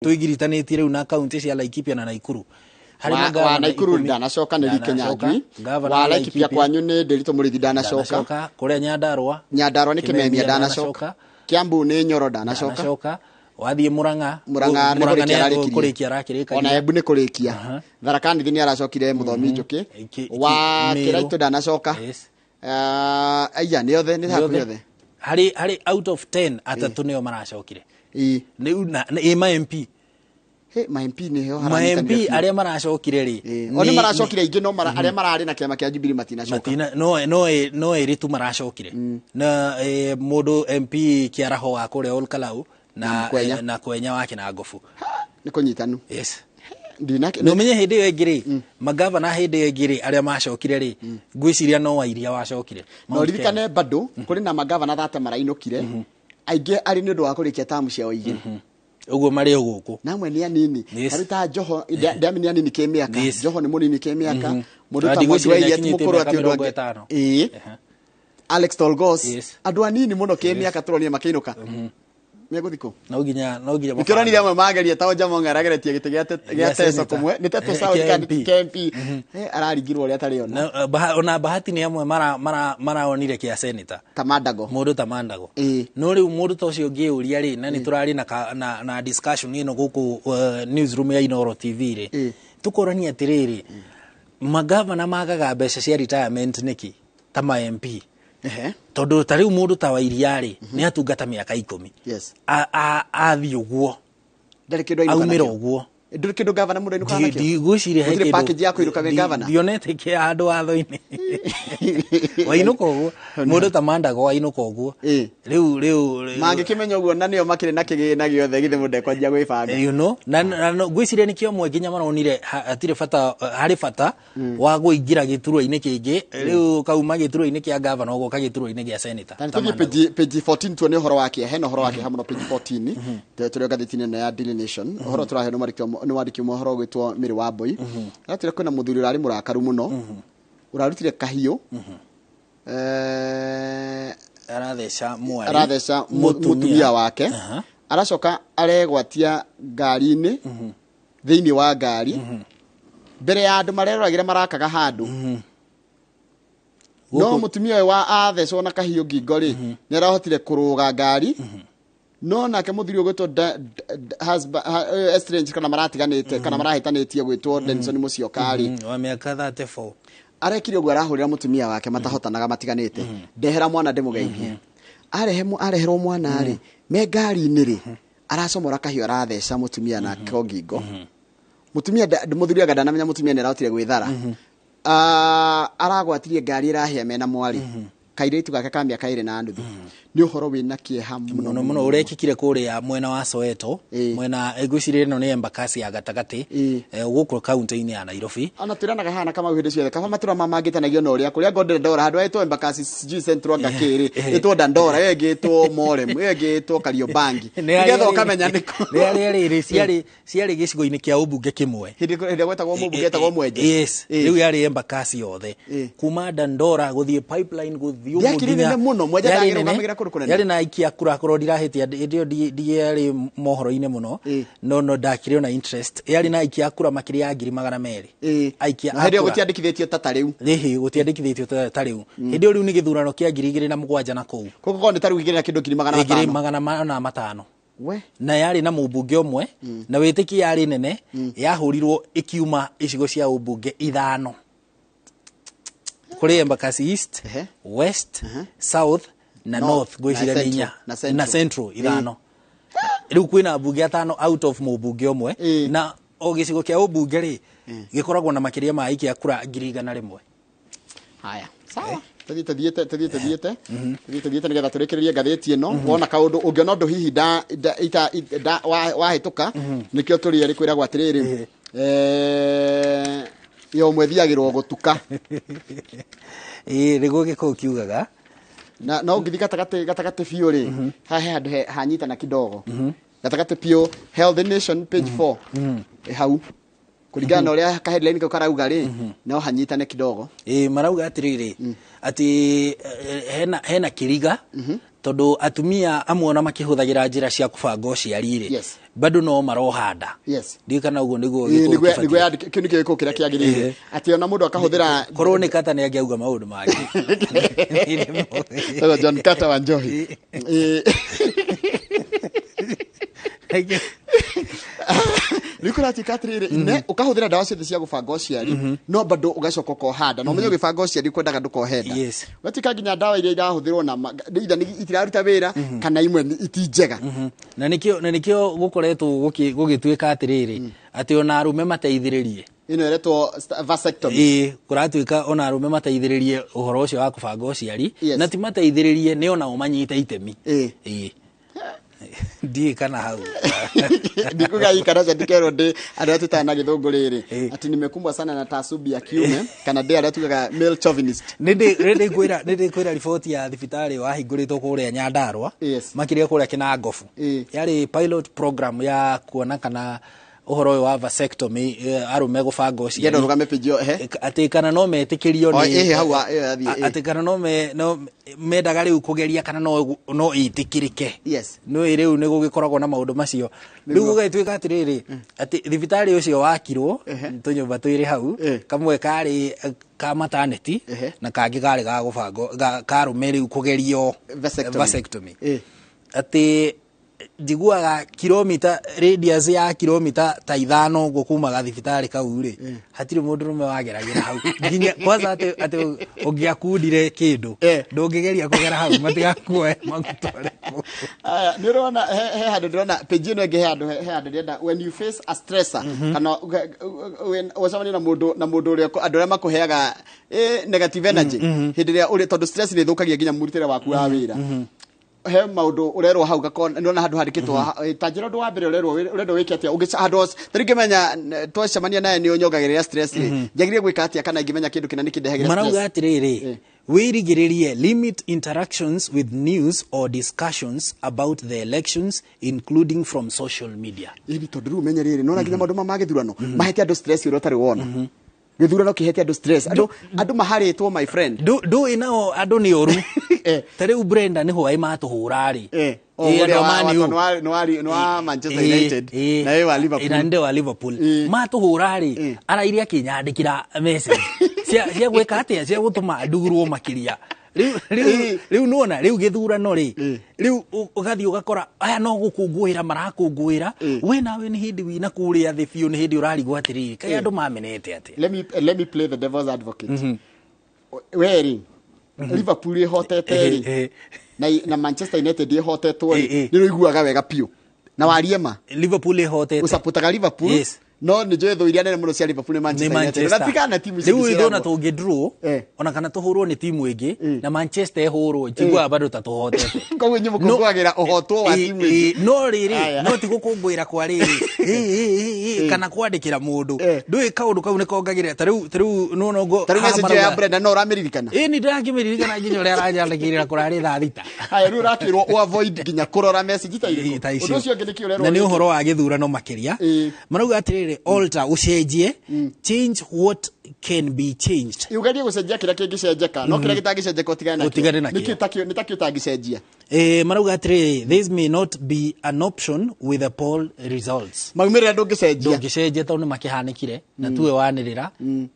Twĩgiritanĩtie rĩu na kaunti cia Laikipia na Naikuru. Harĩ wa magavana Naikuru 10 ndanacoka nĩ Lee ndanacoka. Kinyanjui. Gavana Wa wa Laikipia Laikipia kwanyu nĩ Ndiritu Mũrĩithi ndanacoka. Ndanacoka. Kũrĩa Nyandarua Nyandarua nĩ Kĩmemia Kĩmemia ndanacoka. ndanacoka. Kiambu nĩ Nyoro ndanacoka. Ndanacoka. Wathiĩ Murang'a. Murang'a nĩ kũrĩkia ararĩkirie. Kũrĩkia arakĩrĩkagia. Ona Embu nĩ kũrĩkia. Tharaka Nithi nĩ aracokire Mũthomi Njũkĩ. Wa Meru. Kĩraitũ ndanacoka. Yes. Aya nĩ othe, nĩ hakuhĩ Nĩ othe. Harĩ out of 10, atatũ nĩo maracokire. Ĩĩ. Nĩ na ĩ ma MP. He, ma MP nĩho Ma haranyitanĩra MP biũ. arĩa maracokire rĩ. Ĩĩ. O nĩ maracokire aingĩ, no arĩa mararĩ na kĩama kĩa Jubilee matinacoka. Matina no ĩrĩ tu maracokire. Na mũndũ MP Kĩaraho wa kũrĩa Olkalau na Kwenya. Na Kwenya wa Kinangofu. Nĩ kũnyitanu. Yes. Ndina Na ũmenye hĩndĩ ĩyo ĩngĩ rĩ, magavana hĩndĩ ĩyo ĩngĩ rĩ, arĩa macokire rĩ, ngwĩciria no Wairia wacokire. No Mount Kenya. ririkane bado kũrĩ na magavana 30 marainũkire, aingĩ arĩ nĩ ũndũ wa kũrĩkia tamu ciao igĩrĩ. Ũguo marĩ o gũkũ. Na amwe nĩ anini. Yes. Tarĩu ta Joho, Ndiami nĩ anini kĩmĩaka. Yes. Joho nĩ mũnini kĩmĩaka. Mũndũ Na ta ndigwĩciria Mwangi wa Iria ti nĩakinyĩtie mũkũrũ mĩaka atĩ ũndũ mĩrongo angĩ. ĩtano. Ĩĩ. Alex Tolgos. Yes. Andũ anini mũno kĩmĩaka tũronire makĩinũka. Megũthiĩ kũ? No nginya Nĩkĩo ũronire amwe mageria, ta Ojaamong arageretie gĩtĩ gĩa Gĩa Teso senator. kũmwe. Nĩ Teto South kĩa kana MP. kĩa MP. Araringirwo ũrĩa atarĩ ona. Ona Bahati nĩ amwe maraonire kĩa senator. Ta Mandago. Mũndũ ta Mandago. Ĩĩ. No rĩu mũndũ ta ũcio ũngĩũria rĩ, na nĩ tũrarĩ na discussion ĩno gũkũ newsroom ya Inooro TV rĩ, tũkorania atĩrĩrĩ, magavana magaga mbeca cia retirement nĩkĩ ta ma MP? Tondũ ta rĩu mũndũ ta Wairia rĩ, nĩ atungata mĩaka 10. Athiĩ ũguo. Ndarĩ kĩndũ ainũka Aumĩra nakĩo. ũguo. Ndũrĩ kĩndũ gavana mũndũ ainũkaga nakĩo. Ndigwĩciria he Gũtirĩ kĩndũ- package ya kũinũka wĩ gavana. Ndionete kĩa handũ watho-inĩ. Wainũka ũguo, mũndũ ta Mandago wainũka ũguo. Rĩu Mangĩkĩmenya ũguo na nĩo makĩrĩ na kĩgĩna gĩothe, githĩ mũndũ ekwanjia gwĩbanga? Na ngwĩciria nĩkĩo amwe nginya maronire hatirĩ bata, harĩ bata wa kũingĩra gĩturwa-inĩ kĩngĩ. Rĩu kauma gĩturwa-inĩ kĩa gavana ũgoka gĩturwa-inĩ gĩa senator. Ta Ta tũthiĩ Mandago. page 14 tuone ũhoro wa kĩeha. Hena ũhoro wa kĩeha mũno page 14 tũrĩ ngathĩti-inĩ ĩno ya Daily Nation. Ũhoro tũraheo nĩ mwandĩki ũmwe ũhoro ũgwĩtwo Mary Wambui. Aratwĩra kwĩna mũthuri ũrarĩ mũrakaru mũno, ũrarutire kahiũ, Aratheca mwarĩ. Aratheca mũtumia wake. Aracoka aregwatia ngari-inĩ, thĩinĩ wa ngari, mbere ya andũ mareroragĩra marakaga handũ. No mũtumia ũyũ wa athecwo na kahiũ ngingo rĩ, nĩ arahotire kũrũga ngari. No nake mũthuri ũgwĩtwo estranged, kana maratiganĩte kana marahĩtanĩtie, gwĩtwo Denison Musyoka rĩ, Wa mĩaka 34. Arekire ũguo arahũrĩra mũtumia wake matahotanaga matiganĩte, ndehera mwana ndĩmũgeithie. Arehe areherwo mwana rĩ, me ngari-inĩ rĩ, aracomora kahiũ, aratheca mũtumia nako ngingo. Mũtumia mũthuri anga ndanamenya mũtumia nĩ arahotire gwĩthara. Aragwatirie ngari ĩrahĩa mena mwarĩ kairĩtu gake ka mĩaka 2.5. Nĩ ũhoro wĩna kĩeha mũno. Mũno mũno. Ũrekĩkire kũrĩa mwena wa Soweto. Mwena, ngwĩciria ĩno nĩ Embakasi ya gatagatĩ. Gũkũ kaunti-inĩ ya Nairobi. Ona twĩranaga hana Kamau hĩndĩ ciothe, kaba matũra mamangĩtanagio na ũrĩa kũrĩa ngo Dandora, handũ hetwo Embakasi sijui Central anga kĩrĩ ĩtwo Dandora, ĩyo ĩngĩ ĩtwo Morem, ĩyo ĩngĩ ĩtwo Kariobangi, nĩgetha ũkamenya nĩkũ. Nĩ harĩa rĩrĩ ciarĩ gĩcigo-inĩ kĩa ũmbunge kĩmwe. Hĩndĩ ĩrĩa gwetagwo mũmbunge etagwo Mwenje. Yes. Rĩu yarĩ Embakasi yothe, kuma Dandora gũthiĩ Pipeline, gũthiĩ ũguo. Yakĩrĩ nene mũno, Mwenje Yarĩ ndangĩrũgamagĩra nene. kũndũ kũnene. Yarĩ na aikia kura, korwo ndirahĩtia, hĩndĩ ĩyo ndiarĩ mohoro-inĩ mũno. No ndakĩrĩ ona interest. Yarĩ na aikia a kura makĩria ya 200,000. Aikia Na a hĩndĩ ĩyo kura. gũtiandĩkithĩtio ta rĩu. Rĩhĩ gũtiandĩkithĩtio ta rĩu. Hĩndĩ ĩyo rĩu nĩ gĩthurano kĩa 2007 na kũu. Koguo nĩ ta rĩu igĩrĩ na kĩndũ ngiri magana ngiri matano. 400. We. Na yarĩ na mũmbunge ũmwe, na wĩtĩki yarĩ nene, yahũrirwo ĩkiuma icigo cia ũmbunge ithano, kũrĩ Embakasi East, West, South na North, North, ngwĩciria na nĩ inya. Central, na Central. Na Central ithano. Rĩu kwĩna ambunge atano out of mũmbunge ũmwe. Na o gĩcigo kĩa ũmbunge rĩ, gĩkoragwo na makĩria ma aikia kura 100,000. Haya, sawa, tũthiĩ tũthiĩte nĩgetha tũrĩkĩrĩrie ngathĩti ĩno. Wona kaũndũ, ũngĩona ũndũ hihi da, da, ita, da, wahĩtũka, nĩkĩo tũrĩ erĩ kwĩragwo atĩrĩrĩ, yo ũmwe thiagĩrwo gũtuka. Ĩĩ, nĩguo gĩkũyũ kiugaga. Na no ũngĩthiĩ gatagatĩ gatagatĩ biũ rĩ, haha he handũ hanyitana kidogo, gatagatĩ biũ, Health Nation page 4. Hau kũringana na ũrĩa ka headline kau karauga rĩ, no hanyitane kidogo. Ĩ, marauga atĩrĩrĩ, atĩ hena kĩriga, tondũ atumia amwe ona makĩhũthagĩra njĩra cia kũbanga ũciari rĩ, Bado no marohanda. Ndiũĩ kana ũguo nĩguo Ĩĩ, gĩkũyũ nĩguo kĩbatiĩ. nĩguo kĩu nĩkĩo gĩkũyũ kĩrĩa kĩagĩrĩire, atĩ ona mũndũ akahũthĩra Korwo nĩ kata nĩ angĩauga maũndũ mangĩ. Sasa John Carter wa Njohi. Ĩĩ. Rĩu kũratuĩka atĩrĩrĩ, ne ũkahũthĩra ndawa ciothe cia gũbanga ũciari, no bado ũgacoka ũkoha nda, na ũmenye ũgĩbanga ũciari kwendaga ndũkohe nda. Ũgatuĩka nginya ndawa iria irahũthĩrwo na either itiraruta wĩra kana imwe iti njega. Na nĩkĩo gũkoretwo gũgĩtuĩka atĩrĩrĩ, atĩ ona arũme mateithĩrĩrie. Ĩno ĩretwo vasectomy. Ĩĩ, kũratuĩka ona arũme mateithĩrĩrie ũhoro ũcio wa kũbanga ũciari. Na ti mateithĩrĩrie, nĩ onao manyite itemi. Ĩĩ, ndiĩ kana hau. Ndikuga hii kana ndikerwo ndĩ andũ arĩa twĩtaga na gĩthũngũ rĩrĩ ati nimekumbwa sana na taasubi ya kiume, kana ndĩ arĩa tugaga male chauvinist. Nĩ ndĩkwĩra riboti ya thibitarĩ wahingũrĩtwo kũrĩa Nyandarua, makĩria kũrĩa Kĩnangobu. Yarĩ pilot program ya kuona kana ũhoro ũyũ wa vasectomy, arũme gũbanga ũciari, Ngenda ũrũgame page ĩyo, ehe. Atĩ kana no metĩkĩrio O, nĩ ĩhĩ, hau ĩyo yathiĩ, ĩĩ. Atĩ kana no mendaga rĩu kũgeria kana no ĩtĩkĩrĩke. No rĩu nĩ gũgĩkoragwo na maũndũ macio. Rĩu gũgĩtuĩka atĩrĩrĩ, atĩ thibitarĩ ũcio wakirwo tũnyũmba twĩrĩ hau, kamwe karĩ ka maternity na kangĩ karĩ ga gũbangwo ka arũme rĩu kũgerio Vasectomy. Vasectomy. Atĩ njiguaga kilomita radius ya kilomita ta 5 ũguo kuma gathibitarĩ kau rĩ, hatirĩ mũndũrũme wageragĩra hau, nginya kwanza atĩ ũngĩakundire kĩndũ, ndũngĩgeria kũgera hau matigakuoe magũtware kũu. Aya, nĩ ũrona he handũ ndĩrona page ĩno ĩngĩ, he handũ ndĩrenda, when you face a stressor, kana ũgacemania na mũndũ ũrĩa andũ arĩa makũheaga negative energy hĩndĩ ĩrĩa ũrĩ, tondũ stress nĩ ĩthũkagia nginya mũrutĩre waku wa wĩra. He maũndũ ũrerwo hau nĩona handũ handĩkĩtwo ta njĩra ũndũ wa mbere ũrerwo ũrendwo wĩke atĩa ũngĩ handũ ta rĩu ngĩmenya twacemania naye nĩ ũnyongagĩrĩra stress rĩ, njagĩrĩire gwĩka atĩa, kana ingĩmenya kĩndũ kĩna nĩ kĩndehagĩra Marauga stress? atĩrĩrĩ, wĩrigĩrĩrie, limit interactions with news or discussions about the elections, including from social media. Ĩni tondũ rĩu ũmenye rĩrĩ, nona nginya maũndũ ma gĩthurano mahete andũ stress ũrĩa ũtarĩ wona. Gĩthurano kĩhete andũ stress, andũ maharĩtwo, my friend. Ndũĩ nao andũ nĩ ũru. Ta rĩu Brenda nĩ hwaĩ matũhũra rĩ. O, Ĩ, ũrĩa andũ a Man U. nĩ wa Manchester United na ĩ wa Liverpool. Na ndĩ wa Liverpool. Matũhũra rĩ, araire akĩnyandĩkĩra message cia gwĩka atĩa, cia gũtũma ndugurwo makĩria. Rĩu rĩu nĩwona rĩu gĩthurano rĩ, rĩu ũgathiĩ ũgakora aya no gũkũngũĩra marakũngũĩra, we nawe nĩ hĩndĩ wĩna kũrĩa thĩ biũ, nĩ hĩndĩ ũrarigwo atĩrĩrĩ, kaĩ andũ mamenete atĩa? Let me play the devil's advocate. We rĩ, Liverpool ĩhotete rĩ, na Manchester United ĩhotetwo rĩ, nĩ ũiguaga wega biũ na warie ma. Liverpool ĩhotete. Ũcapotaga Liverpool. No nĩ njũĩ thũ iria nene mũno cia Liverpool nĩ Nĩ Manchester United. Manchester. Na tigana timu ici Rĩu ithuĩ ona ciĩragwo. tũngĩ draw, ona kana tũhũrwo nĩ timu ĩngĩ na Manchester ĩhũrwo, njiguaga bado ta tũhotete. Koguo inyuĩ mũkũngũagĩra ũhotwo wa timu ĩngĩ. No rĩrĩ, Aya. no ti gũkũngũĩra kwa rĩrĩ kana kwandĩkĩra mũndũ. Ndũĩ kaũndũ kau nĩ kongagĩrĩra, ta rĩu nĩwona ũguo Ta rĩu haha message ĩyo ya marauga. Brenda no ũramĩririkana? Ĩ, nĩ ndĩrakĩmĩririkana nginya ũrĩa aranyandĩkĩire kũrarĩ thaa 6. Haya, rĩu ũrakĩrwo ũ avoid nginya kũrora message ta irĩkũ? Ta icio. Ũndũ ũcio ũngĩ nĩkĩ ũrerwo Na nĩ wĩke? ũhoro wa gĩthurano makĩria. Marauga atĩrĩrĩ, alter, ũcenjie, change what can be changed. Ũgerie gũcenjia kĩrĩa kĩngĩcenjeka, no kĩrĩa gĩtangĩcenjeka ũtigane nakĩo. Ũtigane nakĩo. Nĩkĩ nĩ takĩo ũtangĩcenjia? Marauga atĩrĩrĩ, this may not be an option with the poll results. Maumĩrĩra ndũngĩcenjia. Ndũngĩcenjia tondũ nĩ makĩhanĩkire na tuwe wanĩrĩra,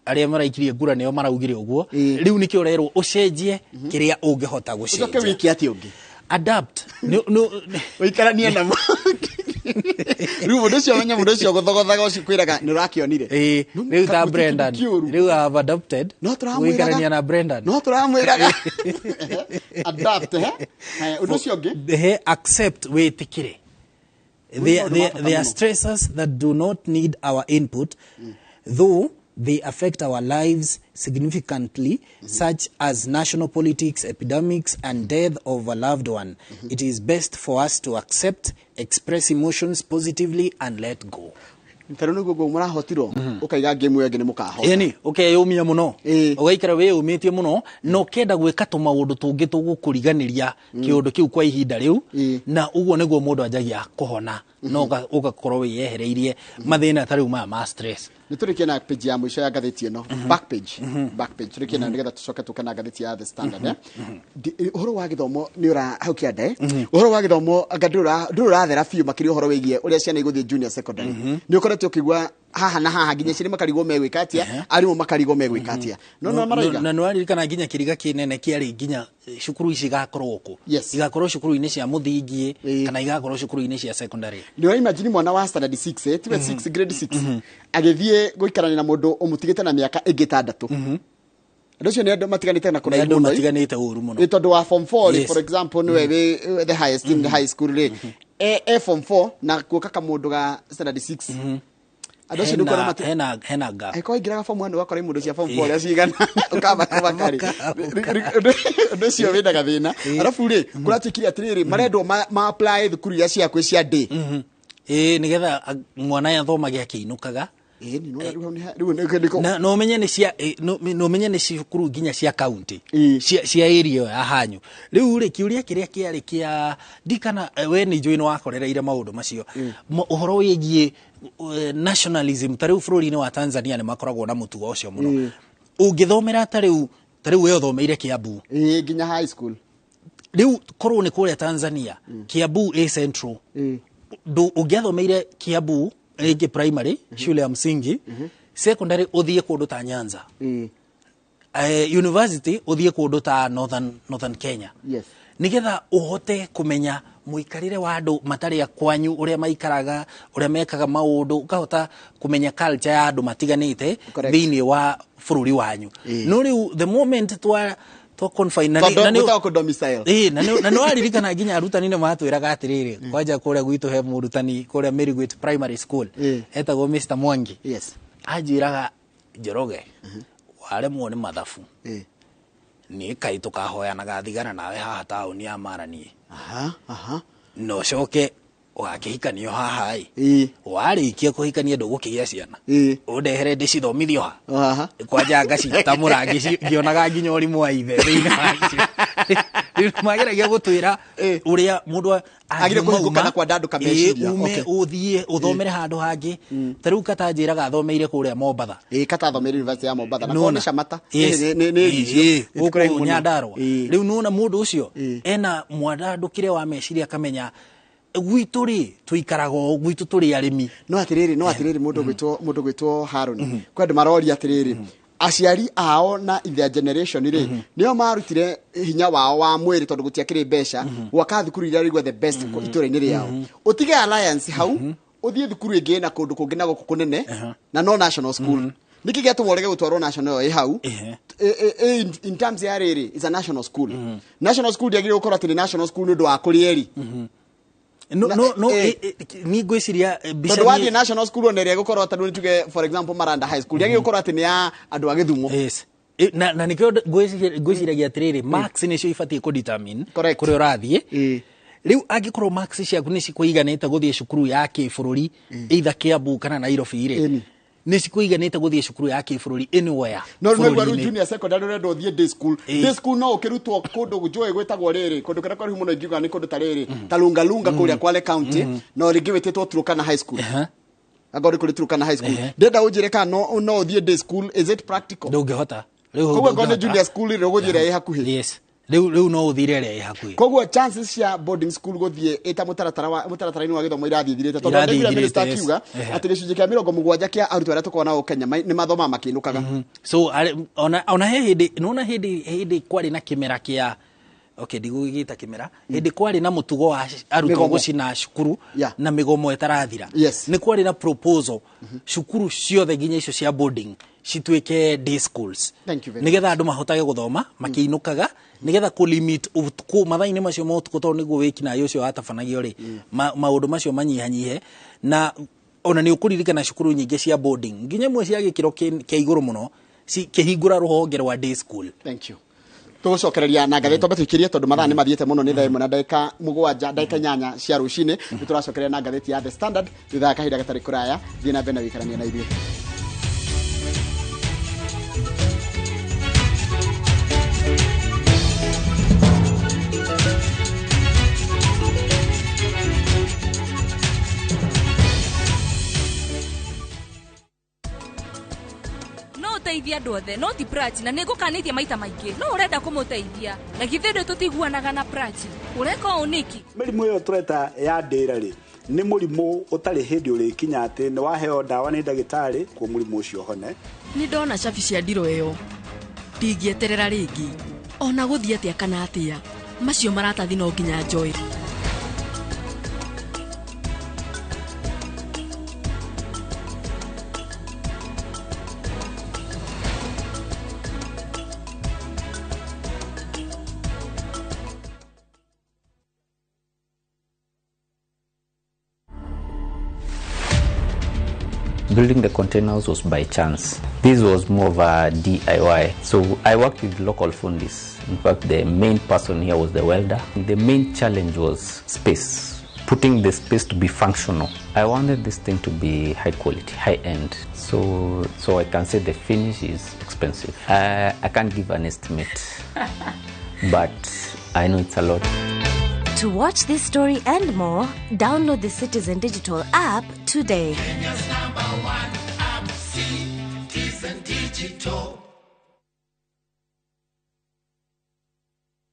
arĩa maraikirie ngura nĩo maraugire ũguo. Rĩu nĩkĩo ũrerwo ũcenjie kĩrĩa ũngĩhota Ũcoke gũcenjia. wĩke atĩa ũngĩ? Adapt. Ũikaranie namo. Rĩu mũndũ ũcio menye mũndũ ũcio gũthogothaga ũcio kwĩraga nĩ ũrakĩonire. No, Rĩu ta gũtirĩ kĩndũ Brendan kĩũru. rĩu I have adopted No tũramwĩraga. gũikarania na Brendan. No tũramwĩraga. Adapt, he. Haya, ũndũ ũcio ũngĩ? He, accept, wĩtĩkĩre. Maũndũ ma bata There are mũno. stressors that do not need our input, though they affect our lives significantly, such as national politics, epidemics, and death of a loved one. It is best for us to accept, express emotions positively, and let go. Ta rĩu nĩguo mũrahotirwo ũkaiga game ĩyo ĩngĩ nĩ mũkahota. Yani ũkeyũmia mũno, ũgaikara wĩyũmĩtie mũno na ũkenda gwĩka tũmaũndũ tũngĩ tũgũkũriganĩria kĩũndũ kĩu kwa ihinda rĩu. Na ũguo nĩguo mũndũ anjagia kũhona na ũgakorwo wĩyehereirie mathĩna ta rĩu maya ma stress. Nĩ tũrĩkie na page ya mũico ya ngathĩti ĩno, back page, back page tũrĩkie nayo nĩgetha tũcoke tũke na ngathĩti ya The Standard, eh. Ũhoro wa gĩthomo nĩ ũra hau kĩanda, eh? Ũhoro wa gĩthomo anga ndũrĩ ũrathera biũ, makĩria ũhoro wĩgiĩ ũrĩa ciana igũthiĩ junior secondary. Nĩ ũkoretwo ũkĩigua haha na haha, nginya ciana makarigwo megwĩka atĩa, arimũ makarigwo megwĩka atĩa, no no maraiga. Na nĩ waririkana nginya kĩriga kĩnene kĩarĩ nginya cukuru ici igakorwo kũ? Yes. Igakorwo cukuru-inĩ cia mũthingi kana igakorwo cukuru-inĩ cia secondary? Nĩ ũra imagine mwana wa standard 6, eh, tiwe 6, grade 6, agĩthiĩ gũikarania na mũndũ ũmũtigĩte na mĩaka ĩngĩ 6? Andũ acio nĩ andũ matiganĩte na Nĩ kũraihu andũ mũno. Matiganĩte ũru mũno. Nĩ tondũ wa form 4 rĩ, Yes. for example, nĩwe wĩ the highest in the high school rĩ, e form 4 na kuoka kamũndũ ga standard 6, andũ acio nĩ kuona hena, hena gap. Angĩkorwo aingĩraga form 1, ũgakora imũndũ cia form 4 ũrĩa cigana, ũkamba kũmaka rĩ. Ũndũ ũcio wĩna gathĩna. Arabu rĩ, kũratuĩkire atĩrĩrĩ, marendwo ma apply thukuru iria ciakwĩ cia day. Ĩĩ, nĩgetha mwana athomage akĩinũkaga. Ĩĩ, nĩ nĩwona rĩu hau rĩu Na no ũmenye nĩ cia no ũmenye nĩ cukuru nginya cia county, cia area ĩyo ya hanyu. Rĩu rĩ, kĩũria kĩrĩa kĩarĩ kĩa ndikana, we nĩ njũĩ nĩ wakorereire maũndũ macio. Ũhoro wĩgiĩ nationalism, ta rĩu bũrũri-inĩ wa Tanzania nĩ makoragwo na mũtugo ũcio mũno. Ũngĩthomera ta rĩu we ũthomeire Kiambu, Ĩĩ, nginya high school. Rĩu korwo nĩ kũrĩa Tanzania, Kiambu ĩ central, ũngĩathomeire Kiambu rĩngĩ primary, shule ya msingi, secondary ũthiĩ kũndũ ta Nyanza, university ũthiĩ kũndũ ta Northern Kenya, nigetha ũhote kũmenya mũikarĩre wa andũ matarĩ a kwanyu, ũrĩa maikaraga, ũrĩa mekaga maũndũ, ũkahota kũmenya culture ya andũ matiganĩte thĩinĩ wa bũrũri wanyu. No rĩu the moment twa confine Tondũ gwĩtagwo kũ-domicile. Ĩĩ, na nĩ waririkana nginya arutani nĩ matwĩraga atĩrĩrĩ, kwanja kũrĩa gwitũ he mũrutani kũrĩa Meriguit Primary School, etagwo Mr Mwangi. Anjĩraga, "Njoroge, waremwo nĩ mathabu, nĩ kaĩ tũkahoyanaga thigara nawe haha taũni ya Maranie, aha aha na ũcoke ũgakĩhikanio haha ĩ, warĩkia kũhikania ndũgũkĩgĩa ciana, ũndehere ndĩcithomithio ha?" Kwanja ngacitamũra ngĩonaga nginya ũrimũ wa ithe thĩinĩ wacio. Rĩu mageragia gũtwĩra ũrĩa mũndũ Agĩrĩire kũhingũka na kwandandũka meciria. Ume ũthiĩ ũthomere handũ hangĩ. Ta rĩu katanjĩraga athomeire kũrĩa Mombatha. Ĩĩ, katathomeire University ya Mombatha na Nĩwona? korwo nĩ Shamata. Yes. Nĩ icio. Ĩĩ, Ti kũraihu gũkũ mũno. Nyandarua. Rĩu nĩwona mũndũ ũcio ena mwandandũkĩre wa meciria, akamenya gwitũ rĩ tũikaraga ũũ, gwitũ tũrĩ arĩmi. No atĩrĩrĩ, mũndũ gwĩtwo Haron, kwĩ andũ maroria atĩrĩrĩ, aciari ao na their generation rĩ, nĩo marutire hinya wao wa mwĩrĩ tondũ gũtiakĩrĩ mbeca gwaka thukuru iria rĩigua the best itũra-inĩ rĩao. Ũtige alliance hau, ũthiĩ thukuru ĩngĩ na kũndũ kũngĩ na gũkũ kũnene na no national school, nĩkĩ gĩatũma ũrege gũtwarwo national ĩyo ĩ hau? In terms ya rĩrĩ, is a national school. National school ndĩagĩrĩirwo gũkorwo atĩ nĩ national school nĩ ũndũ wa kũrĩa eri. No, no, no. Niĩ ngwĩciria mbica Tondũ wathiĩ national school, ona ĩrĩa ĩgũkorwo ta nĩ tuge, for example, Maranda High School, ndĩagĩrĩirwo gũkorwo atĩ nĩ ya andũ a Gĩthumo. Yes. Na nĩkĩo ngwĩciragia atĩrĩrĩ, marks nĩcio ibatiĩ kũdetermine kũrĩa ũrathiĩ. Rĩu angĩkorwo marks ciaku nĩ cikũiganĩte gũthiĩ cukuru ya kĩbũrũri, either Kiambu kana Nairobi rĩ, nĩ cikũiganĩte gũthiĩ cukuru ya kĩbũrũri anywhere No rĩu rĩu bũrũri-inĩ. Junior secondary ũrenda ũthiĩ day school. Day school no ũkĩrutwo kũndũ njũĩ gwĩtagwo rĩrĩ, kũndũ kũrĩa kũraihu mũno ingiuga nĩ kũndũ ta rĩrĩ, ta Lungalunga kũrĩa Kwale County, no rĩngĩ wĩtĩtwo Turkana High School. Angorwo nĩ kũrĩ Turkana High School, ndĩrenda ũnjĩre kana no ũthiĩ day school, is it practical? Ndũngĩhota. Rĩu Koguo angorwo nĩ ndũngĩhota. junior school rĩ, ũgũthiĩ ĩrĩa ĩ hakuhĩ. Yes, rĩu no ũthire ĩrĩa ĩ hakuhĩ. Koguo chances cia boarding school gũthiĩ ĩta mũtaratara wa mũtaratara-inĩ wa gĩthomo irathiĩ ithirĩte, tondũ Irathiĩ ndaiguire ithirĩte, minister yes. akiuga atĩ gĩcunjĩ kĩa 70 kĩa arutwo arĩa tũkoragwo nao Kenya nĩ mathomaga makĩinũkaga. So ona he hĩndĩ nona hĩndĩ kwarĩ na kĩmera kĩa, okay, ndigũgĩgĩta kĩmera, hĩndĩ kwarĩ na mũtugo wa arutwo Mĩgomo. gũcina cukuru na mĩgomo ĩtarathira, nĩ kwarĩ na proposal cukuru ciothe nginya icio cia boarding cituĩke day schools, Thank you very. Nĩgetha andũ mahotage gũthoma makĩinũkaga, nĩgetha kũ limit ũtukũ, mathaa-inĩ macio ma ũtukũ, tondũ nĩguo wĩkinaĩ ũcio watabanagio rĩ, maũndũ macio manyihanyihe. Na ona nĩ ũkũririkana cukuru nyingĩ cia boarding, nginya imwe cia gĩkĩro kĩa igũrũ mũno, cikĩhingũra rũhonge rwa day school. Thank you. Tũgũcokereria na ngathĩti, twambe tũikĩrie tondũ mathaa nĩ mathiĩte mũno, nĩ 1:07, 8:00 cia rũcinĩ. Nĩ tũracokereria na ngathĩti ya The Standard thutha wa kahinda gatarĩ kũraya. Thiĩ na mbere na gũikarania na ithuĩ. Ũteithia andũ othe no ti Prachi, na nĩngũkanĩtie maita maingĩ. No ũrenda kũmũteithia na githĩ ndũ tũtiguanaga na Prachi? Ũreka ũũ nĩkĩ? Mĩrimũ ĩyo tũreta ya ndĩra rĩ, nĩ mũrimũ ũtarĩ hĩndĩ ũrĩkinya atĩ nĩ waheo ndawa nĩ ndagĩtarĩ kuo mũrimũ ũcio ũhone. Nĩ ndona cabi cia ndiro ĩyo, ndingĩeterera rĩngĩ ona gũthiĩ atĩa kana atĩa, macio maratathi no nginya njoe. Building the containers was by chance. This was more of a DIY. So I worked with local fundis. In fact, the main person here was the welder. The main challenge was space, putting the space to be functional. I wanted this thing to be high quality, high end. So I can say the finish is expensive. I can't give an estimate, but I know it's a lot. To watch this story and more, download the Citizen Digital app today. Kenya's number one app, Citizen Digital.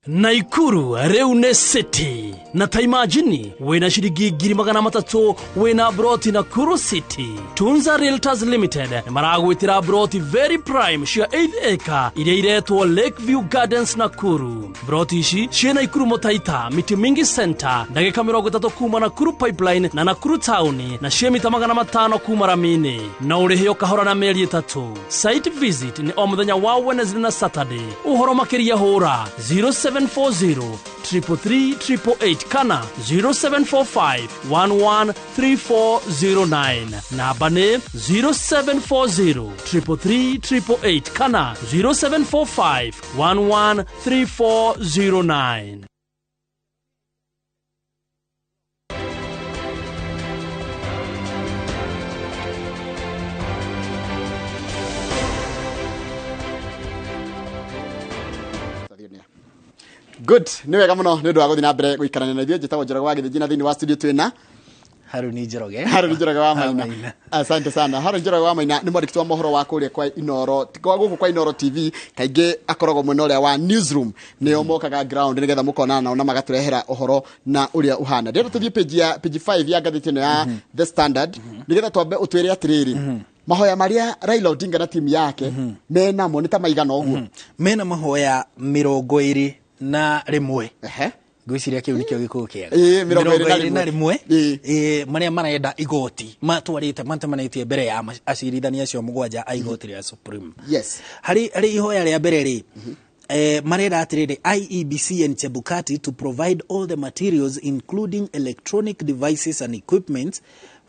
Naikuru rĩu nĩ city na ta imagine wĩna ciringi 300,000 wĩna broti Nakuru City. Tunza Realtors Limited nĩ maragwĩtĩra broti very prime cia 8 acre iria iretwo Lakeview Gardens Nakuru. Broti ici ciĩ Naikuru Mũtaita, Miti Mingi Center, ndagĩka 30 kuma Nakuru Pipeline na Nakuru Town, na ciĩ mita 500 kuma Ramini, na ũrĩhe o kahora na mĩeri 3. Site visit nĩ o mũthenya wa Wednesday na Saturday. Ũhoro makĩria hũra 0740 333 888 kana 0745 113409. Namba nĩ 0740 333 888 kana 0745 113409. Good, nĩ wega mũno nĩ ũndũ wa gũthiĩ na mbere gũikarania na ithuĩ. Njĩtagwo Njoroge wa Gĩthĩnji na thĩinĩ wa studio twĩna Haruni Njoroge. Haruni Njoroge wa Maina. Asante sana. Haruni Njoroge wa Maina nĩ mwandĩki wa mohoro wa kũrĩa kwa Inoro, kwa gũkũ kwa Inoro TV, kaingĩ akoragwo mwena ũrĩa wa newsroom, nĩo mokaga ground nĩgetha mũkonana nao na magatũrehera ũhoro na ũrĩa ũhana. Ndĩrenda tũthiĩ page ya page 5 ya ngathĩti ĩno ya The Standard nĩgetha twambe ũtwĩre atĩrĩrĩ, mahoya maria Raila Odinga na timu yake menamo nĩ ta maigana ũguo? Mena mahoya 21. Ngwĩciria kĩu nĩkĩo gĩkũyũ kĩega. 21 marĩa marenda igoti matwarĩte matemanĩtie mbere ya acirithania acio 7 a igoti rĩa Supreme. Yes. Harĩ ihoya rĩa mbere rĩ, marenda atĩrĩrĩ, IEBC and Chebukati to provide all the materials including electronic devices and equipment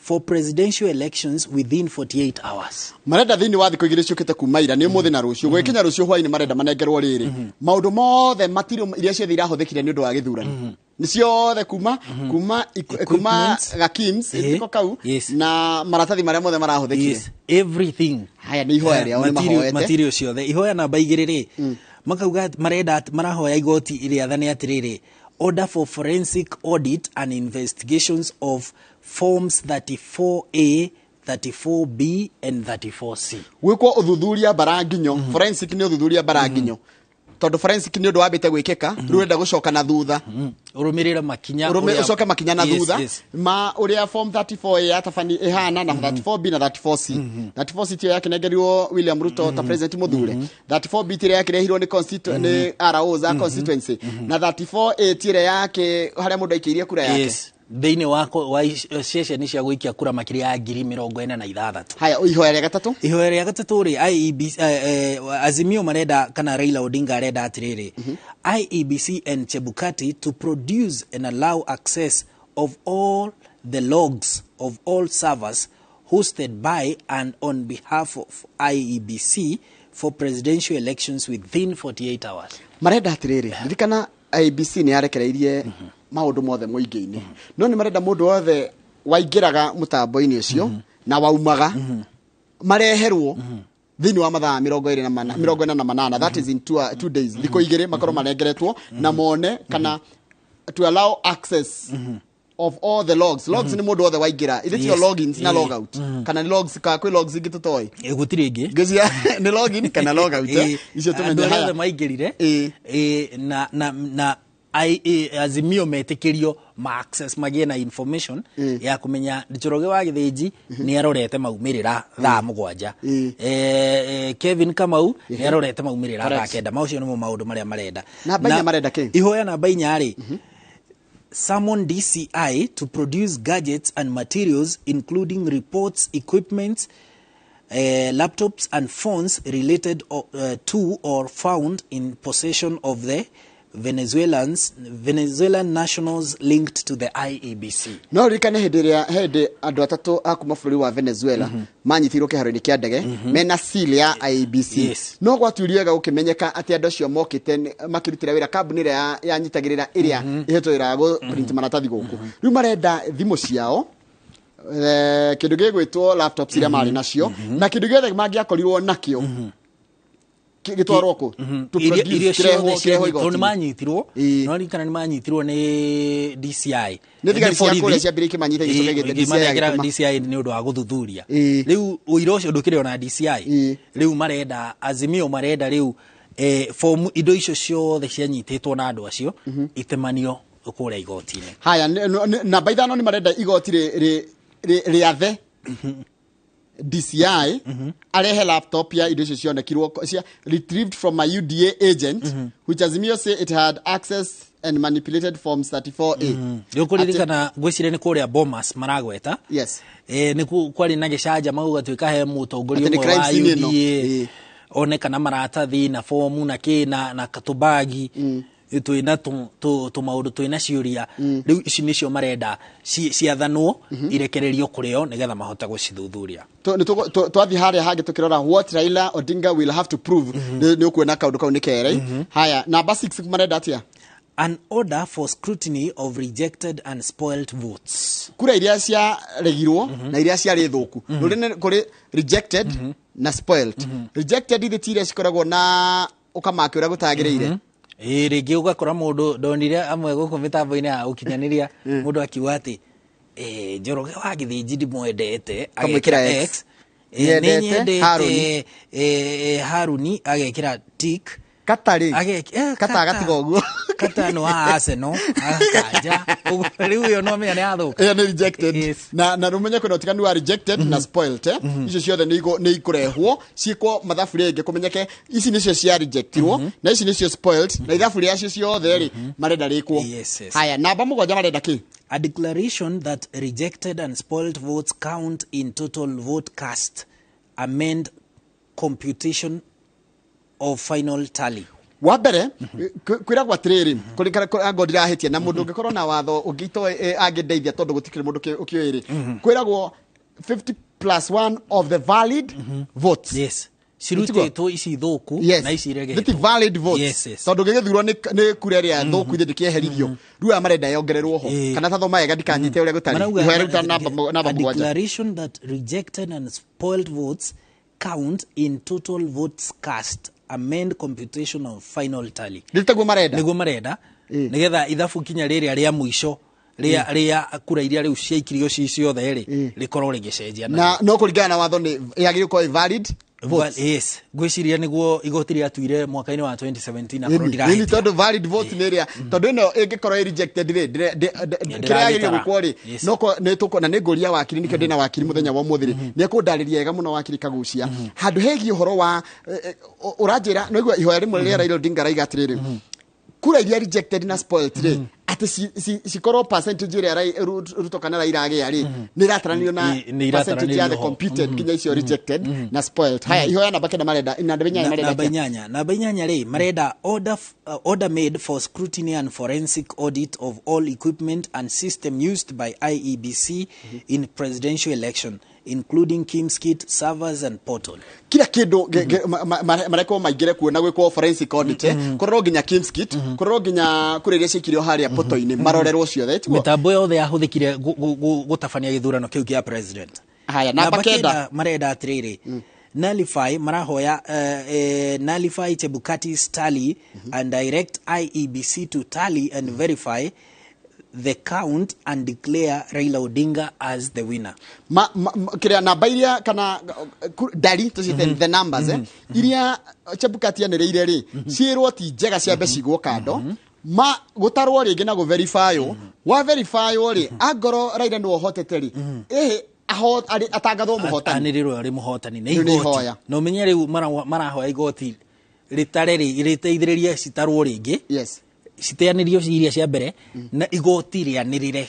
for presidential elections within 48 hours. Marenda thĩinĩ wa thikũ igĩrĩ ciũkĩte kuma ira, nĩ ũmũthĩ na rũciũ. Gwĩkinya rũciũ hwaĩ-inĩ marenda manengerwo rĩrĩ maũndũ mothe material iria ciothe irahũthĩkire nĩ ũndũ wa gĩthurano. Nĩ ciothe kuma kuma kuma Gakims ĩtiko kau na maratathi marĩa mothe marahũthĩkire. Yes, everything. Haya nĩ ihoya rĩao nĩ mahoete. Material ciothe. Ihoya namba 2 rĩ, makauga marenda marahoya igoti rĩathane atĩrĩrĩ, order for forensic audit and investigations of forms 34A, 34B and 34C. Gwĩkwo ũthuthuria baranginyo. Forensic nĩ ũthuthuria baranginyo. Tondũ forensic nĩ ũndũ wambĩte gwĩkĩka, rĩu ũrenda gũcoka na thutha. Ũrũmĩrĩre makinya. Ũcoke makinya na thutha. Ma ũrĩa form 34A yatabani ĩhana na 34B na 34C. 34C tiyo yakĩnengerirwo William Ruto ta president mũthure. 34B ti ĩrĩa yakĩrehirwo nĩ nĩ RO za constituency. Na 34A ti ĩrĩa yake harĩa mũndũ aikĩirie kura yake. Yes. Thĩinĩ wa ceceni cia gũikia kura makĩria ya 46,000. Haya, ihoya rĩa gatatũ? Ihoya rĩa gatatũ rĩ, IEBC Azimio marenda kana Raila Odinga arenda atĩrĩrĩ, IEBC and Chebukati to produce and allow access of all the logs of all servers hosted by and on behalf of IEBC for presidential elections within 48 hours. Marenda atĩrĩrĩ, ririkana IEBC nĩ yarekereirie maũndũ mothe mũingĩ-inĩ, no nĩ marenda mũndũ wothe waingĩraga mũtambo-inĩ ũcio na waumaga mareherwo thĩinĩ wa mathaa 48, that is in 2 days, thikũ igĩrĩ makorwo marengeretwo na mone kana to allow access Of all the logs. Logs nĩ mũndũ wothe waingĩra, ithe tio logins na logout, kana nĩ logs, ka kwĩ logs ingĩ tũtoĩ? Gũtirĩ ĩngĩ. Ngĩcia nĩ login kana logout, icio Andũ tũmenye. arĩa Haya. othe maingĩrire, na Azimio metĩkĩrio ma access, magĩe na information ya kũmenya Njoroge wa Gĩthĩnji nĩ arorete maumĩrĩra thaa 7, Kevin Kamau nĩ arorete maumĩrĩra thaa 9. Maũcio nĩmo maũndũ marĩa marenda. Namba 4 marenda kĩ? Ihoya namba 4 rĩ, summon DCI to produce gadgets and materials, including reports, equipment, laptops and phones related to or found in possession of the Venezuelan nationals linked to the IEBC. No ririkane hĩndĩ ĩrĩa hĩndĩ andũ atatũ a kuma bũrũri wa Venezuela manyitirwo kĩharo-inĩ kĩa ndege mena seal ya IEBC. No gwatuirio wega gũkĩmenyeka atĩ andũ acio mokĩte makĩrutĩra wĩra kambuni ĩrĩa yanyitagĩrĩra ĩrĩa ĩhetwo wĩra wa gũ print maratathi gũkũ. Rĩu marenda thimũ ciao, kĩndũ gĩgwĩtwo laptops iria marĩ nacio, na kĩndũ gĩothe mangĩakorirwo nakĩo gĩtwarwo kũ? To produce, Irio kĩrehwo ciothe kĩrehwo tondũ nĩ igoti-inĩ. manyitirwo, no ririkana nĩ manyitirwo nĩ DCI. Nĩ thigari cia borithi. kũrĩa ciambire ikĩmanyita, igĩcoka igĩte DCI Ĩkĩmanengera agĩtũma. DCI nĩ ũndũ wa gũthuthuria. Rĩu ũira ũcio ndũkĩrĩ ona DCI. Rĩu marenda, Azimio marenda rĩu fomu, indo icio ciothe cianyitĩtwo na andũ acio itemanio kũrĩa igoti-inĩ. Haya, namba 5 nĩ marenda igoti rĩathe DCI arehe laptop ya indo icio cionekirwo cia retrieved from a UDA agent, which Azimio say it had access and manipulated forms 34A. Rĩu kũririkana, ngwĩciria nĩ kũrĩa Bomas maragweta. Nĩ kwarĩ na gĩcanjama, gũgatuĩka he mũtongoria Atĩ nĩ ũmwe crime wa scene ĩno. UDA onekana maratathi na fomu na kĩ na katũbagi twĩna tũmaũndũ twĩna ciũria. Rĩu ici nĩcio marenda ciathanwo irekererio kũrĩ o nĩgetha mahote gũcithuthuria. Nĩ twathiĩ harĩa hangĩ tũkĩrora what Raila Odinga will have to prove, nĩ ũkuona kaũndũ kau nĩ kere. Haya, namba 6 marenda atĩa? An order for scrutiny of rejected and spoiled votes. Kura iria ciaregirwo na iria ciarĩ thũku. Rũrĩ kũrĩ rejected na spoiled. Rejected ithe ti iria cikoragwo na ũkamaki ũrĩa gũtagĩrĩire. Ĩĩ, rĩngĩ ũgakora mũndũ, ndonire amwe gũkũ mĩtambo-inĩ ya ũkinyanĩria, mũndũ akiuga atĩ Njoroge wa Gĩthĩnji ndimwendete, Kamwĩkĩra agekĩra X. X. Nĩ Nyendete nyendete Harũni. Haruni, agekĩra tick. Katarĩ Kata kata agatiga ũguo. Kata nĩ wa Arsenal, agakanja. Ũguo rĩu ĩyo no menya nĩ yathũka. Ĩyo nĩ rejected. Na rũmenye kwĩna ũtiganu wa rejected na spoiled, eh? Icio ciothe nĩ ikũrehwo ciĩkwo mathabu rĩngĩ, kũmenyeke ici nĩcio cia rejectirwo na ici nĩcio spoiled, na ithabu rĩacio ciothe rĩ marenda rĩkwo. Haya, namba 7 marenda kĩ? A declaration that rejected and spoiled votes count in total vote cast, amend computation of final tally. Wa mbere kwĩragwo atĩrĩrĩ, kũringana ango ndirahĩtia na mũndũ ũngĩkorwo na watho ũngĩ itoĩ angĩndeithia, tondũ gũtikĩrĩ mũndũ ũkĩũĩ rĩ, kwĩragwo 50 plus 1 of the valid votes. Cirutĩtwo ici thũku na ici Nĩ iregetwo. ti valid votes. Tondũ gĩgĩthurwo nĩ kura ĩrĩa thũku ithe ndĩkĩeheririo, rĩu aya marenda yongererwo ho. Kana tathoma wega ndikanyite ũrĩa gũtarĩ. Marauga Ihoya rĩu ta namba namba a 7. Declaration that rejected and spoiled votes count in total votes cast, amend computation of final tally. Nĩ taguo marenda. Nĩguo marenda, nĩgetha ithabu kinya rĩrĩa rĩa mũico rĩa kura iria rĩu ciaikirio ci ciothe rĩ, rĩkorwo rĩgĩcenjia. Na no kũringana na watho nĩ yagĩrĩirwo gũkorwo ĩ valid votes. Yes, ngwĩciria nĩguo igoti rĩatuire mwaka-inĩ wa 2017, akorwo Ĩni, ndirahĩtia. tondũ valid vote nĩ ĩrĩa, tondũ ĩno ĩngĩkorwo ĩ rejected rĩ, kĩrĩa yagĩrĩire Ndĩragĩtara. gwĩkwo rĩ, no nĩ tũkũ na nĩ ngũria wakiri, nĩkĩo ndĩna wakiri mũthenya wa ũmũthĩ rĩ, nĩ ekũndarĩria wega mũno wakiri Kagucia handũ hegiĩ ũhoro wa ũranjĩra no igua ihoya rĩmwe rĩrĩa Raila Odinga araiga atĩrĩrĩ, kura iria rejected na spoiled rĩ, atĩ cikorwo percentage ĩrĩa Ruto kana Raila agĩa rĩ, nĩ ĩrataranĩrio na Nĩ percentage ya the ĩrataranĩrio ho. computed nginya icio rejected na spoiled. Haya, ihoya namba 9 marenda, namba 8 marenda Namba atĩa? 8, namba 8 rĩ, marenda order made for scrutiny and forensic audit of all equipment and system used by IEBC in presidential election, including KIEMS kit, servers and portal. Kila kindu marekwo maingĩre kuo na gwĩkwo forensic audit, kũrorwo nginya KIEMS kit, kũrorwo nginya kũrĩa iria ciaikirio harĩa poto-inĩ, marorerwo ciothe, tiguo? Mĩtambo yothe yahũthĩkire gũtabania gĩthurano kĩu kĩa president. Haya, namba 9. Marenda atĩrĩrĩ, nullify, marahoya nullify Chebukati's tally and direct IEBC to tally and verify the count and declare Raila Odinga as the winner. Kiria namba iria kana ndari tuciĩte the numbers, iria Chebukati anĩrĩire rĩ, ciĩrwo ti njega, ciambe cigwo kando, ma gũtarwo rĩngĩ na gũverifywo. Wa verifywo rĩ, angorwo Raila nĩwe ũhotete rĩ, ĩhĩ atangathwo mũhotani. Anĩrĩrwo arĩ mũhotani nĩ Rĩu nĩ igoti. ihoya. Na ũmenye rĩu marahoya igoti rĩtare rĩ, rĩteithĩrĩrie citarwo rĩngĩ, citeanĩrio iria cia mbere, na igoti rĩanĩrĩre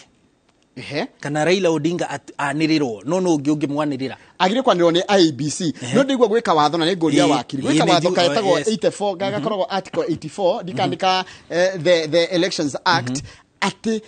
kana Raila Odinga anĩrĩrwo, no ũngĩ ũngĩmwanĩrĩra. Agire kwanĩrĩrwo nĩ IEBC, no ndĩigua gwĩka watho na nĩ ngũria wakiri gwĩka watho kaetagwo 84, gakoragwo article 84 ndikandĩka, the Elections Act, atĩ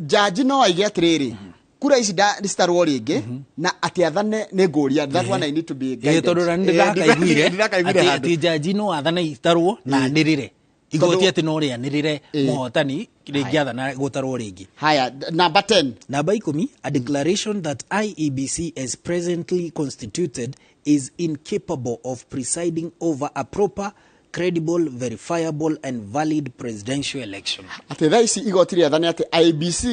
jaji no aige atĩrĩrĩ, kura ici citarwo rĩngĩ, na atĩ athane. Nĩ ngũria, that one I need to be guided. Tondũ na nĩndĩrakaiguire Ndĩrakaiguire atĩ handũ. Atĩ jaji no athane itarwo na anĩrĩre igoti, atĩ no rĩanĩrĩre mũhotani rĩngĩathana gũtarwo rĩngĩ. Haya, number 10. Namba 10, a declaration that IEBC as presently constituted is incapable of presiding over a proper, credible, verifiable and valid presidential election. Atĩ thaa ici igoti rĩathane atĩ IEBC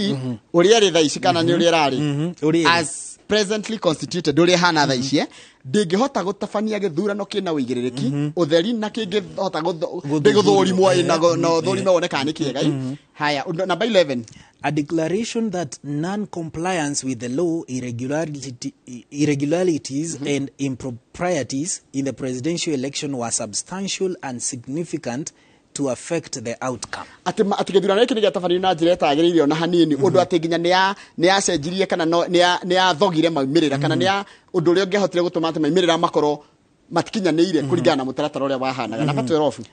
ũrĩa rĩ thaa ici, kana nĩ ũrĩa ĩrarĩ, Ũrĩa ĩrĩ. as presently constituted, ũrĩa ĩhana thaa ici, ndĩngĩhota gũtabania gĩthurano kĩna ũigĩrĩrĩki, ũtheri, na kĩngĩhota gũthũrimwo na ũthũrime wone kana nĩ kĩega. Haya, namba 11. A declaration that non-compliance with the law, irregularities and improprieties in the presidential election were substantial and significant to affect the outcome. Atĩ gĩthurano gĩkĩ nĩ gĩatabanirio na njĩra ĩtagĩrĩire ona hanini, ũndũ atĩ nginya nĩ yacenjirie kana nĩ yathogire maumĩrĩra, kana nĩ ya ũndũ ũrĩa ũngĩahotire gũtũma atĩ maumĩrĩra makorwo matikinyanĩire kũringana na mũtaratara ũrĩa wahanaga. Namba 12.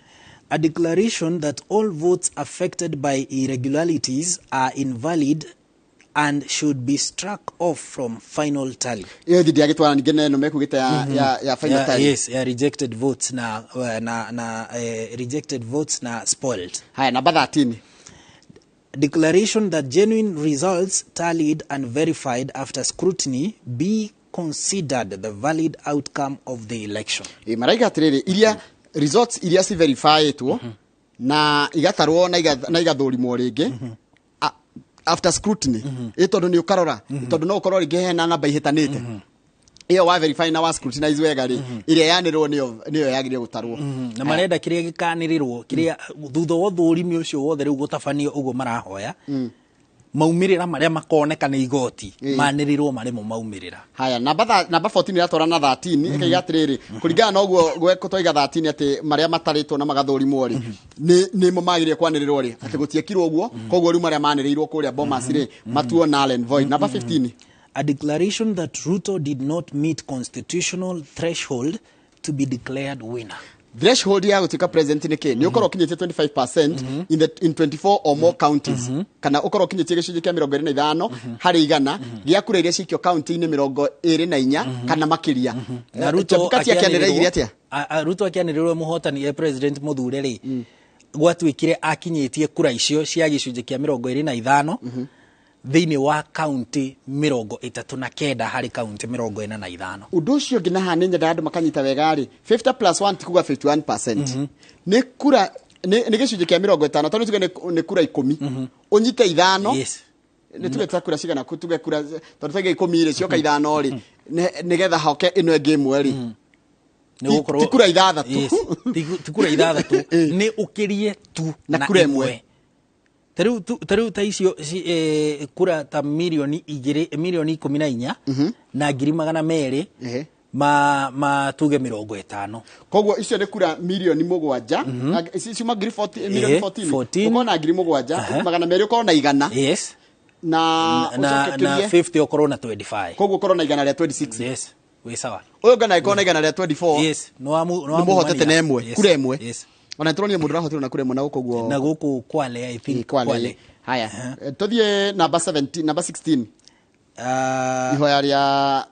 A declaration that all votes affected by irregularities are invalid and should be struck off from final tally. Ĩyo thi ndĩagĩtwara ningĩ na ĩno mekugĩte ya final tally. Yes, ya rejected votes na rejected votes na spoiled. Haya, namba 13. Declaration that genuine results tallied and verified after scrutiny be considered the valid outcome of the election. Ĩ, maraiga atĩrĩrĩ, iria results iria ci verifyĩtwo na igatarwo na igathũrimwo rĩngĩ after scrutiny, ĩ tondũ nĩ ũkarora, tondũ no ũkorwo rĩngĩ hena namba ihĩtanĩte, ĩyo wa verify na wa scrutinize wega rĩ, ĩrĩa yanĩrĩrwo nĩyo yagĩrĩire gũtarwo. Na marenda kĩrĩa gĩkanĩrĩrwo, kĩrĩa thutha wa ũthũrimi ũcio wothe rĩu gũtabanio ũguo, marahoya maumĩrĩra marĩa makoneka nĩ igoti manĩrĩrwo marĩ mo maumĩrĩra. Haya, namba 14 iratwara na 13, ĩkaiga atĩrĩrĩ, kũringana na ũguo twaiga 13, atĩ marĩa matarĩtwo na magathũrimwo rĩ, nĩmo magĩrĩire kwanĩrĩrwo rĩ, atĩ gũtiekirwo ũguo, koguo rĩu marĩa manĩrĩirwo kũrĩa Bomas rĩ, matuo null and void. Namba 15. A declaration that Ruto did not meet constitutional threshold to be declared winner. Threshold ya gũtuĩka president nĩ kĩ? Nĩ ũkorwo ũkinyĩtie 25% in 24 or more counties, kana ũkorwo ũkinyĩtie gĩcunjĩ kĩa 25 harĩ igana gĩa kura iria cikio kaunti-inĩ 24 kana makĩria. Na Ruto Chebukati akĩanĩrĩire atĩa? Ruto akĩanĩrĩrwo mũhotani, e president mũthure rĩ, gwatuĩkire akinyĩtie kura icio cia gĩcunjĩ kĩa 25 thĩinĩ wa kaunti 39 harĩ kaunti 45. Ũndũ ũcio ũngĩ na haha nĩ nyendaga andũ makanyita wega rĩ, 50 plus 1 ti kuga 51%. Nĩ kura nĩ gĩcunjĩ kĩa 50, tondũ tuge nĩ kura 10, ũnyite 5. Nĩ tuge ta kura cigana, tuge kura, tondũ tuge 10 rĩ, cioka 5 rĩ, nĩgetha hoke ĩno ĩngĩ 1 rĩ. Nĩ gũkorwo Ti kura 6. Yes, ti kura 6, nĩ ũkĩrie tu na kura 1. Tarĩu ta icio kura ta mirioni 2, mirioni 14 na ngiri 200 ma tuge 50. Koguo icio nĩ kura mirioni 7, ici ciuma ngiri 40, mirioni 14. 14. Ũkorwo na ngiri 7 200, ũkorwo na 100. Na na ũcoke na ũkĩrie. 50, ũkorwo na 25. Koguo ũkorwo na 126. Yes, wĩ sawa. Ũyũ ngana ĩkorwo na 124. Yes, nĩ nĩ mũhotete na 1, kura 1. Ona nĩtũronire mũndũ ũrahotirwo na kura 1 na gũkũ guo. Na gũkũ Kwale, I think. Kwale. Kwale. Haya, tũthiĩ namba 17, namba 16. Ihoya rĩa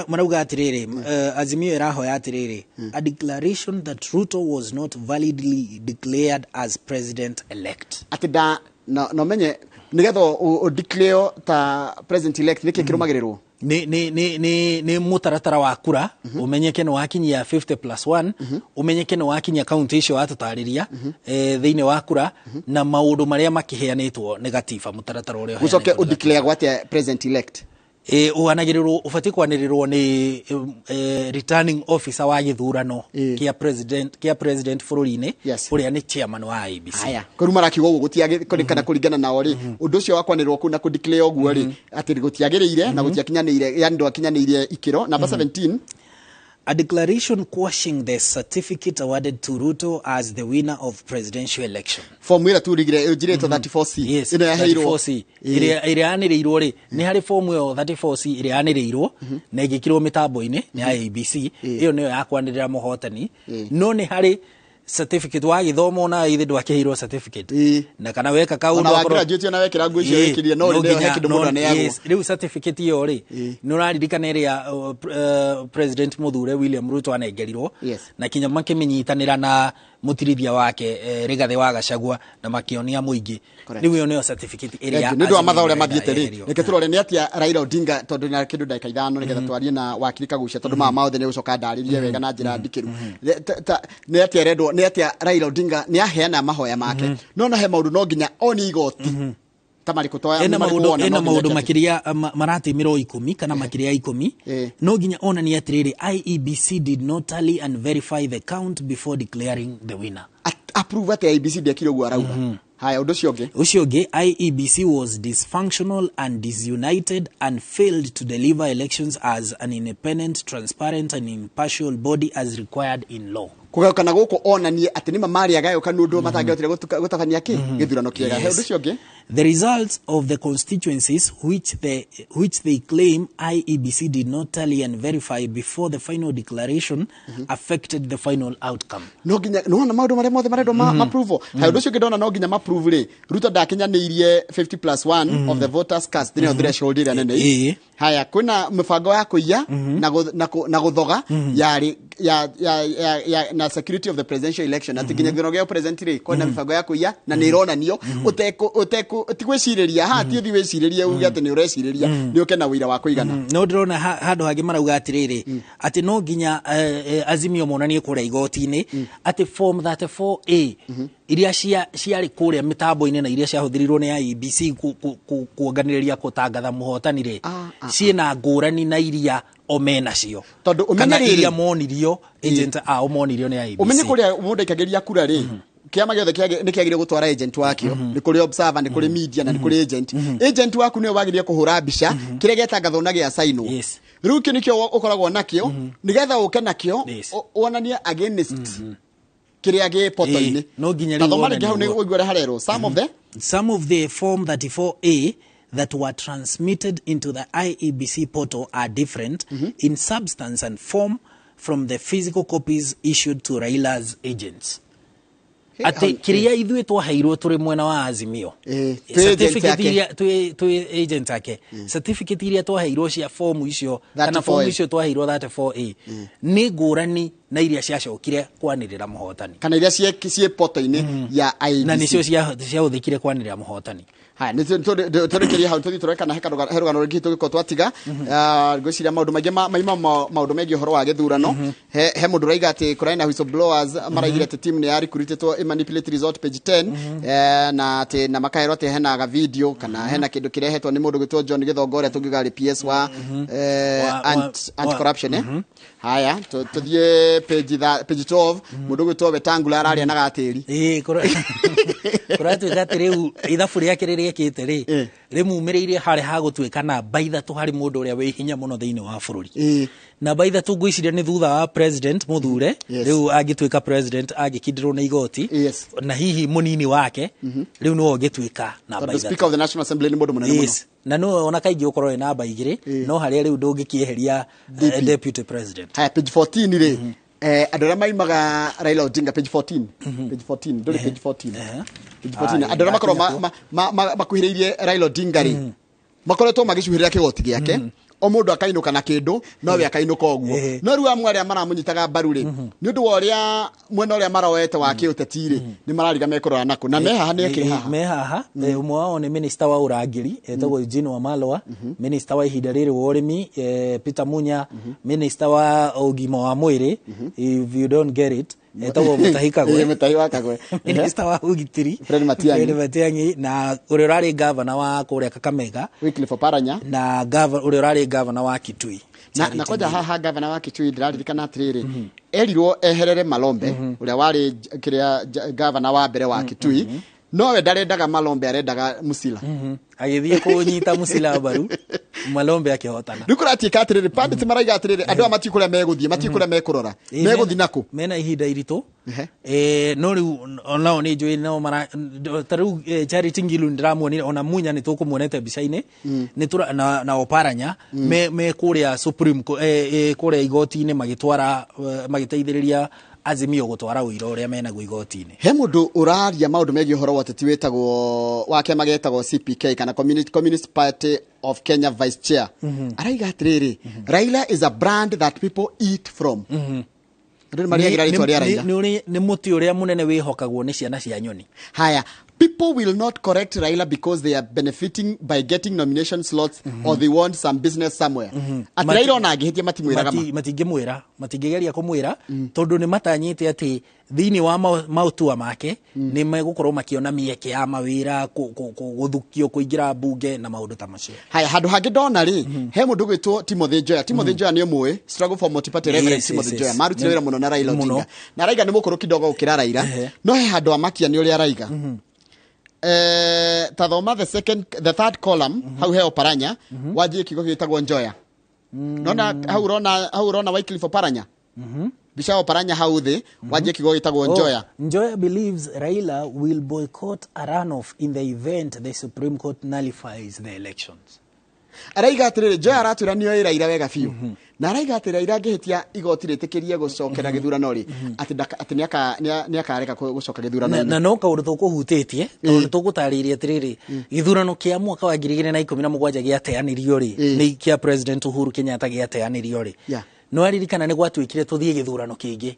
Marauga atĩrĩrĩ, Azimio ĩrahoya atĩrĩrĩ, a declaration that Ruto was not validly declared as president elect. Atĩ nda no menye nĩgetha ũ declare ta president elect nĩkĩ kĩrũmagĩrĩrwo. Nĩ mũtaratara wa kura, ũmenyeke nĩ wakinyia 50 plus 1, ũmenyeke nĩ wakinyia kaunti icio watũtarĩria thĩinĩ wa kura, na maũndũ marĩa makĩheanĩtwo nĩ gatiba, mũtaratara ũrĩa Gũcoke ũheanĩtwo nĩ gatiba. Ũdeclare gwatia president elect? Ũanagĩrĩrwo, ũbatiĩ kwanĩrĩrwo nĩ returning officer wa gĩthurano kĩa president bũrũri-inĩ, ũrĩa nĩ chairman wa IEBC. Haya, kũu marakiuga ũguo gũtiagĩ kana kũringana nao rĩ, ũndũ ũcio wa kwanĩrĩrwo kũu na kũdeclare ũguo rĩ, atĩ gũtiagĩrĩire na gũtiakinyanĩire, yani ndwakinyanĩirie ikĩro. Namba 17. A declaration quashing the certificate awarded to Ruto as the winner of presidential election. Fomu ĩrĩa turigire njirĩtwo 34C. Yes, Ĩno yaheirwo. 34C. Ĩrĩa yanĩrĩirwo rĩ, nĩ harĩ fomu ĩyo 34C ĩrĩa yanĩrĩirwo na ĩgĩkĩrwo mĩtambo-inĩ nĩ IEBC. Ĩyo nĩyo ya kwanĩrĩra mũhotani. No nĩ harĩ certificate wagĩthoma, ona ithe ndwakĩheirwo certificate na kana weka kaũndũ. Ona wa graduate, ona wekĩra nguo icio wĩkĩrire, no rĩrĩa he kĩndũ mũndũ aneagwo. Yes, rĩu certificate ĩyo rĩ, nĩ ũraririkana ĩrĩa president mũthure William Ruto anengerirwo na kinya makĩmĩnyitanĩra na mũtirithia wake Rigathĩ wa Gachagua na makĩonia mũingĩ. Correct. Rĩu ĩyo nĩyo certificate ĩrĩa Thank you. Nĩ ũndũ wa mathaa ũrĩa Azimio mathiĩte rĩ, yeherio. Reke tũrore nĩ atĩa Raila Odinga, tondũ na kĩndũ ndagĩka 5 nĩgetha twarie na wakiri Kagucia, tondũ maya maothe nĩ gũcoka ndarĩrie wega na njĩra ndikĩru. Nĩ atĩa rendwo, nĩ atĩa Raila Odinga nĩ aheana mahoya make, no na he maũndũ no nginya oni igoti ta marĩkũ toya? Ena Nĩ marĩkũ maũndũ wona ena no nginya maũndũ eke atĩa? Makĩria maratimĩrwo 10 kana makĩria ya 10. No nginya onanie atĩrĩrĩ, IEBC did not tally and verify the count before declaring the winner. Approve atĩ IEBC ndekire ũguo arauga. Haya, ũndũ ũcio ũngĩ? Ũcio ũngĩ, IEBC was dysfunctional and disunited and failed to deliver elections as an independent, transparent and impartial body as required in law. Kũgayũkana gũkũ onanie atĩ nĩma marĩ agayũkanu, ũndũ matangĩhotire gũtabania kĩ gĩthurano kĩega. He ũndũ ũcio ũngĩ? The results of the constituencies which they claim IEBC did not tally and verify before the final declaration affected the final outcome. No nginya nĩwona maũndũ marĩa mothe marendwo ma-approve. Haya, ũndũ ũcio ũngĩ ndona no nginya ma-approve rĩ, Ruto ndakinyanĩirie 50 plus 1 of the voters cast, nĩyo threshold ĩrĩa nene. Haya, kwĩna mĩbango ya kũiya na gũthoga yarĩ ya na security of the presidential election, atĩ nginya gĩthurano gĩa president rĩ, kwĩna mĩbango ya kũiya na nĩ ĩronanio ũtekũ ũtekũ ti gwĩcirĩria haha, ti ũthiĩ wĩcirĩrie uge atĩ nĩ ũrecirĩria, nĩ ũke na ũira wa kũigana. No ndĩrona handũ hangĩ marauga atĩrĩrĩ, atĩ no nginya Azimio monanie kũrĩa igoti-inĩ atĩ form 34A iria ciarĩ kũrĩa mĩtambo-inĩ na iria ciahũthĩrirwo nĩ IEBC kuonganĩrĩria kũtangatha mũhotani rĩ, ciĩna ngũrani na iria o menacio, Tondũ ũmenye kana rĩrĩ- iria monirio, agent ao monirio nĩ IEBC. Ũmenye kũrĩa mũndũ aikagĩria kura rĩ, kĩama gĩothe nĩ kĩagĩrĩire gũtwara agent wakĩo. Nĩ kũrĩ observer, nĩ kũrĩ media na nĩ kũrĩ agent. Agent waku nĩwe wagĩrĩire kũhũra mbica kĩrĩa gĩatangathwo na gĩacainwo. Rĩu kĩu nĩkĩo ũkoragwo nakĩo nĩgetha ũke nakĩo wonanie against kĩrĩa gĩ poto-inĩ. No nginya Ta rĩu thoma rĩngĩ hau wonanie nĩ ũguo. ũigue ũrĩa harerwo some of the Some of the Form 34A that were transmitted into the IEBC portal are different in substance and form from the physical copies issued to Raila's agents. Atĩ kĩrĩa ithuĩ twaheirwo tũrĩ mwena wa Azimio, twĩ agent certificate yake. iria twĩ agent ake, certificate iria twaheirwo cia fomu icio kana 34A. fomu icio twaheirwo 34A nĩ ngũrani na iria ciacokire kwanĩrĩra mũhotani. Kana iria ciĩ poto-inĩ ya IEBC. Na nĩcio ciahũthĩkire kwanĩrĩra mũhotani. Haya, nĩ tũrĩkĩrie hau, tũthiĩ tũrore kana he rũgano rũngĩ tũngĩkorwo twatiga. Ngwĩciria maũndũ maingĩ maima maũndũ megiĩ ũhoro wa gĩthurano. He mũndũ ũraiga atĩ kũrarĩ na whistleblowers maraigire atĩ team nĩ ya recruitetwo manipulate result, page 10, na atĩ na makaherwo atĩ hena ga video kana hena kĩndũ kĩrehetwo nĩ mũndũ gwĩtwo John Gĩthongo, ũrĩa tũngiuga arĩ PS wa anti corruption. Haya, tũthiĩ page 12. Mũndũ gwĩtwo Wetangula araria na gatĩri. Ĩĩ, kũratuĩka atĩ rĩu ithabu rĩake rĩrĩa ekĩte rĩ, rĩmumĩrĩire harĩ ha gũtuĩka namba 3 harĩ mũndũ ũrĩa wĩ hinya mũno thĩinĩ wa bũrũri. Namba 3 ngwĩciria nĩ thutha wa president mũthure. Rĩu angĩtuĩka president angĩkindĩrwo nĩ igoti na hihi mũnini wake, rĩu nĩwe ũngĩtuĩka namba Tondũ 3. Speaker of the National Assembly nĩ mũndũ mũnene mũno. Yes. Na nĩwe ona kaingĩ ũkorwo wĩ namba 2, no harĩa rĩu ndũngĩkĩeheria deputy president. Haya, page 14 rĩ, andũ arĩa maimaga Raila Odinga, page 14, page 14, ndũrĩ page 14, page 14. Ah, Andũ arĩa makorwo ndakinya. makuhĩrĩirie Raila Odinga rĩ, makoretwo magĩcuhĩrĩra kĩgoti gĩake. O mũndũ akainũka na kĩndũ, nowe akainũka ũguo. No rĩu amwe arĩa maramũnyitaga mbaru rĩ, nĩ ũndũ wa ũrĩa mwena ũrĩa maroete wa kĩũteti rĩ, nĩ marariga mekũrora nakũ na me haha, nĩ ekĩrĩ haha. Me haha. Ũmwe wao nĩ minister wa ũrangĩri etagwo Eugene Wamalwa, minister wa ihinda rĩrĩ wa ũrĩmi Peter Munya, minister wa ũgima wa mwĩrĩ, if you don't get it, etagwo Mutahi Kagwe. Mutahi wa Kagwe. Minister wa ũgitĩri Fred Matiang'i. Fred Matiang'i, na ũrĩa ũrarĩ gavana wa kũrĩa Kakamega Wycliffe Oparanya, na ũrĩa ũrarĩ gavana wa Kitui. Na kwanja haha gavana wa Kitui ndĩraririkana atĩrĩrĩ, erirwo eherere Malombe ũrĩa warĩ kĩrĩa gavana wa mbere wa Kitui, nowe ndarendaga Malombe, arendaga Musila. Agĩthiĩ kũnyita Musila mbaru, Malombe akĩhotana. Rĩu kũratuĩka atĩrĩrĩ, pundits maraiga atĩrĩrĩ, andũ aya matiũĩ kũrĩa megũthiĩ, matiũĩ kũrĩa mekũrora, megũthiĩ nakũ. Mena ihinda iritũ. No rĩu onao nĩ njũĩ no mara ta rĩu Charity Ngilu ndĩramuonire, ona Munya nĩ tũkũmuonete mbica-inĩ, nĩ tũra na Oparanya me kũrĩa Supreme kũrĩa igoti-inĩ magĩtwara, magĩteithĩrĩria Azimio gũtwara ũira ũrĩa menaguo igoti-inĩ. He mũndũ ũraria maũndũ megiĩ ũhoro wa ũteti wĩtagwo wa kĩama gĩtagwo CPK kana Communist Party of Kenya Vice Chair. Araiga atĩrĩrĩ, Raila is a brand that people eat from. Andũ nĩ marĩagĩra rĩtwa rĩa Raila. Nĩ mũtĩ ũrĩa mũnene wĩhokagwo nĩ ciana cia nyoni. Haya, people will not correct Raila because they are benefiting by getting nomination slots or they want some business somewhere. Atĩ Raila ona angĩhĩtia matimwĩraga ma. Matingĩmwĩra, matingĩgeria kũmwĩra, tondũ nĩ matanyĩte atĩ thĩinĩ wa maũtua make nĩ megũkorwo makĩona mĩeke ya mawĩra, gũthukio kũingĩra mbunge na maũndũ ta macio. Haya, handũ hangĩ ndona rĩ, he mũndũ gwĩtwo Timothy Njoya. Timothy Njoya nĩ ũmũĩ, struggle for multi-party Reverend Timothy Njoya. Marutire wĩra mũno na Raila Odinga. Na araiga nĩ mũkũrũ kidogo gũkĩra Raila. No he handũ amakia nĩ ũrĩa araiga. Tathoma the third column, hau he Oparanya, wanjie kiugo gĩtagwo Njoya. Nona hau urona Wycliffe Oparanya. Mbica Oparanya hau thĩ, wanjie kiugo gĩtagwo Njoya. Njoya believes Raila will boycott a runoff in the event the Supreme Court nullifies the elections. Araiga atĩrĩrĩ, Njoya aratwĩra nĩoĩ Raila wega biũ. Na araiga atĩ Raila angĩhĩtia igoti rĩtĩkĩrie gũcokera gĩthurano rĩ, atĩ nĩakarega gũcoka gĩthurano-inĩ. Na no kaũndũ tũkũhutĩtie, tondũ tũgũtarĩirie atĩrĩrĩ, gĩthurano kĩa mwaka wa 2017 gĩateanĩrio rĩ, nĩ kĩa President Uhuru Kenyatta gĩateanĩrio rĩ. No aririkana nĩ gwatuĩkire tũthiĩ gĩthurano kĩngĩ.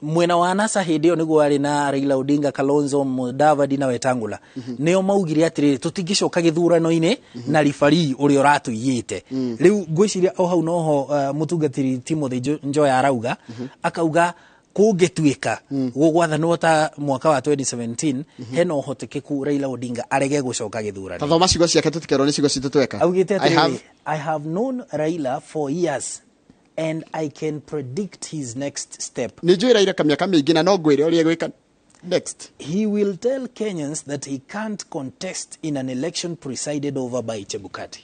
Mwena wa NASA hĩndĩ ĩyo nĩguo warĩ na Raila Odinga, Kalonzo Mudavadi na Wetangula. Nĩo maugire atĩrĩrĩ, tũtingĩcoka gĩthurano-inĩ na referee ũrĩa ũratũiyĩte. Rĩu ngwĩciria o hau noho mũtungatĩri Timothy Njoya arauga, akauga kũngĩtuĩka gũgwathanwo ta mwaka wa 2017, hena ũhotekeku Raila Odinga arege gũcoka gĩthurano. Tathoma ciugo ciake tũtikerwo nĩ ciugo citũ tweka. Augĩte atĩrĩrĩ, I have known Raila for years and I can predict his next step. Nĩ njũĩ Raila mĩaka mĩingĩ na no ngwĩre ũrĩa egwĩka next. He will tell Kenyans that he can't contest in an election presided over by Chebukati.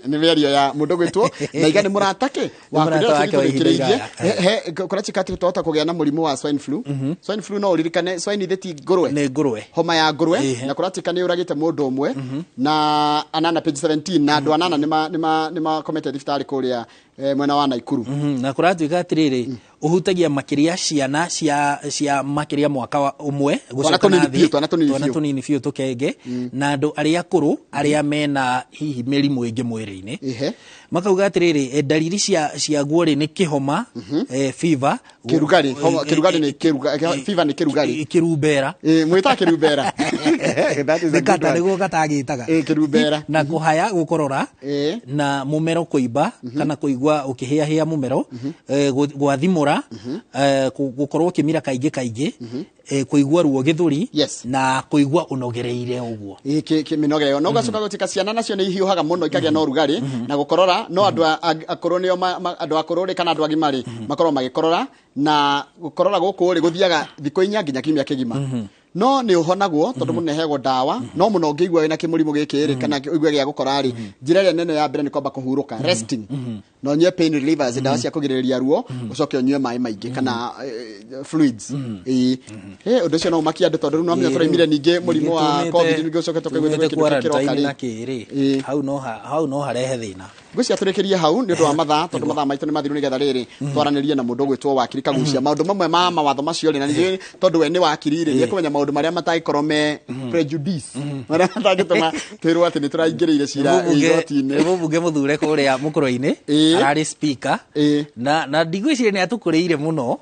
Nĩ mĩario ya mũndũ gwĩtwo na iga nĩ mũrata kĩ wa kũrĩa kũratuĩka atĩ twahota kũgĩa na mũrimũ wa swine flu. Swine flu no ũririkane, swine ithe ti ngũrwe, nĩ ngũrwe, homa ya ngũrwe, na kũratuĩka nĩ ũragĩte mũndũ ũmwe na anana page 17, na andũ anana nĩ makomete thibitarĩ kũrĩa mwena wa Naikuru. Na kũratuĩka atĩrĩrĩ, ũhutagia makĩria ciana cia makĩria mwaka ũmwe gũcoka na thĩ, twana tũnini biũ tũkenge, na andũ arĩa akũrũ arĩa mena hihi mĩrimũ ĩngĩ mwĩrĩ-inĩ. Makauga atĩrĩrĩ, ndariri ciaguo rĩ nĩ kĩhoma, fever, kĩrugarĩ, kĩrugarĩ nĩ fever nĩ kĩrugarĩ, kĩrumbera, mwĩtaga kĩrumbera, nĩ nĩguo gatagĩtaga kĩrumbera, na kũhaya gũkorora, na mũmero kũimba kana kũigua ũkĩhĩahĩa mũmero, gwathimũra, gũkorwo ũkĩmira kaingĩ kaingĩ, kũigua ruo gĩthũri, na kũigua ũnogereire ũguo. Mĩnogere ĩyo. Na ũgacoka gũtuĩka ciana nacio nĩ ihiũhaga mũno ikagĩa na ũrugarĩ na gũkorora, no andũ akũrũ nĩo andũ akũrũ rĩ kana andũ agima rĩ makoragwo magĩkorora, na gũkorora gũkũ rĩ gũthiaga thikũ 4 nginya kiumia kĩgima. No nĩ ũhonagwo tondũ mũndũ nĩaheagwo ndawa, no mũno ũngĩigua wĩna kĩmũrimũ gĩkĩ rĩ kana ũigue gĩa gũkora rĩ, njĩra ĩrĩa nene ya mbere nĩ kwamba kũhurũka, resting, na ũnyue pain relievers, ndawa cia kũgirĩrĩria ruo, ũcoke ũnyue maĩ maingĩ kana fluids. Ũndũ ũcio no ũmakie andũ tondũ rĩu no menya tũraimire ningĩ mũrimũ wa COVID ningĩ ũcoke tũkaigua kĩndũ kĩroka rĩ. Hau no harehe thĩna. Ngwĩciria tũrĩkĩrie hau nĩ ũndũ wa mathaa, tondũ mathaa maitũ nĩ mathiru, nĩgetha rĩrĩ twaranĩrie na mũndũ ũgwĩtwo wakiri Kagucia maũndũ mamwe ma mawatho macio rĩ, na ningĩ tondũ we nĩ wakiri rĩ, nĩekũmenya maũndũ marĩa matangĩkorwo me prejudice, marĩa matangĩtũma twĩrwo atĩ nĩ tũraingĩrĩire cira igoti-inĩ. Mũmbunge mũthure kũrĩa Mũkũrwe-inĩ, ararĩ speaker, na ndigwĩciria nĩ atũkũrĩire mũno,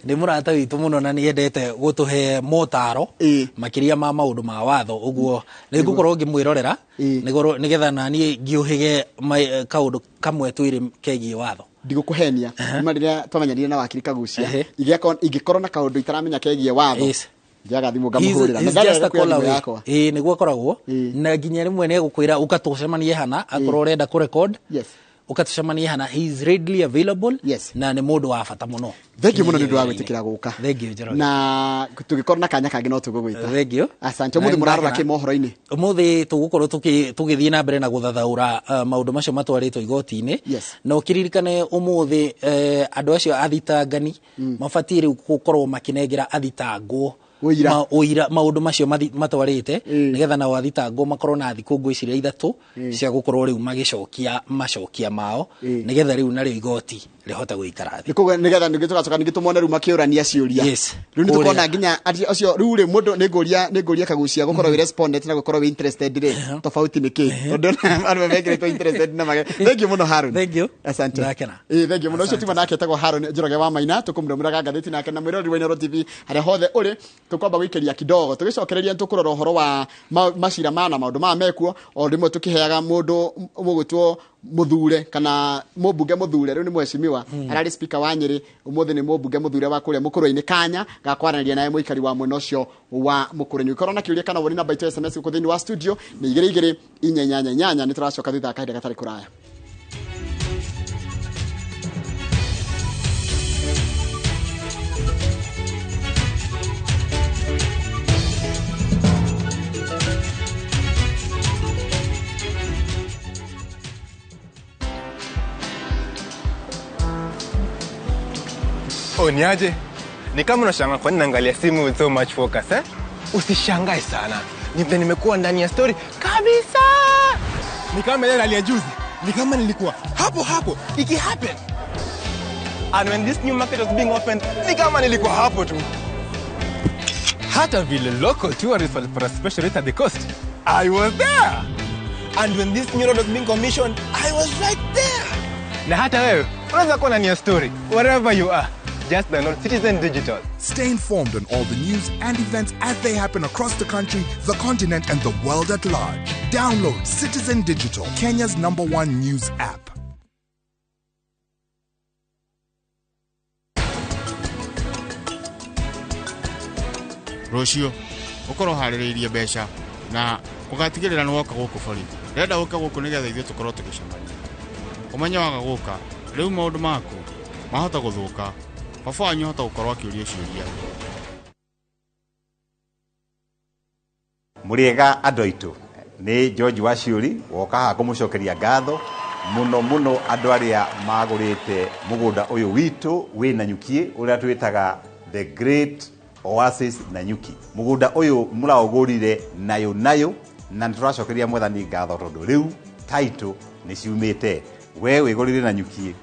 nĩ mũrata witũ mũno na nĩ endete gũtũhe motaro makĩria ma maũndũ ma watho, ũguo nĩ ngũkorwo ngĩmwĩrorera nĩgetha naniĩ ngĩũhĩge kaũndũ kamwe twĩrĩ kegiĩ watho. Ndigũkũhenia, kuma rĩrĩa twamenyanire na wakiri Kagucia, ingĩkorwo na kaũndũ itaramenya kegiĩ watho, njaga thimũ ngamũhũrĩra. He's just a call away. Ĩĩ, nĩguo akoragwo, na nginya rĩmwe nĩ egũkwĩra ũka tũcemanie hana akorwo ũrenda kũ record, ũka tũcemanie hana. He is readily available. Na nĩ mũndũ wa bata mũno. Thank you mũno nĩ ũndũ wa gwĩtĩkĩra gũka. Thank you, Njoroge. Na tũgĩkorwo na kanya kangĩ no tũgũgwĩta. Thank you. Asante. Ũmũthĩ mũrarora kĩ mohoro-inĩ? Ũmũthĩ tũgũkorwo tũgĩthiĩ na mbere na gũthathaũra maũndũ macio matwarĩtwo igoti-inĩ, na ũkĩririkane ũmũthĩ andũ acio athitangani mabatiĩ rĩu gũkorwo makĩnengera athitangwo ũira, ũira maũndũ macio matwarĩte, nĩgetha nao athitangwo makorwo na thikũ ngwĩciria 3 cia gũkorwo rĩu magĩcokia macokia mao, nĩgetha rĩu narĩo igoti rĩhote gũikara thĩ. Nĩkũguo nĩgetha ningĩ tũgacoka ningĩ tũmone rĩu makĩũrania ciũria. Rĩu nĩ tũkona nginya acio rĩu rĩ, mũndũ nĩ ngũria Kagucia gũkorwo wĩ respondent na gũkorwo wĩ interested rĩ, tofauti nĩ kĩ? Tondũ andũ mekĩrĩtwo interested na mage. Thank you mũno, Harun. Thank you. Asante. Ndakena. Ĩĩ, thank you mũno. Ũcio tuma nake etagwo Harun Njoroge wa Maina, tũkũmũrũmĩraga ngathĩti nake na mwĩroreri wa Inooro TV harĩa hothe ũrĩ. Tũkwamba gũikĩria kidogo, tũgĩcokereria tũkũrora ũhoro wa macira ma na maũndũ maya mekuo, o rĩmwe tũkĩheaga mũndũ mũgwĩtwo mũthure kana mũmbunge mũthure, rĩu nĩ mheshimiwa, ararĩ speaker wa Nyĩrĩ, ũmũthĩ nĩ mũmbunge mũthure wa kũrĩa Mũkũrwe-inĩ, kanya ga kwaranĩria naye mũikari wa mwena ũcio wa Mũkũrwe-inĩ. Ũngĩkorwo na kĩũria kana woni, namba itũ ya SMS gũkũ thĩinĩ wa studio nĩ 22488. Nĩ tũracoka thutha wa kahinda gatarĩ kũraya. Oh, niaje? Ni kama unashangaa kwa nini naangalia simu with so much focus, eh? Usishangae sana. Ni vile nimekuwa ndani ya story kabisa. Ni kama ile rally ya juzi. Ni kama nilikuwa hapo hapo iki happen. And when this new market was being opened, ni kama nilikuwa hapo tu. Hata vile local tourists walipata special rate at the coast, I was there. And when this new road was being commissioned, I was right there. Na hata wewe unaweza kuwa ndani ya story wherever you are. Just download Citizen Digital. Stay informed on all the news and events as they happen across the country, the continent, and the world at large. Download Citizen Digital, Kenya's number one news app. Rũciũ ũkorwo ũharĩrĩirie mbeca na ũgatigĩrĩra nĩ woka gũkũ borithi. Ndĩrenda ũke gũkũ nĩgetha ithuĩ tũkorwo tũgĩcemania. Ũmenye waga gũka rĩu maũndũ maku mahota gũthũka, baba wanyu ahota gũkorwo akĩũria ciũria. Mũrĩega andũ aitũ, nĩ George Waciũri woka haha kũmũcokeria ngatho mũno mũno andũ arĩa magũrĩte mũgũnda ũyũ witũ wĩ Nanyuki, ũrĩa twĩtaga The Great Oasis Nanyuki. Mũgũnda ũyũ mũraũgũrire nayo nayo, na nĩtũracokeria Mwathani ngatho tondũ rĩu title nĩ ciumĩte. We wĩgũrĩre Nanyuki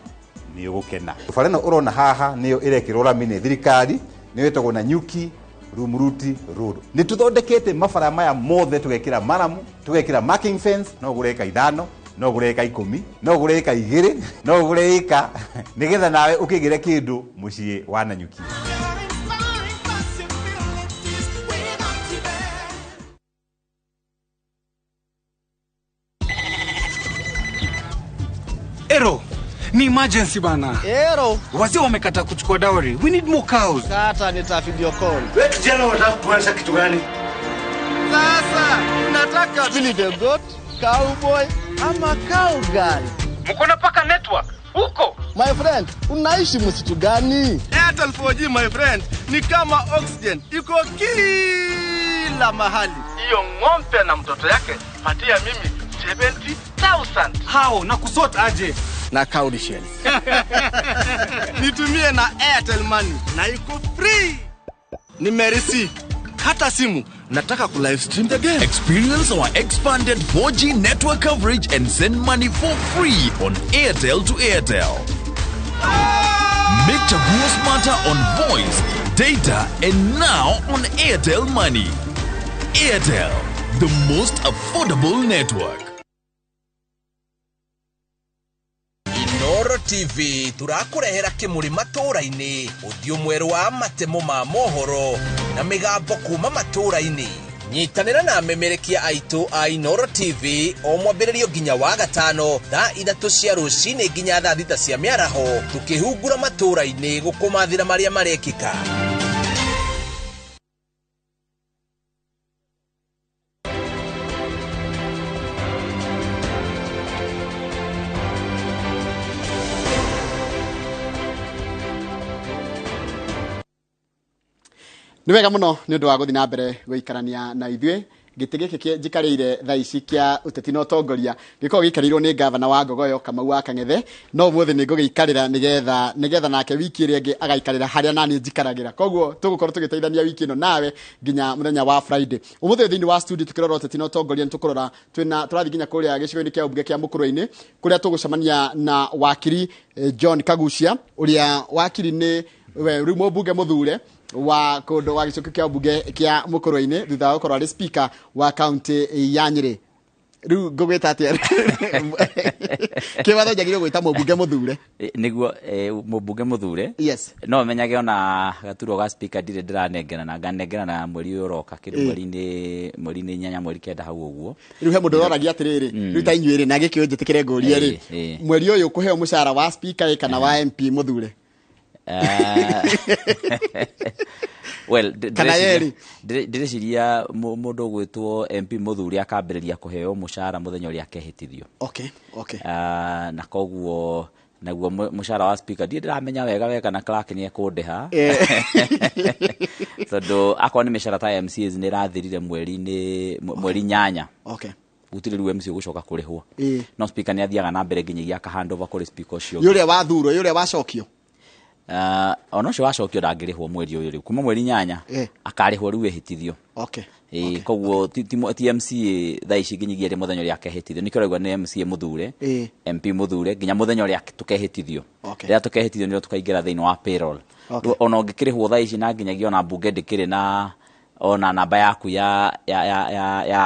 nĩ ũgũkena. Bara ĩno ũrona haha nĩyo ĩrekĩrwo rami nĩ thirikari, nĩyo ĩtagwo Nanyuki Rumuruti Road. Nĩ tũthondekete mabara maya mothe, tũgekĩra maramu, tũgekĩra marking fence, no ũgũre ĩka 5, no ũgũre ĩka 10, no ũgũre ĩka 2, no ũgũre ĩka, nĩgetha nawe ũkĩgĩre kĩndũ mũciĩ wa Nanyuki. Ero, ni emergency bana. Ero. Wazee wamekata kuchukua dowry. We need more cows. Kata nita video call. Wewe kijana unataka kuanza kitu gani? Sasa nataka mimi the goat, cowboy ama cowgirl. Mko na paka network huko? My friend, unaishi msitu gani? Airtel 4G, my friend, ni kama oxygen. Iko kila mahali. Hiyo ng'ombe na mtoto yake patia mimi 70,000. Hao na kusort aje? Na cowrie shells. Nitumie na Airtel Money na iko free. Nimerisi. Kata simu Nataka ku live stream the game. Experience our expanded 4G network coverage and send money for free on Airtel to Airtel. Make Chaguo smarter on voice, data, and now on Airtel Money. Airtel, the most affordable network. Inoro TV tũrakũrehera kĩmũrĩ matũũra-inĩ, ũthiũ mwerũ wa matemo ma mohoro na mĩgambo kuma matũũra-inĩ. Nyitanĩra na amemerekia aitũ a Inoro TV o mwambĩrĩrio nginya wa gatano thaa 3 cia rũcinĩ nginya thaa 6 cia mĩaraho, tũkĩhungura matũũra-inĩ gũkũmathĩra marĩa marekĩka. Nĩ wega mũno nĩ ũndũ wa gũthiĩ na mbere gũikarania na ithuĩ. Gĩtĩ gĩkĩ njikarĩire thaa ici kĩa ũteti na ũtongoria gĩkoragwo gĩikarĩirwo nĩ gavana wa Ngogoyo Kamau wa Kang'ethe, no ũmũthĩ nĩ ngũgĩikarĩra nĩgetha nake wiki ĩrĩa ĩngĩ agaikarĩra harĩa naniĩ njikaragĩra. Koguo tũgũkorwo tũgĩteithania wiki ĩno nawe nginya mũthenya wa Friday. Ũmũthĩ thĩinĩ wa studio tũkĩrora ũteti na ũtongoria nĩ tũkũrora twĩna tũrathiĩ nginya kũrĩa gĩcigo-inĩ kĩa ũmbunge kĩa Mũkũrwe-inĩ kũrĩa tũgũcemania na wakiri John Kagucia, ũrĩa wakiri nĩ we rĩu mũmbunge mũthure wa kũndũ wa gĩcigo kĩa ũmbunge kĩa Mũkũrwe-inĩ thutha wa gũkorwo arĩ speaker wa kaunti ya Nyĩrĩ. Rĩu ngũgwĩta atĩa? Kĩwatho njagĩrĩirwo gwĩta mũmbunge mũthure. Nĩguo mũmbunge mũthure. Yes. No menyage ona gaturwa ga speaker ndirĩ ndĩranengera na nganengera na mweri ũyũ ũroka kĩndũ mweri-inĩ 8 mweri 9 hau ũguo. Rĩu he mũndũ ũroragia atĩrĩrĩ, rĩu ta inyuĩ rĩ, na gĩkĩ njĩtĩkĩre ngũrie rĩ, mweri ũyũ ũkũheo mũcara wa speaker kana wa MP mũthure? Well, Kana yerĩ? Ndĩreciria mũndũ ũgwĩtwo MP mũthure akambĩrĩria kũheo mũcara mũthenya ũrĩa akehĩtithio. Okay. Na koguo naguo mũcara wa speaker ndirĩ ndĩramenya wega wega na clerk nĩ ekũndĩha. Tondũ akorwo nĩ mĩcara ta MCAs nĩ ĩrathirire mweri 8. Okay. Gũtirĩ rĩu MC ũgũcoka kũrĩhwo. No speaker nĩ athiaga na mbere nginyagia aka hand over kũrĩ speaker ũcio ũngĩ. Yũrĩa wathurwo, yũrĩa wacokio. Ona ũcio wacokio ndangĩrĩhwo mweri ũyũ rĩu. Kuma mweri 8 akarĩhwo rĩu ehĩtithio. Okay. Koguo ti MCA thaa ici nginyagia rĩ mũthenya ũrĩa akehĩtithio. Nĩkĩo ũraigua nĩ MCA mũthure, MP mũthure nginya mũthenya ũrĩa tũkehĩtithio. Okay. Rĩrĩa tũkehĩtithio nĩrĩo tũkaingĩra thĩinĩ wa payroll. Okay. Ona ũngĩkĩrĩhwo thaa ici na nginyagia ona mbunge ndĩkĩrĩ na ona namba yaku ya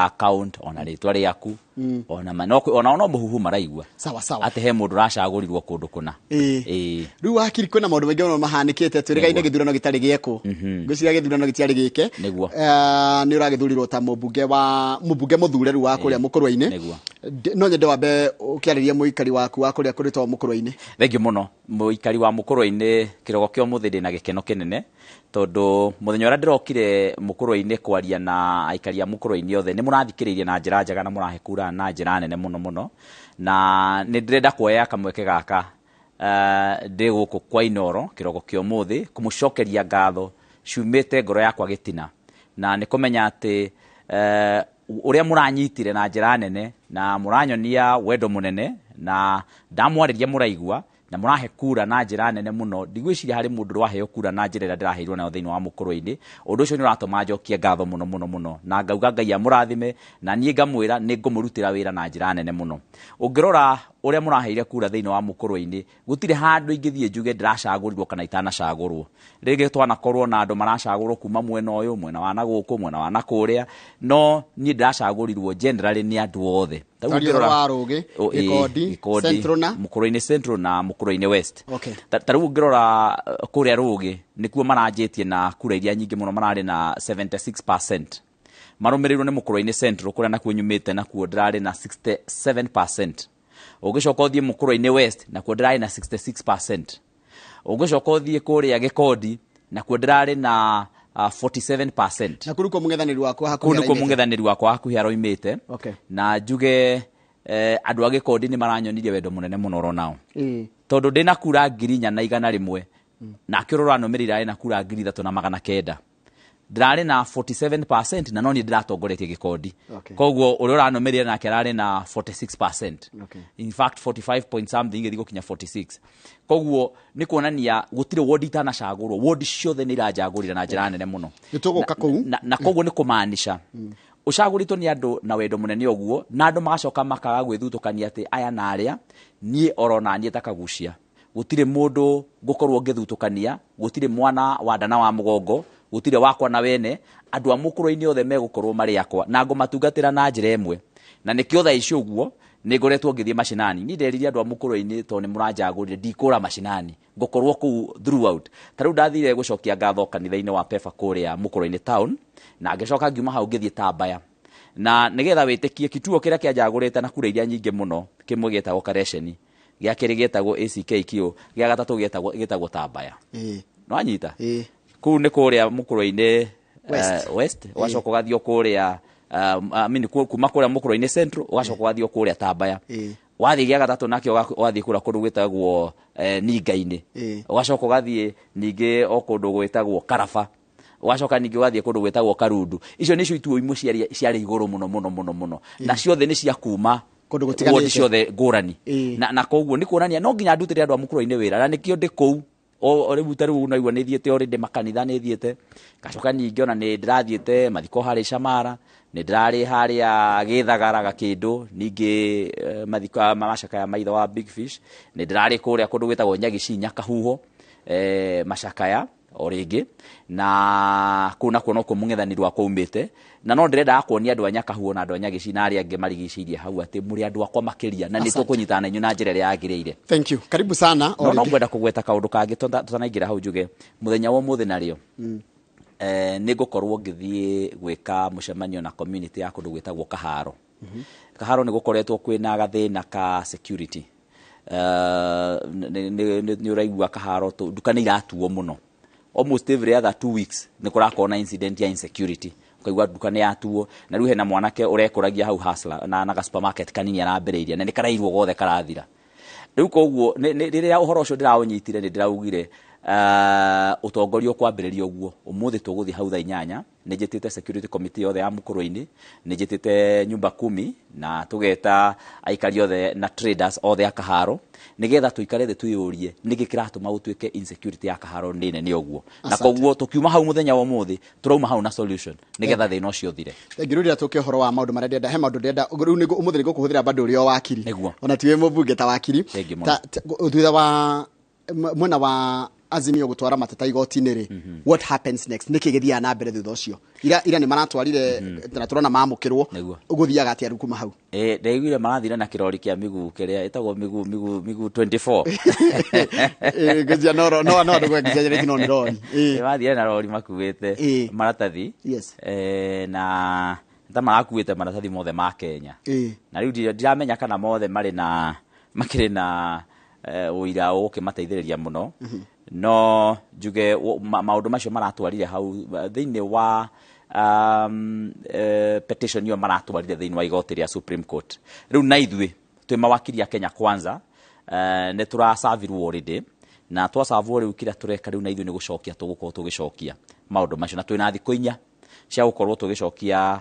account, ona rĩtwa rĩaku, ona no, ona no mũhuhu maraigua. Sawa, sawa. Atĩ he mũndũ ũracagũrirwo kũndũ kũna. Rĩu wakiri kwĩna maũndũ maingĩ mũno mahanĩkĩte, twĩrĩgaine gĩthurano gĩtarĩ gĩekwo. Ngwĩciria gĩthurano gĩtiarĩ gĩke. Nĩguo. Nĩ ũragĩthurirwo ta mũmbunge mũthure rĩu wa kũrĩa Mũkũrwe-inĩ. Nĩguo. No nyende wambe ũkĩarĩrie mũikari waku wa kũrĩa kũrĩtwo Mũkũrwe-inĩ. Thengiũ mũno. Mũikari wa Mũkũrwe-inĩ kĩrogo kĩa ũmũthĩ ndĩna gĩkeno kĩnene tondũ mũthenya ũrĩa ndĩrokire Mũkũrwe-inĩ kwaria na aikari a Mũkũrwe-inĩ othe nĩ mũrathikĩrĩirie na njĩra njega na mũrahe kura na njĩra nene mũno mũno, na nĩ ndĩrenda kuoya kamweke gaka ndĩ gũkũ kwa Inooro kĩrogo kĩa ũmũthĩ kũmũcokeria ngatho ciumĩte ngoro yakwa gĩtina, na nĩ kũmenya atĩ ũrĩa mũranyitire na njĩra nene na mũranyonia wendo mũnene na ndamwarĩria mũraigua na mũrahe kura na njĩra nene mũno. Ndigwĩciria harĩ mũndũ ũraheo kura na njĩra ĩrĩa ndĩraheirwo nayo thĩinĩ wa Mũkũrwe-inĩ. Ũndũ ũcio nĩ ũratũma njokie ngatho mũno mũno mũno, na ngauga Ngai amũrathime, na niĩ ngamwĩra nĩ ngũmũrutĩra wĩra na njĩra nene mũno. Ũngĩrora ũrĩa mũraheire kura thĩinĩ wa Mũkũrwe-inĩ, gũtirĩ handũ ingĩthiĩ njuge ndĩracagũrirwo kana itanacagũrwo. Rĩngĩ twanakorwo na andũ maracagũrwo kuma mwena ũyũ, mwena wa na gũkũ, mwena wa na kũrĩa, no niĩ ndĩracagũrirwo generally nĩ andũ othe. Ta rĩu Twaria ũhoro ũngĩrora wa Rũgĩ, Gĩkondi, Gĩkondi, Central na? Mũkũrwe-inĩ Central na Mũkũrwe-inĩ West. Okay. Ta rĩu ũngĩrora kũrĩa Rũgĩ nĩkuo maranjĩtie na kura iria nyingĩ mũno, mararĩ na 76%. Marũmĩrĩirwo nĩ Mũkũrwe-inĩ Central kũrĩa nakuo nyumĩte, nakuo ndĩrarĩ na 67%. Ũngĩcoka ũthiĩ Mũkũrwe-inĩ West nakuo ndĩrarĩ na 66%. Ũngĩcoka ũthiĩ kũrĩa Gĩkondi nakuo ndĩrarĩ na 47%. Na kũu nĩkuo mũng'ethanĩri wakwa hakuhĩ Kũu nĩkuo araimĩte. mũng'ethanĩri wakwa hakuhĩ aroimĩte. Okay. Na njuge andũ a Gĩkondi nĩ maranyonirie wendo mũnene mũno oronao. Tondũ ndĩna kura ngiri inya na igana rĩmwe, nake ũrĩa ũranũmĩrĩire arĩ na kura ngiri ithatũ na magana kenda. Ndĩrarĩ na 47% na no niĩ ndĩratongoretie gĩkondi. Okay. Koguo ũrĩa ũranũmĩrĩra nake ararĩ na 46%. Okay. In fact 45 point something ĩgĩthiĩ gũkinya 46. Koguo nĩ kuonania gũtirĩ wodi itanacagũrwo, wodi ciothe nĩ iranjagũrire na njĩra nene mũno. Nĩ tũgũka kũu. Na koguo nĩ kũmaanisha ũcagũrĩtwo nĩ andũ na wendo mũnene ũguo, na andũ magacoka makaga gwĩthutũkania atĩ aya na arĩa, niĩ oro na niĩ ta Kagucia gũtirĩ mũndũ ngũkorwo ngĩthutũkania, gũtirĩ mwana wa nda na wa mũgongo, gũtirĩ wakwa na wene, andũ a mũkũrũ-inĩ othe megũkorwo marĩ akwa na ngũmatungatĩra na njĩra ĩmwe. Na nĩkĩo thaa ici ũguo nĩ ngoretwo ngĩthiĩ macinani. Niĩ nderire andũ a mũkũrũ-inĩ tondũ nĩ mũranjagũrire ndikũra macinani, ngũkorwo kũu throughout. Ta rĩu ndathire gũcokia ngatho kanitha-inĩ wa Pefa kũrĩa mũkũrũ-inĩ town, na ngĩcoka ngiuma hau ngĩthiĩ Tambaya. Na nĩgetha wĩtĩkie kituo kĩrĩa kĩanjagũrĩte na kura iria nyingĩ mũno, kĩmwe gĩetagwo Kareceni, gĩa kerĩ gĩetagwo ACKQ, gĩa gatatũ gĩtagwo Tambaya. Nĩwanyita? Kũu nĩ kũrĩa mũkũrũ-inĩ West. West, ũgacoka ũgathiĩ kũrĩa kuma kũrĩa mũkũrũ-inĩ Central, ũgacoka ũgathiĩ kũrĩa Tambaya. Wathiĩ gĩa gatatũ nakĩo ũgathiĩ kũrĩa kũndũ gwĩtagwo Ninga-inĩ. Ũgacoka ũgathiĩ ningĩ o kũndũ gwĩtagwo Karaba. Ũgacoka ningĩ ũgathiĩ kũndũ gwĩtagwo Karundu. Icio nĩcio ituo imwe ciarĩ igũrũ mũno mũno mũno mũno. Na ciothe nĩ cia kuma Kũndũ gũtiganĩte. wodi ciothe ngũrani. Na koguo nĩ kuonania no nginya ndutĩre andũ a mũkũrũ-inĩ wĩra, na nĩkĩo ndĩ kũu. O rĩu ta rĩu naigua nĩ thiĩte already makanitha nĩ thiĩte, ngacoka ningĩ ona nĩ ndĩrathiĩte mathiko harĩ Shamara, nĩ ndĩrarĩ harĩa Gĩthagara Gakĩndũ, ningĩ mathiko macakaya maitho wa Big Fish, nĩ ndĩrarĩ kũrĩa kũndũ gwĩtagwo Nyagici Nyakahuho, macakaya o rĩngĩ, na kũu nakuo nokuo mũng'ethanĩri wakwa umĩte. Na no ndĩrendaga kuonia andũ a Nyakahuho na andũ a Nyagici na arĩa angĩ marigicĩirie hau atĩ mũrĩ andũ akwa makĩria, na nĩ tũkũnyitana na inyuĩ na njĩra ĩrĩa yagĩrĩire. Thank you. Karibu sana. No ngwenda kũgweta kaũndũ kangĩ tũtanaingĩra hau njuge mũthenya wa ũmũthĩ narĩo. Nĩ ngũkorwo ngĩthiĩ gwĩka mũcemanio na community ya kũndũ gwĩtagwo Kaharo. Kaharo nĩ gũkoretwo kwĩna gathĩna ka security. Nĩ ũraigua Kaharo nduka nĩ iratuo mũno. Almost every other 2 weeks nĩ kũrakorwo na incident ya insecurity. Ũkaigua nduka nĩ yatuo, na rĩu hena mwanake ũrekũragia hau hustler na ga supermarket kanini arambĩrĩirie, na nĩ karairwo gothe karathira. Rĩu koguo rĩrĩa ũhoro ũcio ndĩraũnyitire nĩ ndĩraugire ũtongoria ũkwambĩrĩria ũguo. Ũmũthĩ tũgũthiĩ hau thaa 8, nĩ njĩtĩte security committee yothe ya mũkũrũ-inĩ, nĩ njĩtĩte nyumba kumi, na tũgeta aikari othe na traders othe a Kaharo, nĩgetha tũikare thĩ twĩyũrie nĩkĩ kĩratũma gũtuĩke insecurity ya Kaharo nĩ nene ũguo. Na koguo tũkiuma hau mũthenya wa ũmũthĩ, tũrauma hau na solution nĩgetha thĩna ũcio ũthire. Thank you. Rĩrĩa tũke ũhoro wa maũndũ marĩa ndĩrenda, he maũndũ ndĩrenda rĩu nĩguo ũmũthĩ nĩngũkũhũthĩra bado ũrĩa wakiri. Ona tiwe mũmbunge ta wakiri. Thutha wa mwena wa Azimio gũtwara mateta igoti-inĩ rĩ, what happens next? Nĩkĩ gĩthiaga na mbere thutha ũcio? Ira nĩ maratwarire na tũrona mamũkĩrwo, ũgũthiaga atĩa rĩu kuma hau? Ndaiguire marathire na kĩrori kĩa mĩguu kĩrĩa ĩtagwo mĩguu 24. Ngĩcia no no no ndũgwĩciria rĩngĩ no nĩ rori. Mathire na rori makuĩte maratathi. Na ta marakuĩte maratathi mothe ma Kenya. Na rĩu ndiramenya kana mothe marĩ na makĩrĩ na ũira ũgũkĩmateithĩrĩria mũno. No njuge maũndũ macio maratwarire hau thĩinĩ wa petition ĩyo maratwarire thĩinĩ wa igoti rĩa Supreme Court. Rĩu na ithuĩ twĩ mawakiri a Kenya Kwanza, nĩ tũracavirwo already, na twacavwo rĩu kĩrĩa tũreka rĩu na ithuĩ nĩ gũcokia tũgũkorwo tũgĩcokia maũndũ macio, na twĩna thikũ 4 cia gũkorwo tũgĩcokia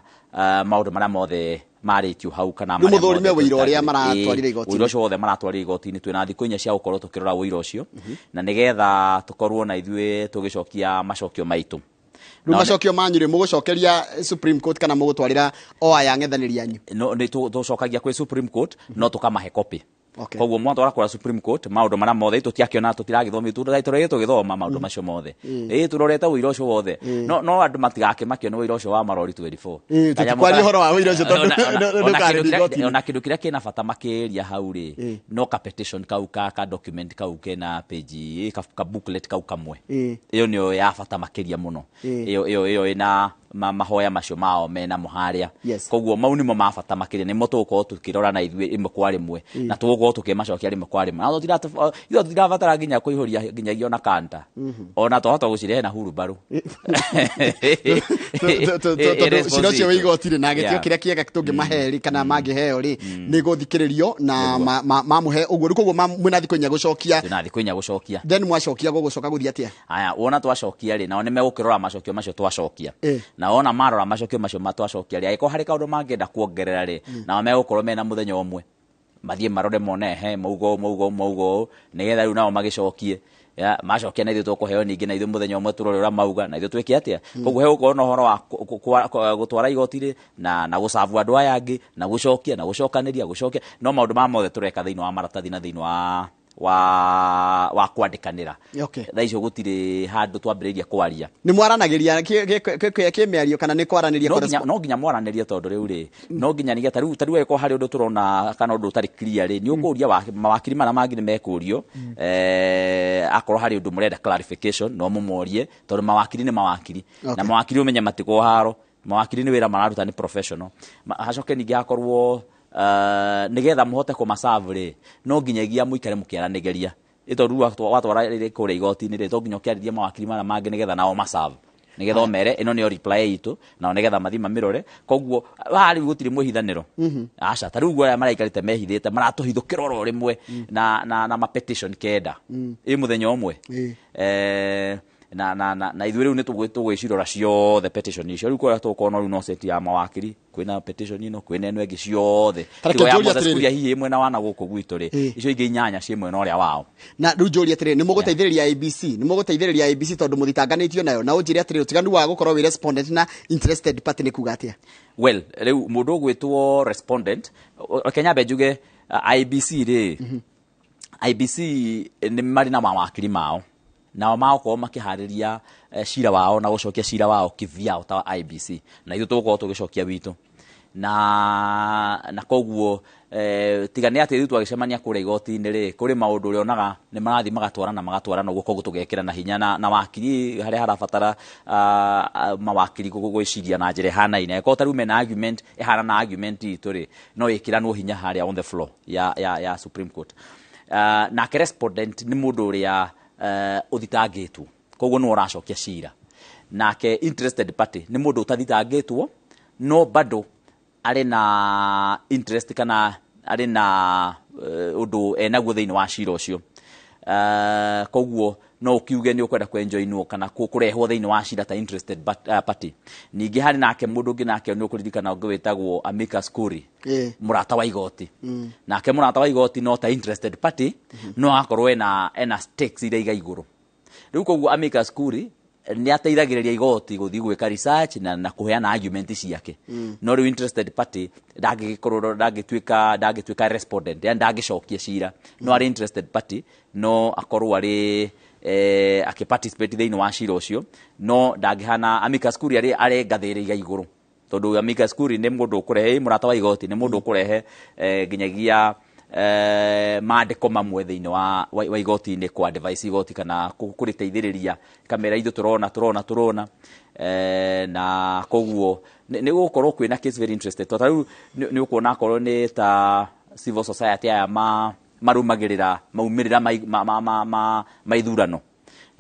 maũndũ marĩa mothe marĩtio hau kana marĩa mothe ũira ũrĩa maratwarire igoti-inĩ. Ũira ũcio wothe maratwarire igoti-inĩ, twĩna thikũ 4 cia gũkorwo tũkĩrora ũira ũcio, na nĩgetha tũkorwo na ithuĩ tũgĩcokia macokio maitũ. Rĩu macokio manyu rĩ, mũgũcokeria Supreme Court kana mũgũtwarĩra o aya ang'ethanĩri anyu? No, nĩ tũcokagia kwĩ Supreme Court, no tũkamahe copy. Koguo mwatwara kũrĩa Supreme Court maũndũ marĩa mothe tũtiakĩona tũtiragĩthomio, tũragĩtũragĩtwo tũgĩthoma maũndũ macio mothe. Tũrorete ũira ũcio wothe. No andũ matigakĩmakio nĩ ũira ũcio wa marori 24. Tũtikwaria ũhoro wa ũira ũcio tondũ ndũkarĩ igoti-inĩ. Ona kĩndũ kĩrĩa kĩna bata makĩria hau rĩ, no ka petition kau ka document kau kena page ka booklet kau kamwe. Ĩyo nĩyo ya bata makĩria mũno. Ĩyo ĩna mahoya macio mao menamo harĩa. Yes. Koguo mau nĩmo ma bata makĩria, nĩmo tũgũkorwo tũkĩrora na ithuĩ ĩmwe kwa rĩmwe, na tũgũkorwo tũkĩmacokia rĩmwe kwa rĩmwe, na ithuĩ tũtirabatara nginya kũihũria nginyagia ona kanta, ona twahota gũcirehe na hurumbarũ. Tondũ cira ũcio wĩ igoti-rĩ, na gĩtĩo kĩrĩa kĩega tũngĩmahe rĩ, kana mangĩheo rĩ, nĩ gũthikĩrĩrio na mamũhe ũguo. Rĩu koguo mwĩna thikũ 4 gũcokia. Twĩna thikũ 4 gũcokia. Then mwacokia gũgũcoka gũthiĩ atĩa? Aya, wona twacokia rĩ, nao nĩ megũkĩrora macokio macio twacokia, na wona marora macokio macio twacokia rĩ, angĩkorwo harĩ kaũndũ mangĩenda kuongerera rĩ, nao megũkorwo mena mũthenya ũmwe mathiĩ marore mone he mauga ũũ, mauga ũũ, mauga ũũ, nĩgetha rĩu nao magĩcokie. Ya, macokia na ithuĩ tũkũheo ningĩ na ithuĩ mũthenya ũmwe tũrore ũrĩa mauga na ithuĩ twĩke atĩa. Koguo hegũkorwo na ũhoro wa gũtwara igoti-rĩ, na gũcabu andũ aya angĩ, na gũcokia, na gũcokanĩria, gũcokia, no maũndũ maya mothe tũreka thĩinĩ wa maratathi na thĩinĩ wa kwandĩkanĩra. Thaa icio gũtirĩ handũ twambĩrĩirie kwaria. Nĩ mwaranagĩria kĩmĩario kana nĩ kwaranĩria? No nginya mwaranĩrie, tondũ rĩu rĩ, no nginya nĩgetha ta rĩu angĩkorwo harĩ ũndũ tũrona kana ũndũ ũtarĩ clear rĩ, nĩ ũkũria mawakiri marĩa mangĩ nĩ mekũrio, akorwo harĩ ũndũ mũrenda clarification no mũmorie, tondũ mawakiri nĩ mawakiri, na mawakiri ũmenye matigwo haro, mawakiri nĩ wĩra mararuta, nĩ professional. Hacoke ningĩ hakorwo nĩgetha mũhote kũmaserve rĩ, no nginyagia mũikare mũkĩaranĩgeria, tondũ rĩu watwara rĩrĩ kũrĩa igoti-inĩ rĩ, to nginya ũkĩarĩrie mawakiri marĩa mangĩ nĩgetha nao maserve, nĩgetha ũmere ĩno nĩyo reply itũ, nao nĩgetha mathiĩ mamĩrore. Koguo haha rĩu gũtirĩ mwĩhithanĩro, aca. Ta rĩu ũguo arĩa maraikarĩte mehithĩte maratũhithũkĩra oro rĩmwe na ma petition 9 ĩ mũthenya ũmwe. Na ithuĩ rĩu nĩ tũgwĩcirora ciothe petition icio. Rĩu kũrĩa tũgũkorwo no rĩu no set ya mawakiri, kwĩna petition ĩno, kwĩna ĩno ĩngĩ, ciothe. Ta reke Tigo ya njũrie Moses atĩrĩrĩ. Kuria hihi ĩ mwena wa na gũkũ gwitũ rĩ, icio ingĩ 8 ciĩ mwena ũrĩa wao. Na rĩu njũrie atĩrĩrĩ, nĩ mũgũteithĩrĩria IEBC? Nĩ mũgũteithĩrĩria IEBC tondũ mũthitanganĩtio nayo? Na ũnjĩre atĩrĩrĩ, ũtiganu wa gũkorwo wĩ respondent na interested party nĩ kuga atĩa? Well, rĩu mũndũ ũgwĩtwo respondent, reke nyambe njuge, IEBC rĩ, IEBC nĩ marĩ na mawakiri mao, nao magũkorwo makĩharĩria cira wao na gũcokia cira wao kivyao ta IEBC, na ithuĩ tũgũkorwo tũgĩcokia witũ, na koguo tiga nĩ atĩ rĩu twagĩcemania kũrĩa igoti-inĩ rĩ, kũrĩ maũndũ ũrĩonaga nĩ marathiĩ magatwarana ũguo. Koguo tũgekĩra na hinya na wakiri harĩa harabatara, mawakiri gwĩciria na njĩra ĩhanaine. Angĩkorwo ta rĩu mena argument ĩhana na argument itũ rĩ, no ĩkĩranwo hinya harĩa on the floor ya Supreme Court. Nake respondent nĩ mũndũ ũrĩa ũthitangĩtwo, koguo nĩwe ũracokia cira. Nake interested party nĩ mũndũ ũtathitangĩtwo no bado arĩ na interest kana arĩ na ũndũ enaguo thĩinĩ wa cira ũcio. Koguo no ũkiuge nĩ ũkwenda kwenjoinwo kana kũrehwo thĩinĩ wa cira ta interested party. Ningĩ harĩ nake mũndũ ũngĩ, nake nĩ ũkũririkana ũngĩ wĩtagwo amicus curiae, mũrata wa igoti. Nake mũrata wa igoti no ta interested party, no akorwo ena stakes iria iga igũrũ. Rĩu koguo amicus curiae nĩ ateithagĩrĩria igoti gũthiĩ gwĩka research na kũheana argument ciake. No rĩu interested party ndangĩgĩkorwo, ndangĩtuĩka respondent, yani ndangĩcokia cira, no arĩ interested party, no akorwo arĩ akĩparticipate thĩinĩ wa cira ũcio, no ndangĩhana amicus curiae arĩ ngathĩ ĩrĩa iga igũrũ, tondũ amicus curiae nĩ mũndũ ũkũrehe, mũrata wa igoti nĩ mũndũ ũkũrehe nginyagia maandĩko mamwe thĩinĩ wa igoti-inĩ kwa advice igoti kana kũrĩteithĩrĩria kamera ithuĩ tũrona na koguo nĩ gũkorwo kwĩna case very interested, tondũ ta rĩu nĩ ũkuona akorwo nĩ ta civil society aya marũmagĩrĩra maumĩrĩra ma ithurano,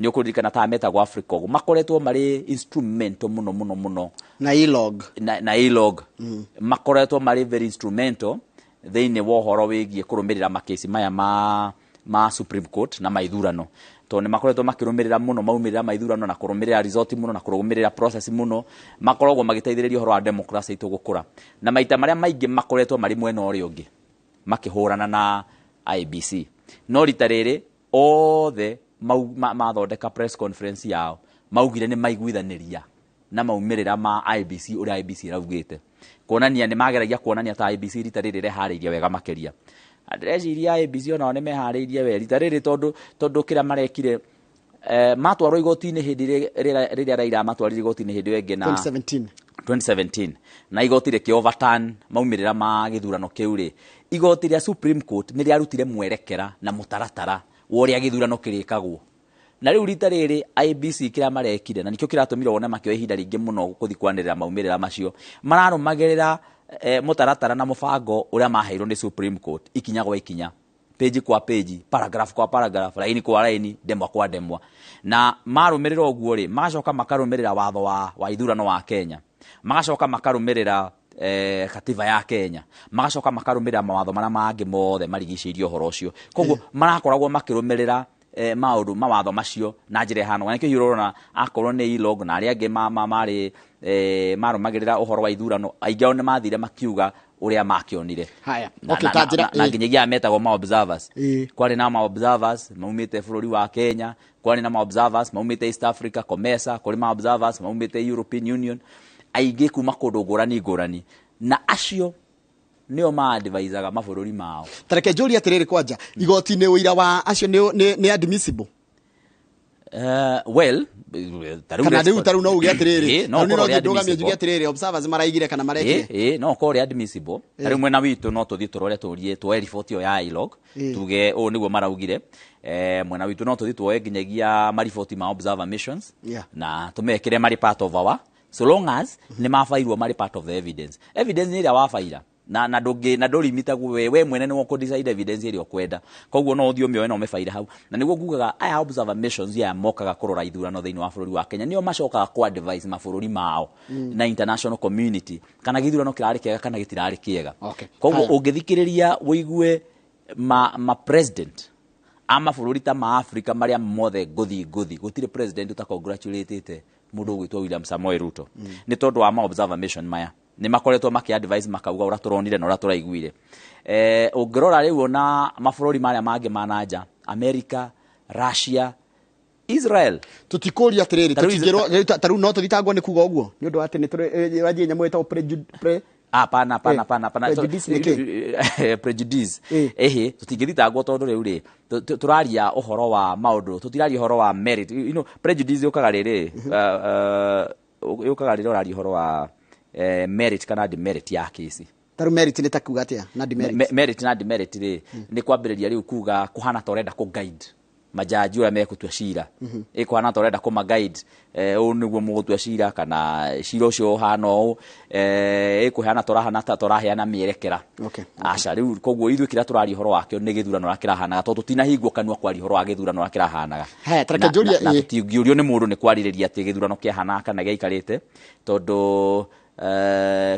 nĩ ũkũririkana ta metagwo Africa makoretwo marĩ instrumental mũno mũno mũno. Na e-log. Na e-log. Makoretwo marĩ very instrumental thĩinĩ wa ũhoro wĩgiĩ kũrũmĩrĩra makesi maya ma Supreme Court na maithurano, tondũ nĩ makoretwo makĩrũmĩrĩra mũno maumĩrĩra ma ithurano na kũrũmĩrĩra result mũno na kũrũmĩrĩra process mũno. Makoragwo magĩteithĩrĩria ũhoro wa democracy itũ gũkũra, na maita marĩa maingĩ makoretwo marĩ mwena ũrĩa ũngĩ makĩhũrana na IEBC. No rita rĩrĩ othe mathondeka press conference yao, maugire nĩ maiguithanĩria na maumĩrĩra ma IEBC, ũrĩa IEBC ĩraugĩte, kuonania nĩ mageragia kuonania ta IEBC rita rĩrĩ reharĩirie wega makĩria. Na ndĩreciria IEBC onao nĩ meharĩirie wega rita rĩrĩ, tondũ kĩrĩa marekire, matwarwo igoti-inĩ hĩndĩ rĩrĩa Raila amatwarire igoti-inĩ hĩndĩ ĩyo ĩngĩ na 2017. 2017, na igoti rĩkĩ overturn maumĩrĩra ma gĩthurano kĩu rĩ, igoti rĩa Supreme Court nĩ rĩarutire mwerekera na mũtaratara wa ũrĩa gĩthurano kĩrĩkagwo. Na rĩu rita rĩrĩ IEBC kĩrĩa marekire na nĩkĩo kĩratũmire wone makĩoya ihinda rĩingĩ mũno gũthiĩ kwanĩrĩra maumĩrĩra macio, mararũmagĩrĩra mũtaratara na mũbango ũrĩa maheirwo nĩ Supreme Court, ikinya gwa ikinya, page kwa page, paragraph kwa paragraph, laini kwa laini, ndemwa kwa ndemwa. Na marũmĩrĩra ũguo rĩ, magacoka makarũmĩrĩra watho wa ithurano wa Kenya, magacoka makarũmĩrĩra katiba ya Kenya, magacoka makarũmĩrĩra mawatho marĩa mangĩ mothe marigicĩirie ũhoro ũcio. Koguo marakoragwo makĩrũmĩrĩra maũndũ mawatho macio na njĩra ĩhana. Na nĩkĩo ũrona akorwo nĩ ILOG na arĩa angĩ marĩ marũmagĩrĩra ũhoro wa ithurano, aingĩ ao nĩ mathire makiuga ũrĩa makĩonire. Haya. Na, Okay, na, ta na, njĩra na nginyagia aya metagwo ma observers. Kwarĩ na ma observers maumĩte bũrũri wa Kenya, kwarĩ na ma observers maumĩte East Africa, COMESA, kũrĩ ma observers maumĩte European Union, aingĩ kuma kũndũ ngũrani ngũrani, na acio nĩo ma-advisaga mabũrũri mao. Tareke njũrie atĩrĩrĩ, kwanja igoti-inĩ ũira wa acio nĩ admissible? Well, Kana rĩu tarĩu no uge atĩrĩrĩ, no tarĩu ũkorwo no ũrĩ ndũgamie njuge admissible. atĩrĩrĩ, observers maraigire kana marekire. No ũkorwo ũrĩ admissible. Ta rĩu mwena witũ no tũthiĩ tũrore tũrie tuoe riboti ĩyo ya ILOG, tuge ũũ nĩguo maraugire. Mwena witũ no tũthiĩ tuoe nginyagia mariboti ma observer missions na tũmekĩre marĩ part of our, so long as nĩ mabairwo marĩ part of the evidence. Evidence nĩ ĩrĩa wabaira na na ndũngĩ na ndũrimitagwo, we mwene nĩwe ũkũ-decide evidence ĩrĩa ũkwenda. Koguo no ũthiĩ ũmĩoe na ũmĩbaire hau. Na nĩguo ngugaga aya observer missions aya mokaga kũrora ithurano thĩinĩ wa bũrũri wa Kenya nĩo macokaga kũ advise mabũrũri mao na international community kana gĩthurano kĩrarĩ kĩega kana gĩtirarĩ kĩega. Koguo ũngĩthikĩrĩria ũigue ma president a mabũrũri ta ma Africa marĩa mothe ngũthi ngũthi, gũtirĩ president ũtacongratulated mũndũ ũgwĩtwo William Samoei Ruto nĩ tondũ wa ma observer mission maya. Nĩ makoretwo makĩ advise makauga ũrĩa tũronire na ũrĩa tũraiguire. Ũngĩrora rĩu ona mabũrũri marĩa mangĩ ma nanja, America, Russia, Israel. Tũtikũria atĩrĩrĩ, Ta rĩu tũtingĩrwo tarĩu no tũthitangwo nĩ kuga ũguo nĩ ũndũ wa atĩ nĩ tũrĩ nyamũ ĩtagwo Hapana, hapana, hapana, hapana. Prejudice nĩ kĩ? Prejudice. Ehe, tũtingĩthitangwo tondũ rĩu rĩ tũraria ũhoro wa maũndũ, tũtiraria ũhoro wa merit. Prejudice yũkaga rĩrĩ, yũkaga rĩrĩa ũraria ũhoro wa merit kana demerit ya kesi. Tarĩu merit nĩ ta kuga atĩa na demerit? Merit na demerit rĩ, nĩ kwambĩrĩria rĩu kuga kũhana ta ũrenda kũ guide majaji ũrĩa mekũtua cira. Ĩkũhana ta ũrenda kũma guide, ũũ nĩguo mũgũtua cira kana cira ũcio ũhana ũũ, ĩkũhana ta ũrahana ta tũraheana mĩerekera. Aca, rĩu koguo ithuĩ kĩrĩa tũraria ũhoro wakĩo nĩ gĩthurano ũrĩa kĩrahanaga, tondũ tũtinahingwo kanua kwaria ũhoro wa gĩthurano ũrĩa kĩrahanaga. Haya, tareke njũrie, Na tũtingĩũrio nĩ mũndũ nĩ kwarĩrĩria atĩ gĩthurano kĩahanaga kana gĩaikarĩte, tondũ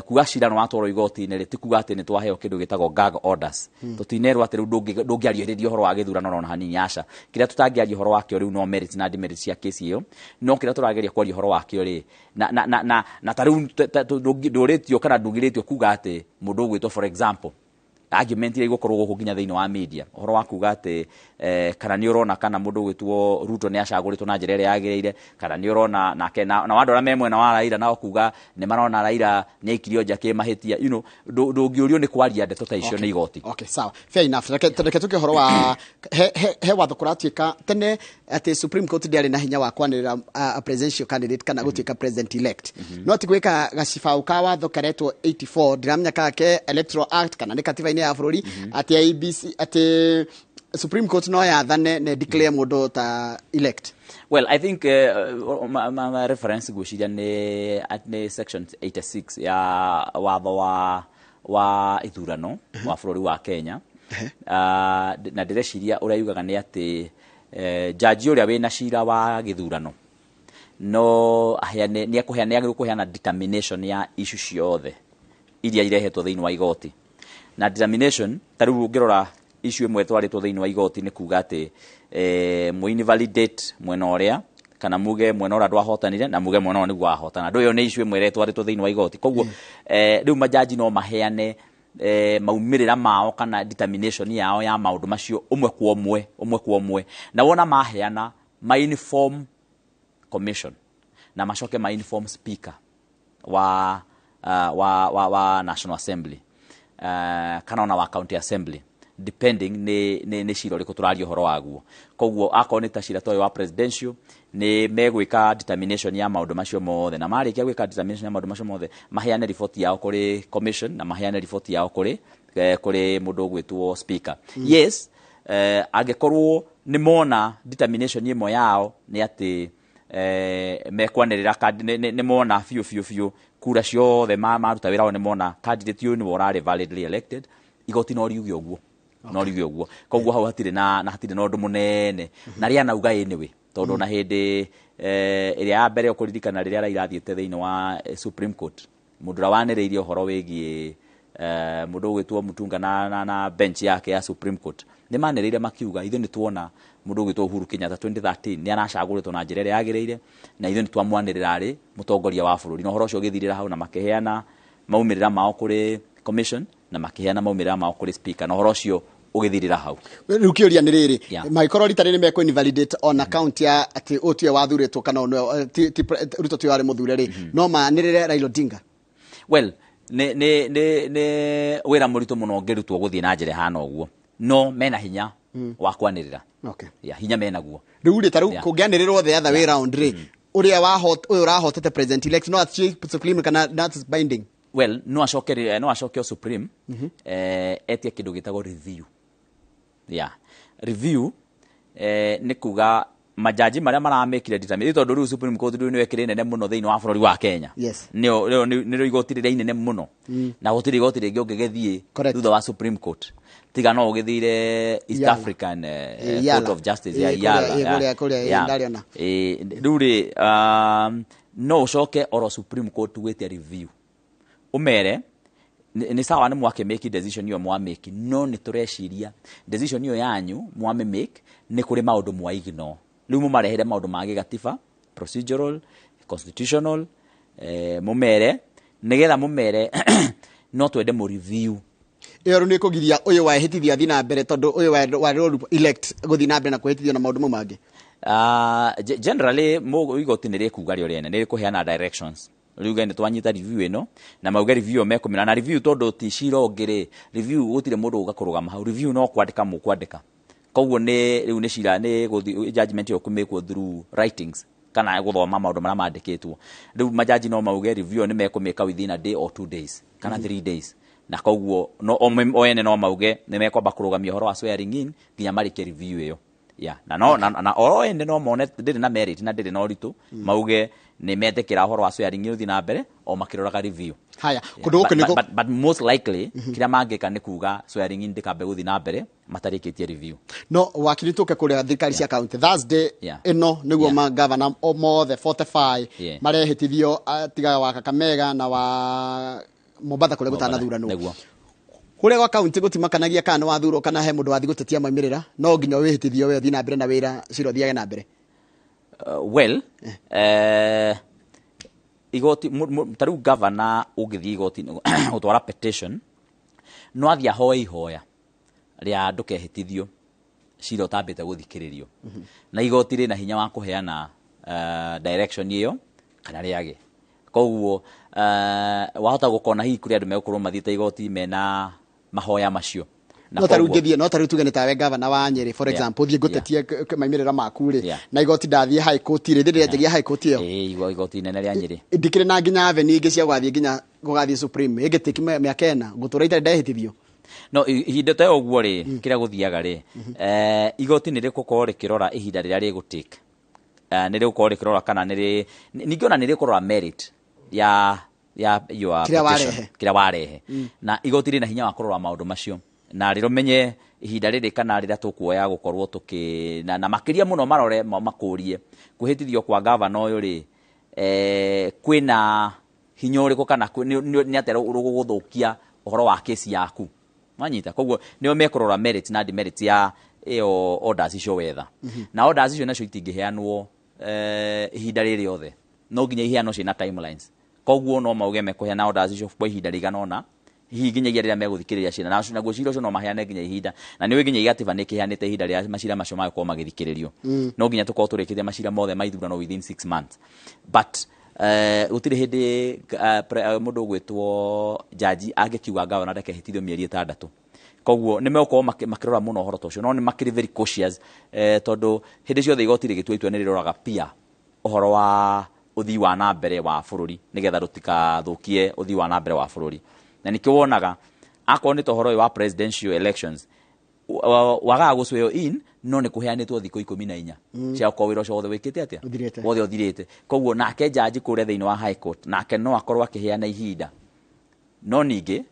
kuga cira nĩ watwarwo igoti-inĩ rĩ, ti kuga atĩ nĩ twaheo kĩndũ gĩtagwo gag orders. Tũtinerwo atĩ rĩu ndũngĩarĩrĩria ũhoro wa gĩthurano ona hanini, aca. Kĩrĩa tũtangĩaria ũhoro wakĩo rĩu no merit na demerit cia kesi ĩyo, no kĩrĩa tũrageria kwaria ũhoro wakĩo rĩ, na ta rĩu ndũrĩtio kana ndugĩrĩtio kuga atĩ mũndũ ũgwĩtwo, for example, argument iria igũkorwo gũkũ nginya thĩinĩ wa media, ũhoro wa kuga atĩ kana nĩ ũrona kana mũndũ ũgwĩtwo Ruto nĩ acagũrĩtwo na njĩra ĩrĩa yagĩrĩire, kana nĩ ũrona nake na andũ arĩa me mwena wa Raila nao kuga nĩ marona Raila nĩ aikirio nja kĩmahĩtia, ndũngĩũrio nĩ kwaria ndeto ta icio nĩ igoti. Okay, sawa, fair enough. Reke tũke ũhoro wa he watho kũratuĩka tene atĩ Supreme Court ndĩarĩ na hinya wa kwanĩrĩra a presidential candidate kana gũtuĩka president elect, no atĩ gwĩka gacibaũ ka watho karetwo 84, ndiramenya kana ke Electoral Act kana nĩ katiba-inĩ ya bũrũri, atĩ IEBC, atĩ Supreme Court no yathane na declare mũndũ ta elect. Well, I think ma reference gwĩciria nĩ section 86 ya watho wa ithurano wa bũrũri wa Kenya. Na ndĩreciria ũrĩa yugaga nĩ atĩ jaji ũrĩa wĩna cira wa gĩthurano no aheane, nĩ ekũheana, nĩ agĩrĩirwo kũheana determination ya issue ciothe iria irehetwo thĩinĩ wa igoti. Na determination, ta rĩu ũngĩrora issue ĩmwe ĩtwarĩtwo thĩinĩ wa igoti nĩ kuga atĩ mũ invalidate mwena ũrĩa, kana muge mwena ũrĩa ndwahotanire na muge mwena ũrĩa nĩguo wahotana. Ndũ ĩyo nĩ issue ĩmwe ĩrĩa ĩtwarĩtwo thĩinĩ wa igoti. Koguo rĩu majaji no maheane maumĩrĩra mao kana determination yao ya maũndũ macio ũmwe kwa ũmwe, ũmwe kwa ũmwe. Na wona maheana, ma inform commission na macoke ma inform speaker wa National Assembly kana ona wa County Assembly, depending nĩ cira ũrĩkũ tũraria ũhoro waguo. Koguo akorwo nĩ ta cira ta ũyũ wa presidential, nĩ megwĩka determination ya maũndũ macio mothe, na marĩkia gwĩka determination ya maũndũ macio mothe, maheane riboti yao kũrĩ commission na maheane riboti yao kũrĩ mũndũ ũgwĩtwo speaker. Yes, angĩkorwo Nĩ mona determination ĩmwe yao nĩ atĩ mekwanĩrĩra nĩ mona biũ biũ biũ kura ciothe maruta wĩra wao, nĩ mona candidate ũyũ nĩwe ũrarĩ validly elected. Igoti no riuge ũguo, no riuge ũguo. Koguo hau hatirĩ na hatirĩ na ũndũ mũnene na rĩa nauga anyway, tondũ na hĩndĩ ĩrĩa ya mbere ũkũririkana rĩrĩa Raila athiĩte thĩinĩ wa Supreme Court, mũndũ ũrĩa wanĩrĩirie ũhoro wĩgiĩ mũndũ ũgwĩtwo Mutunga na bench yake ya Supreme Court nĩ manĩrĩire makiuga, ithuĩ nĩ tuona mũndũ ũgwĩtwo Uhuru Kenyatta 2013 nĩ aracagũrĩtwo na njĩra ĩrĩa yagĩrĩire, na ithuĩ nĩ twamwanĩrĩra arĩ mũtongoria wa bũrũri. Na ũhoro ũcio ũgĩthirĩra hau, na makĩheana maumĩrĩra mao kũrĩ commission na makĩheana maumĩrĩra mao kũrĩ speaker, na ũhoro ũcio ũgĩthirĩra hau. Rĩu kĩũria nĩ rĩrĩ, mangĩkorwo rita rĩrĩ mekũ invalidate on account ya atĩ ũyũ tiwe wathurĩtwo kana ũyũ ti Ruto tiwe warĩ mũthure rĩ, no manĩrĩre Raila Odinga? Well, nĩ wĩra mũritũ mũno ũngĩrutwo gũthiĩ na njĩra ĩhana ũguo, no mena hinya wa kwanĩrĩra. Yeah, hinya menaguo. Rĩu rĩ, ta rĩu kũngĩanĩrĩrwo the other way round rĩ, ũrĩa ũyũ ũrahotete president elect no athiĩ Supreme kana that's binding? Well, no acoke Supreme, etie kĩndũ gĩtagwo review. Yeah, review nĩ kuga majaji marĩa maramĩkire determine, tondũ rĩu Supreme Court rĩu nĩyo ĩkĩrĩ nene mũno thĩinĩ wa bũrũri wa Kenya. Nĩrĩo igoti rĩrĩa inene mũno, na gũtirĩ igoti rĩngĩ ũngĩgĩthiĩ thutha wa Supreme Court tiga no ũgĩthire East IALA. African IALA. Court of Justice ya IALA, IALA. kũrĩa, ndarĩona. Rĩu rĩ, no ũcoke oro Supreme Court gwĩtia review, ũmere nĩ sawa nĩ mwakĩmake decision ĩyo mwamĩki, no nĩ tũreciria decision ĩyo yanyu mwamĩmake nĩ kũrĩ maũndũ mwa ignore. Rĩu mũmarehere maũndũ ma gĩgatiba, procedural, constitutional, mũmere nĩgetha mũmere no twende mũ review. Ĩyo rĩu nĩ kũgiria ũyũ wahĩtithio athiĩ na mbere, tondũ ũyũ warĩ elect gũthiĩ na mbere na kũhĩtithio na maũndũ mau mangĩ? Generally igoti nĩ rĩkuga rĩo rĩene nĩ rĩkũheana directions, riuge nĩ twanyita review ĩno, na mauge review ĩyo mekũmĩra na review, tondũ ti cira ũngĩ rĩ, review gũtirĩ mũndũ ũga kũrũgama hau, review no kwandĩka mũkwandĩka. Koguo nĩ rĩu nĩ cira nĩ gũthiĩ judgment ĩyo kũmĩkwo through writings kana gũthoma maũndũ marĩa mandĩkĩtwo. Rĩu majaji no mauge review ĩyo nĩ mekũmĩka within a day or 2 days kana 3 days, na koguo no o ene no mauge nĩ mekwamba kũrũgamia ũhoro wa swearing in nginya marĩkie review ĩyo. Yeah, na no na oro ene no mone ndĩrĩ na merit na ndĩrĩ na ũritũ, mauge nĩ metĩkĩra ũhoro wa swearing in ũthiĩ na mbere o makĩroraga review. Haya, kũndũ gũkũ nĩ But most likely kĩrĩa mangĩka nĩ kuga swearing in ndĩkambe gũthiĩ na mbere matarĩkĩtie review. No wakiri, tũke kũrĩa thirikari cia kaunti Thursday ĩno nĩguo magavana mothe 45 marehĩtithio, tiga wa Kakamega na wa Mombatha kũrĩa gũtanathuranwo. Kũrĩa gwa kaunti gũtimakanagia kana nĩ wathurwo kana he mũndũ wathiĩ gũtetia maumĩrĩra, no nginya wĩhĩtithio we ũthiĩ na mbere na wĩra, cira ũthiage na mbere? Well, igoti ta rĩu gavana ũngĩthiĩ igoti gũtwara petition, no athiĩ ahoe ihoya rĩa ndũkehĩtithio cira ũtambĩte gũthikĩrĩrio, na igoti rĩna hinya wa kũheana direction ĩyo kana rĩage. Koguo wahota gũkona hihi kũrĩ andũ megũkorwo mathiĩte igoti mena mahoya macio. Na No ta rĩu ngĩthiĩ, no ta rĩu tuge nĩ tawe gavana wa Nyĩrĩ, for example, thiĩ ngũtetie maumĩrĩra maku rĩ, na igoti ndathiĩ high court rĩ, ndĩrĩ rĩanjagia high court ĩyo? Ĩĩ, igoti inene rĩa Nyĩrĩ. Ndikĩrĩ na nginya avenue ingĩ cia gũgathiĩ nginya gũgathiĩ Supreme ĩngĩtĩki mĩaka 4 ngũtũra itarĩ ndehĩtithio? No ihinda ta ũguo rĩ, kĩrĩa gũthiaga rĩ, igoti nĩ rĩgũkorwo rĩkĩrora ihinda rĩrĩa rĩgũtake, nĩ rĩgũkorwo rĩkĩrora kana nĩ rĩ ningĩ ona nĩ rĩkũrora merit ya your Kĩrĩa petition, warehe. Kĩrĩa warehe, na igoti rĩna hinya wa kũrora maũndũ macio na rĩrũmenye ihinda rĩrĩ kana rĩrĩa tũkuoya gũkorwo tũkĩ na makĩria mũno marore makũrie kwĩhĩtithio kwa gavana ũyũ rĩ, kwĩna hinya ũrĩkũ kana nĩ atĩa rũgũgũthũkia ũhoro wa kesi yaku, wanyita? Koguo nĩo mekũrora merit na demerit ya ĩyo orders icio wetha. Na orders icio nacio itingĩheanwo ihinda rĩrĩ rĩothe, no nginya iheanwo ciĩna timelines. Koguo no mauge mekũheana orders icio kwa ihinda rĩigana ũna, hihi nginyagia rĩrĩa megũthikĩrĩria ciana, na naguo cira ũcio no maheane nginya ihinda, na nĩũĩ nginya igatiba nĩ kĩheanĩte ihinda rĩrĩa macira macio magũkorwo magĩthikĩrĩrio. No nginya tũkorwo tũrĩkĩtie macira mothe ma ithurano within 6 months, but gũtirĩ hĩndĩ mũndũ ũgwĩtwo jaji angĩkiuga gavana ndakehĩtithio mĩeri 6. Koguo nĩ megũkorwo makĩrora mũno ũhoro ta ũcio, no nĩ makĩrĩ very cautious, tondũ hĩndĩ ciothe igoti rĩgĩtua itua nĩ rĩroraga pia ũhoro wa ũthii wa na mbere wa bũrũri, nĩgetha rũtikathũkie ũthii wa na mbere wa bũrũri. Na nĩkĩo wonaga akorwo nĩ ta ũhoro ũyũ wa presidential elections wagaga gũswear in No nĩ kũheanĩtwo thikũ 14 cia gũkorwo wĩra ũcio wothe wĩkĩte atĩa, wothe ũthirĩte. Koguo nake jaji kũrĩa thĩinĩ wa high court nake no akorwo akĩheana ihinda, no ningĩ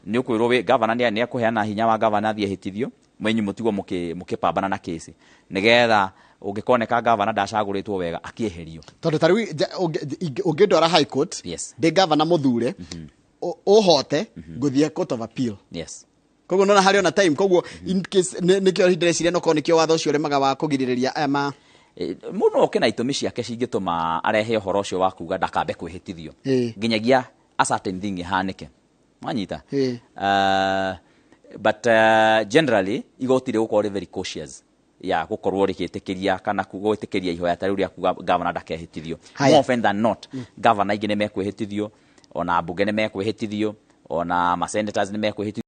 nĩ ũkwĩrwo gavana nĩ ekũheana hinya wa gavana athiĩ ehĩtithio mwenyu mũtigwo mũkĩpambana na kĩsi nĩgetha ũngĩkoneka gavana ndacagũrĩtwo wega akĩeherio. Tondũ ta rĩu ũngĩndwara high court, ndĩ gavana mũthure, ũhote ngũthiĩ court of appeal. Koguo nona harĩ ona time, koguo in case nĩkĩo ndĩreciria no korwo nĩkĩo watho ũcio ũremaga wa kũgirĩrĩria aya ma mũndũ no oke na itũmi ciake cingĩtũma arehe ũhoro ũcio wa kuga ndakambe kwĩhĩtithio nginyagia a certain thing ihanĩke, wanyita. But generally igoti rĩgũkorwo rĩ very cautious ya gũkorwo rĩgĩtĩkĩria kana gwĩtĩkĩria ihoya ta rĩu rĩa kuga gavana ndakehĩtithio. More often than not gavana aingĩ nĩ mekwĩhĩtithio, ona mbunge nĩ mekwĩhĩtithio, ona ma senators nĩ mekwĩhĩtithio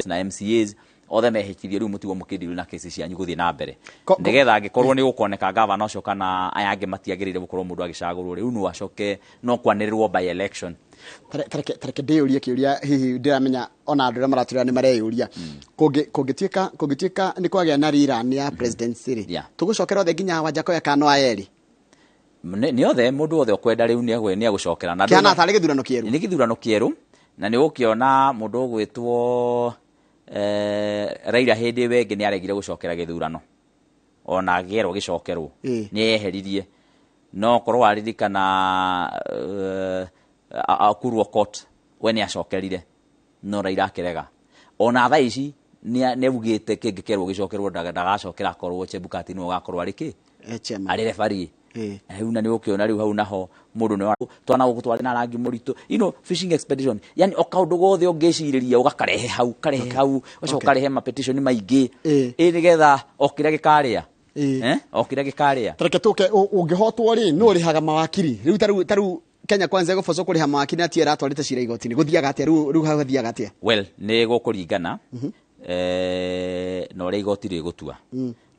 na MCAs othe mehĩtithio. Rĩu mũtigwo mũkĩndiru na kesi cianyu gũthiĩ na mbere nĩgetha angĩkorwo nĩ gũkoneka gavana ũcio kana aya angĩ matiagĩrĩire gũkorwo mũndũ agĩcagũrwo, rĩu no acoke no kwanĩrĩrwo by election. Tareke ndĩyũrie kĩũria hihi ndĩramenya ona andũ arĩa maratũrĩa nĩ mareyũria, kũngĩtuĩka nĩ kwagĩa na rerun ya presidency rĩ, tũgũcokera othe nginya Wanjakoya kana no aya erĩ? Nĩ othe, mũndũ wothe ũkwenda rĩu nĩ egũcokera. Na kĩhana tarĩ gĩthurano kĩerũ? Nĩ gĩthurano kĩerũ, na nĩ ũgũkĩona mũndũ ũgwĩtwo Raila hĩndĩ ĩyo ĩngĩ nĩ aregire gũcokera gĩthurano ona agĩerwo gĩcokerwo nĩ eheririe, no korwo waririkana Ekuru Aukot we nĩ acokerire no Raila akĩrega. Ona thaa ici nĩ augĩte kĩngĩkerwo gĩcokerwo ndagacokera akorwo Chebukati nĩwe ũgakorwo arĩ kĩ arĩ referee. Rĩu na nĩ ũkĩona rĩu hau naho mũndũ nĩ twana gũkũ twarĩ na rangi mũritũ, you know, fishing expedition, yani o kaũndũ gothe ũngĩcirĩria ũgakarehe hau, karehe hau, ũcoka ũkarehe ma petition maingĩ ĩ nĩgetha o kĩrĩa gĩkarĩa o kĩrĩa gĩkarĩa. Tareke tũke, ũngĩhotwo rĩ nũ ũrĩhaga mawakiri rĩu? Ta rĩu Kenya Kwanza ĩgũbocwo kũrĩha mawakiri na ti ĩratwarĩte cira igoti-inĩ, gũthiaga atĩa rĩu hau hathiaga atĩa? Well, nĩ gũkũringana na ũrĩa igoti rĩgũtua.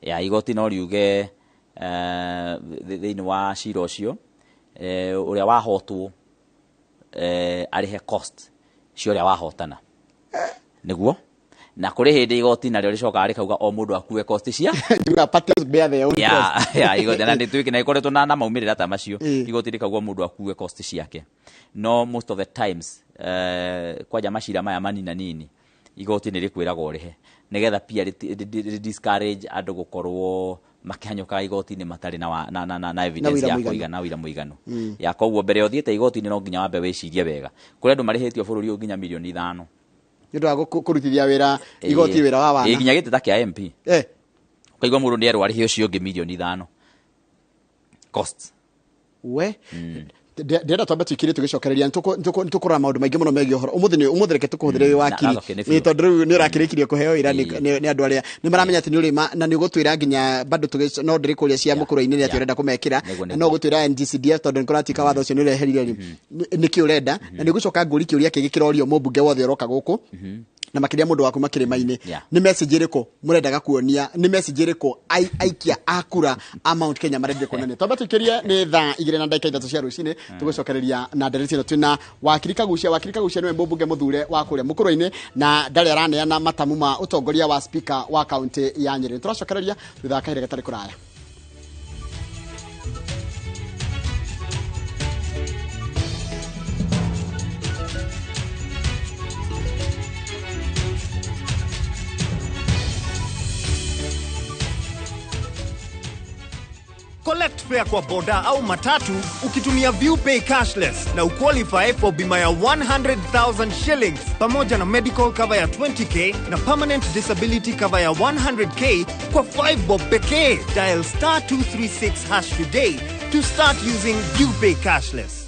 Ya igoti no riuge thĩinĩ wa cira ũcio ũrĩa wahotwo arĩhe cost cia ũrĩa wahotana, nĩguo. Na kũrĩ hĩndĩ igoti narĩo rĩcokaga rĩkauga o mũndũ akue cost cia igoti, na nĩtuĩke na ĩkoretwo na maumĩrĩra ta macio, igoti rĩkauga mũndũ akue cost ciake. No most of the times kwanja macira maya manina nini igoti nĩ rĩkwĩragwo ũrĩhe nĩgetha pia discourage andũ gũkorwo makĩhanyũkaga igoti-inĩ matarĩ na evidence ya kũigana, wĩira mũiganu. Ya koguo mbere ũthiĩte igoti-inĩ no nginya wambe wĩcirie wega. Kũrĩ andũ marĩhĩtio bũrũri ũyũ nginya milioni 5 nĩ ũndũ wa kũrutithia wĩra igoti wĩra wa wana, nginya gĩtĩ ta kĩa MP. Ũkaigua mũndũ nĩ erwo arĩhe ũcio ũngĩ milioni 5 cost. We ndĩrenda twambe tũikire tũgĩcokereria, nĩ tũkũrora maũndũ maingĩ mũno megiĩ ũhoro ũmũthĩ. Reke tũkũhũthĩre wĩ wakiri nĩ tondũ rĩu nĩ ũrakĩrĩkirie kũheo wĩra nĩ andũ arĩa nĩ maramenya atĩ nĩ ũrĩma, na nĩ ũgũtwĩra nginya bado no ndĩrĩ kũrĩa cia mũkũrũ-inĩ nĩ atĩ ũrenda kũmekĩra, na no ũgũtwĩra NGCDF tondũ nĩ kũratuĩka watho ũcio nĩ ũreherire rĩ nĩkĩ ũrenda, na nĩ ũgũcoka ngũri kĩũria kĩngĩ kĩrorio mũmbunge wothe ũroka gũkũ na makĩria mũndũ wa kuma kĩrĩma-inĩ, nĩ message ĩrĩkũ mũrendaga kuonia, nĩ message ĩrĩkũ aikia a kura a Mount Kenya marendire kuonania? Twambe tũikĩrie nĩ thaa 2:03 cia rũcinĩ, tũgũcokereria na ndereti ĩno twĩna Wakiri Kagucia. Wakiri Kagucia nĩwe mũmbunge mũthure wa kũrĩa mũkũrũ-inĩ na ndarĩ araneana matamu ma ũtongoria wa speaker wa kaunti ya Nyĩrĩ. Tũracokereria thutha wa kahinda gatarĩ kũraya. Collect fare kwa boda au matatu ukitumia ViewPay cashless na uqualify for bima ya 100,000 shillings pamoja na medical cover ya 20k na permanent disability cover ya 100k kwa 5 bob pekee. Dial star 236# today to start using ViewPay cashless.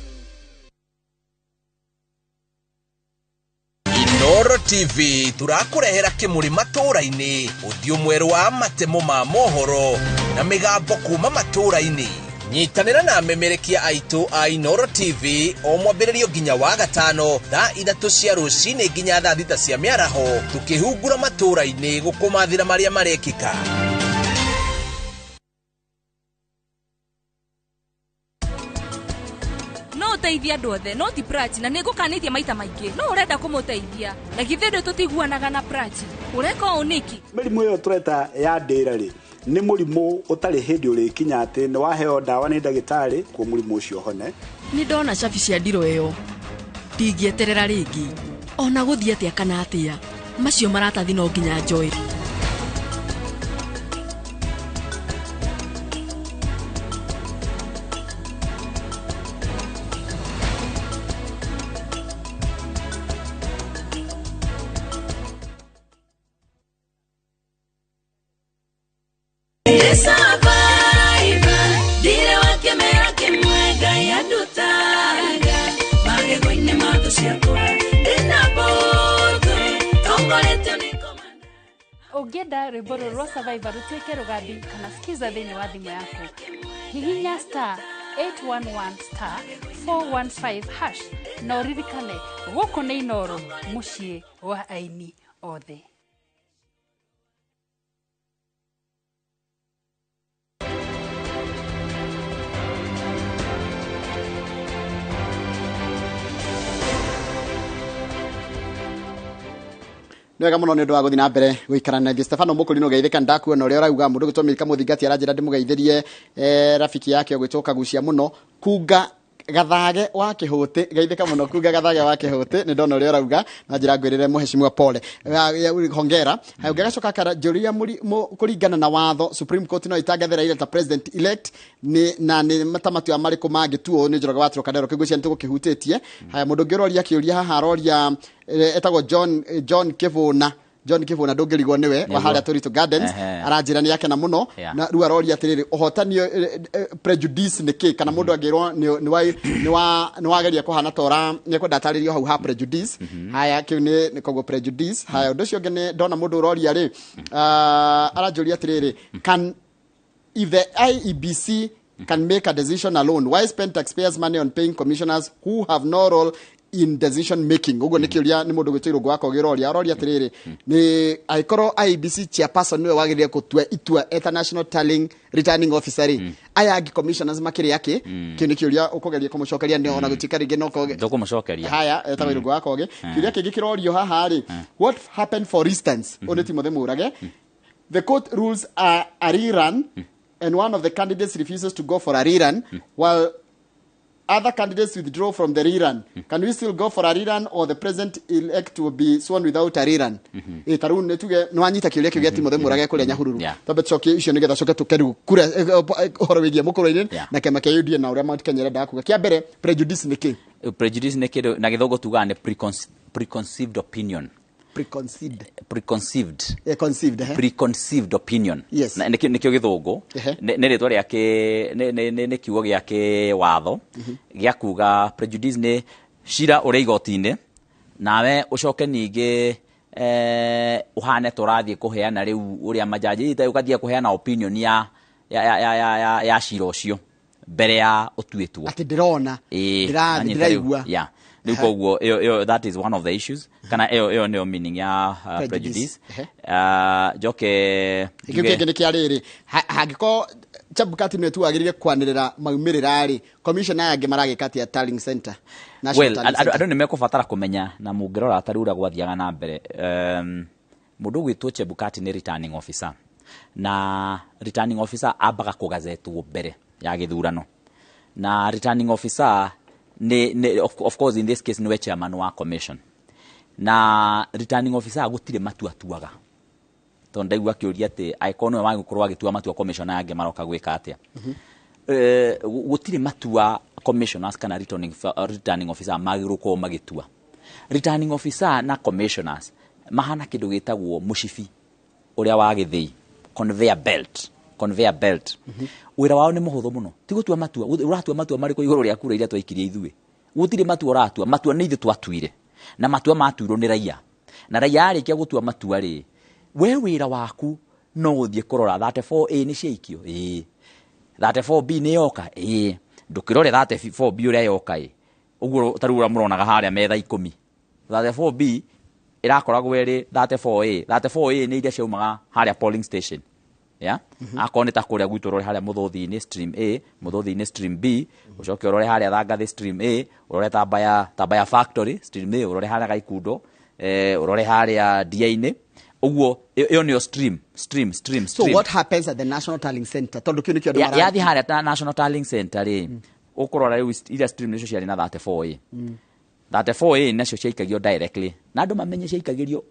Inoro TV tũrakũrehera kĩmũrĩ matũũra-inĩ, ũthiũ mwerũ wa matemo ma mohoro na mĩgambo kuma matũũra-inĩ. Nyitanĩra na amemerekia aitũ a Inoro TV o mwambĩrĩrio nginya wa gatano thaa 3 cia rũcinĩ nginya thaa 6 cia mĩaraho, tũkĩhungura matũũra-inĩ gũkũmathĩra marĩa marekĩka. No Ũteithie andũ othe no ti Prachi, na nĩ ngũkanĩtie maita maingĩ no ũrenda kũmũteithia. Na githĩ ndũ tũtiguanaga na Prachi? Ũreka ũũ nĩkĩ? Mĩrimũ ĩyo tũreta ya ndĩra rĩ, nĩ mũrimũ ũtarĩ hĩndĩ ũrĩkinya atĩ nĩ waheo ndawa nĩ ndagĩtarĩ kuo mũrimũ ũcio ũhone. Nĩ ndona cabi cia ndiro ĩyo, ndingĩeterera rĩngĩ ona gũthiĩ atĩa kana atĩa, macio maratathi no nginya njoe. Ũngĩenda rwĩmbo rũrũ rwa Survivor rũtuĩke rũgambi kana skiza thĩinĩ wa thimũ yaku, hihinya star 811 star 415 hash na ũririkane gũkũ nĩ Inooro, mũciĩ wa aini othe. Nĩ wega mũno nĩ ũndũ wa gũthiĩ na mbere gũikara na ithuĩ. Stefano Mũkũri no geithĩka, ndakuona ũrĩa ũrauga. Mũndũ ũgwĩtwo Milka Mũthingati aranjĩra ndĩmũgeithĩrie rafiki yake ũgwĩtwo Kagucia mũno. Kunga Gathage wa Kĩhũtĩ, geithĩka mũno Kunga Gathage wa Kĩhũtĩ, nĩ ndona ũrĩa ũrauga na njĩra ngwĩrĩre mũheshimiwa pole. Hongera. Haya, ũngĩgacoka karanjũria kũringana na watho Supreme Court no itangathe Raila ta president elect nĩ na nĩ ta matua marĩkũ mangĩtuo nĩ Njoroge wa Trocadero. Kĩguo nĩ tũgũkĩhutĩtie. Haya, mũndũ ũngĩ ũroria kĩũria haha aroria etagwo John Kĩbũna. John Kĩbũna ndũngĩrigwo nĩwe wa harĩa Torito Gardens, aranjĩra nĩ akena mũno. Na rĩu aroria atĩrĩrĩ, ũhotani prejudice nĩ kĩ, kana mũndũ angĩrwo nĩ wageria kũhana ta ũra nĩekwenda atarĩrio hau ha prejudice. Haya, kĩu nĩ koguo prejudice. Haya, ũndũ ũcio ũngĩ nĩ ndona mũndũ ũroria rĩ, aranjũria atĩrĩrĩ, can if the IEBC can make a decision alone, why spend taxpayers money on paying commissioners who have no role in decision making? Uguo nĩ kĩũria nĩ mũndũ gwĩtwo Irũngũ wa Kogi ũroria. Aroria atĩrĩrĩ, nĩ angĩkorwo IEBC chairperson nĩwe wagĩrĩire gũtua itua eta national tallying returning officer rĩ, aya angĩ commissioners makĩrĩ akĩ? Kĩu nĩ kĩũria ũkũgeria kũmũcokeria, nĩ ona gũtuĩka rĩngĩ no koge Ndũkũmũcokeria. Haya, etagwo Irũngũ wa Kogi. Kĩũria kĩngĩ kĩrorio haha rĩ, what happened for instance, ũyũ nĩ Timothy Mũrage, the court rules are a rerun and one of the candidates refuses to go for a rerun while other candidates withdraw from the rerun. Can we still go for a rerun or the president elect will be sworn without a rerun? Ta rĩu nĩ tuge nĩ wanyita kĩũria kĩu gĩa Timothy Mũrage kũrĩa Nyahururu. Twambe tũcokie icio nĩgetha coke tũke rĩu kura ũhoro wĩgiĩ mũkũrũ-inĩ na kĩama kĩa UDA na ũrĩa Mount Kenya ĩrendaga kuga. Kĩa mbere, prejudice nĩ kĩ? Prejudice nĩ kĩndũ na gĩthũngũ tugaga nĩ preconceived opinion. Preconceived. Preconceived. Conceived, eh? Preconceived opinion. Yes. Na nĩkĩo gĩthũngũ. Nĩ rĩtwa rĩa kĩ nĩ kiugo gĩa kĩwatho gĩa kuga prejudice nĩ cira ũrĩ igoti-inĩ nawe ũcoke ningĩ ũhane ta ũrathiĩ kũheana rĩu ũrĩa majaji ũgathiĩ kũheana opinion ya cira ũcio mbere ya ũtuĩtwo. Atĩ ndĩrona, ndĩraigua. Yeah. Rĩu koguo ĩyo that is one of the issues, kana ĩyo nĩyo meaning ya prejudice. Njoke kĩu kĩngĩ nĩ kĩa rĩrĩ, hangĩkorwo Chebukati nĩwe tu wagĩrĩire kwanĩrĩra maumĩrĩra rĩ, commissioner aya angĩ maragĩka atĩa tallying center? Well, andũ nĩ mekũbatara kũmenya, na mũngĩrora ta rĩu ũrĩa gwathiaga na mbere, mũndũ ũgwĩtwo Chebukati nĩ returning officer, na returning officer ambaga kũgazetwo mbere ya gĩthurano, na returning officer of course in this case niwe chairman wa commission, na returning officer gũtirĩ matua atuaga, tondũ ndaigua akĩũria atĩ angĩkorwo nĩwe wagĩkorwo agĩtua matua commissioner angĩ maroka gwĩka atĩa. Gũtirĩ matua commissioners kana returning officer magĩrĩirwo gũkorwo magĩtua. Returning officer na commissioners mahana kĩndũ gĩtagwo mũcibi ũrĩa wa gĩthĩi, conveyor belt. Wĩra wao nĩ mũhũthũ mũno, ti gũtua matua. Ũratua matua marĩkũ igũrũ rĩa kura iria twaikirie ithuĩ? Gũtirĩ matua ũratua, matua nĩ ithuĩ twatuire, na matua matuirwo nĩ raia, na raia arĩkia gũtua matua rĩ, we wĩra waku no gũthiĩ kũrora 34A nĩ ciaikio, ĩĩ, 34B nĩ yoka, ĩĩ, ndũkĩrore 34B ũrĩa yoka, ĩ ũguo ta rĩu ũrĩa mũronaga harĩa metha 10, 34B ĩrakoragwo ĩrĩ 34A, 34A nĩ iria ciaumaga harĩa polling station. Ya akorwo nĩ ta kũrĩa gwitũ, ũrore harĩa Mũthũthi-inĩ stream A, Mũthũthi-inĩ stream B, ũcoke ũrore harĩa Thangathĩ stream A, ũrore Tambaya factory stream A, ũrore harĩa Gaikundo, ũrore harĩa Ndia-inĩ. Ũguo ĩyo nĩyo stream stream stream So stream. what happens at the National Tallying Center, tondũ kĩu nĩkĩo andũ Yathiĩ harĩa ta National Tallying Center rĩ, ũkũrora rĩu iria stream nĩcio ciarĩ na 34A. 34A nacio ciaikagio directly, na andũ mamenye ciaikagĩrio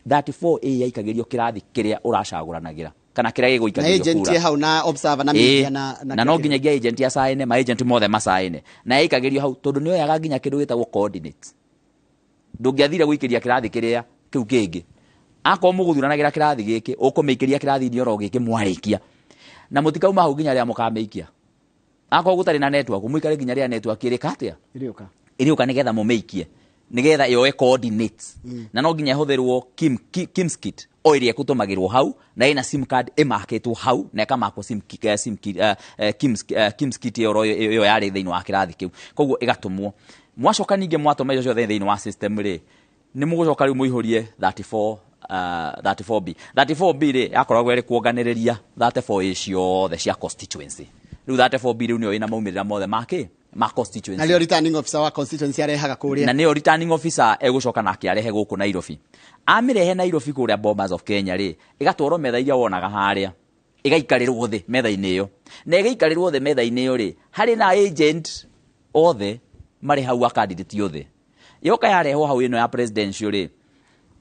34A, yaikagĩrio kĩrathi kĩrĩa ũracagũranagĩra kana kĩrĩa na gĩgũikagĩrio agent kura. ye hau na observer na media na Na no nginyagia agent acaine, ma agent mothe macaine, na yaikagĩrio hau tondũ nĩoyaga nginya kĩndũ gĩtagwo coordinates. Ndũngĩathire gũikĩria kĩrathi kĩrĩa kĩu kĩngĩ. Akorwo mũgũthuranagĩra kĩrathi gĩkĩ, ũkũmĩikĩria kĩrathi-inĩ oro gĩkĩ mwarĩkia, na mũtikauma hau nginya rĩrĩa mũkamĩikia. Akorwo gũtarĩ na network, mũikare nginya rĩrĩa network ĩrĩka atĩa, ĩrĩũka, ĩrĩũka, nĩgetha mũmĩikie, nĩgetha yoe coordinates. Na no nginya ĩhũthĩrwo KIMS kit o ĩrĩa ĩgũtũmagĩrwo hau, na ĩna sim card ĩmakĩtwo hau na ĩkamakwo sim, ki- eh, sim kit, KIMS kit ĩyo oro ĩyo yarĩ thĩinĩ wa kĩrathi kĩu. Koguo ĩgatũmwo. Mwacoka ningĩ mwatũma icio ciothe thĩinĩ wa system rĩ, nĩ mũgũcoka rĩu mũihũrie 34 34B. 34B rĩ, yakoragwo ĩrĩ kuonganĩrĩria 34A ciothe cia constituency. Rĩu 34B rĩu nĩyo ĩna maumĩrĩra mothe makĩ ma constituency. Na rĩo returning officer wa constituency arehaga kũrĩa. Na nĩyo returning officer egũcoka nake arehe gũkũ Nairobi. Amĩrehe Nairobi kũrĩa Bomas of Kenya rĩ, ĩgatwarwo metha iria wonaga harĩa, ĩgaikarĩrwo thĩ metha-inĩ ĩyo. Na ĩgaikarĩrwo thĩ metha-inĩ ĩyo rĩ, harĩ na agent othe marĩ hau, a candidate othe. Yoka yarehwo hau ĩno ya presidential rĩ,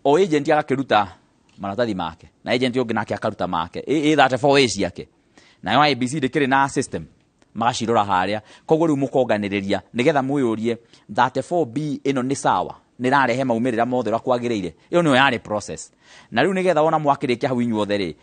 o agent agakĩruta maratathi make, na agent ũngĩ nake akaruta make, ĩ 34A ciake, nayo IEBC ndĩkĩrĩ na system, magacirora harĩa. Koguo rĩu mũkonganĩrĩria nĩgetha mwĩyũrie 34B ĩno nĩ sawa, nĩ ĩrarehe maumĩrĩra mothe ũrĩa kwagĩrĩire. Ĩyo nĩyo yarĩ process. Na rĩu nĩgetha wona mwakĩrĩkia hau inyuothe rĩ,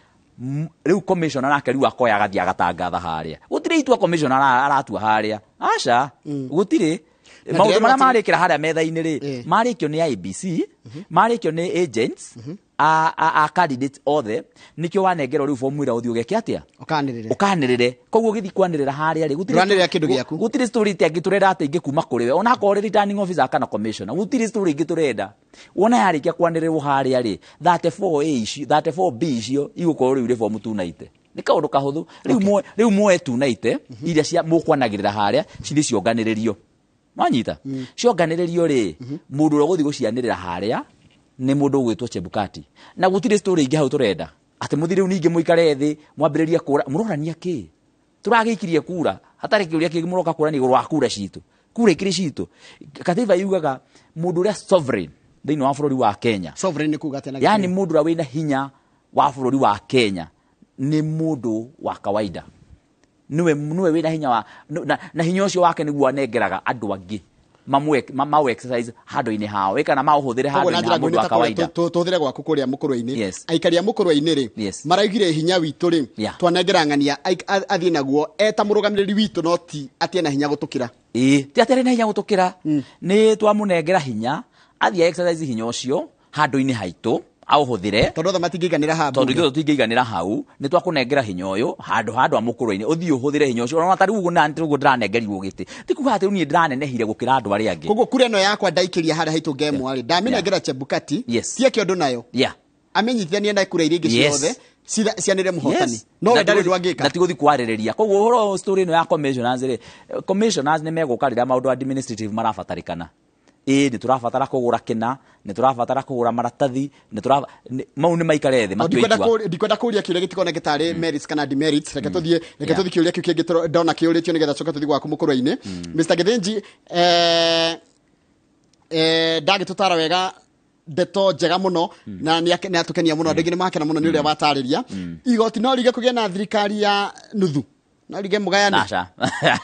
rĩu commissioner nake rĩu akoya agathiĩ agatangatha harĩa. Gũtirĩ itua commissioner aratua harĩa, aca, gũtirĩ. Na Maũndũ ndĩrerwo marĩa atĩ- marĩkĩra harĩa metha-inĩ rĩ, marĩkio nĩ IEBC, marĩkio nĩ agents a candidate othe. Nĩkĩo wanengerwo rĩu fomu ĩrĩa ũthiĩ ũgeke atĩa? Ũkanĩrĩre. Ũkanĩrĩre. Koguo ũgĩthiĩ kwanĩrĩra harĩa rĩ, gũtirĩ Ndũranĩrĩra kĩndũ gĩaku. Gũtirĩ story ĩngĩ tũrenda atĩ ingĩ kuma kũrĩ we, ona akorwo ũrĩ returning officer kana commissioner, gũtirĩ story ĩngĩ tũrenda. Wona yarĩkia kwanĩrĩrwo harĩa rĩ, 34A icio, 34B icio igũkorwo rĩu irĩ fomu 290. Nĩ kaũndũ kahũthũ. Rĩu rĩu muoe 290 iria cia mũkwanagĩrĩra harĩa, cithiĩ cionganĩrĩrio. Wanyita? Cionganĩrĩrio rĩ, mũndũ ũrĩa ũgũthiĩ gũcianĩrĩra harĩa nĩ mũndũ ũgwĩtwo Chebukati. Na gũtirĩ story ingĩ hau tũrenda atĩ mũthiĩ rĩu ningĩ mũikare thĩ mwambĩrĩrie kũra. Mũrorania kĩ? Tũragĩikirie kura hatarĩ kĩũria kĩngĩ, mũroka kũrania igũrũ wa kura citũ. Kura ikĩrĩ citũ. Katiba yugaga mũndũ ũrĩa sovereign thĩinĩ wa bũrũri wa Kenya. Sovereign nĩ kuga atĩa na Yani Gĩkũyũ? mũndũ ũrĩa wĩna hinya wa bũrũri wa Kenya nĩ mũndũ wa kawaida, nĩwe wĩna hinya wa na hinya ũcio wake nĩguo anengeraga andũ angĩ mamwe mau exercise handũ-inĩ hao ĩ kana maũhũthĩre Koguo na handũ-inĩ ha njĩra mũndũ nguhĩ wa ta kũrĩa kawaida. tũhũthĩre gwaku kũrĩa mũkũrwe-inĩ. Yes. Aikari a mũkũrwe-inĩ rĩ, maraugire hinya witũ rĩ, twanengera ng'ania athiĩ naguo eta mũrũgamĩrĩri witũ, no ti atĩ ena hinya gũtũkĩra. Ĩĩ, ti atĩ arĩ na hinya gũtũkĩra. Nĩ twamũnengera hinya athiĩ exercise hinya ũcio handũ-inĩ haitũ, aũhũthĩre. Tondũ othe matingĩiganĩra ha Tondũ mbunge. ithuĩ tũtingĩiganĩra hau, nĩ twakũnengera hinya ũyũ handũ ha andũ a mũkũrwe-inĩ, ũthiĩ ũhũthĩre hinya ũcio. Ona ta rĩu ũguo na ũguo ndĩranengerirwo gĩtĩ, ti kuga atĩ rĩu niĩ ndĩranenehire gũkĩra andũ arĩa angĩ. Koguo kura ĩno yakwa ndaikĩria harĩa haitũ ngemwa rĩ, ndamĩnengera Chebukati, tieke ũndũ nayo, amĩnyitithanie na kura iria ingĩ ciothe cianĩre mũhotani. No we ndarĩ ũndũ angĩka. Na tigũthiĩ kwarĩrĩria. Koguo ũhoro story ĩno ya commissioners rĩ, commissioners nĩ megũka rĩrĩa maũndũ administrative marabatarĩkana. Ĩĩ, nĩ tũrabatara kũgũra kĩna, nĩ tũrabatara kũgũra maratathi, nĩ tũra mau nĩ maikare thĩ O, matue ndikwenda itua. ndikwenda kũria kĩũria gĩtikoneke tarĩ merits kana demerits. Reke tũthiĩ, reke tũthiĩ kĩũria kĩu kĩngĩ ndona kĩũrĩtio, nĩgetha coke tũthiĩ gwaku mũkũrwe-inĩ. Mr Githinji, ndagĩtũtara wega, ndeto njega mũno, na nĩ atũkenia mũno. Andũ aingĩ nĩ makena mũno nĩ ũrĩa watarĩria. Igoti no rige kũgĩa na thirikari ya nuthu, no rige mũgayane? Aca.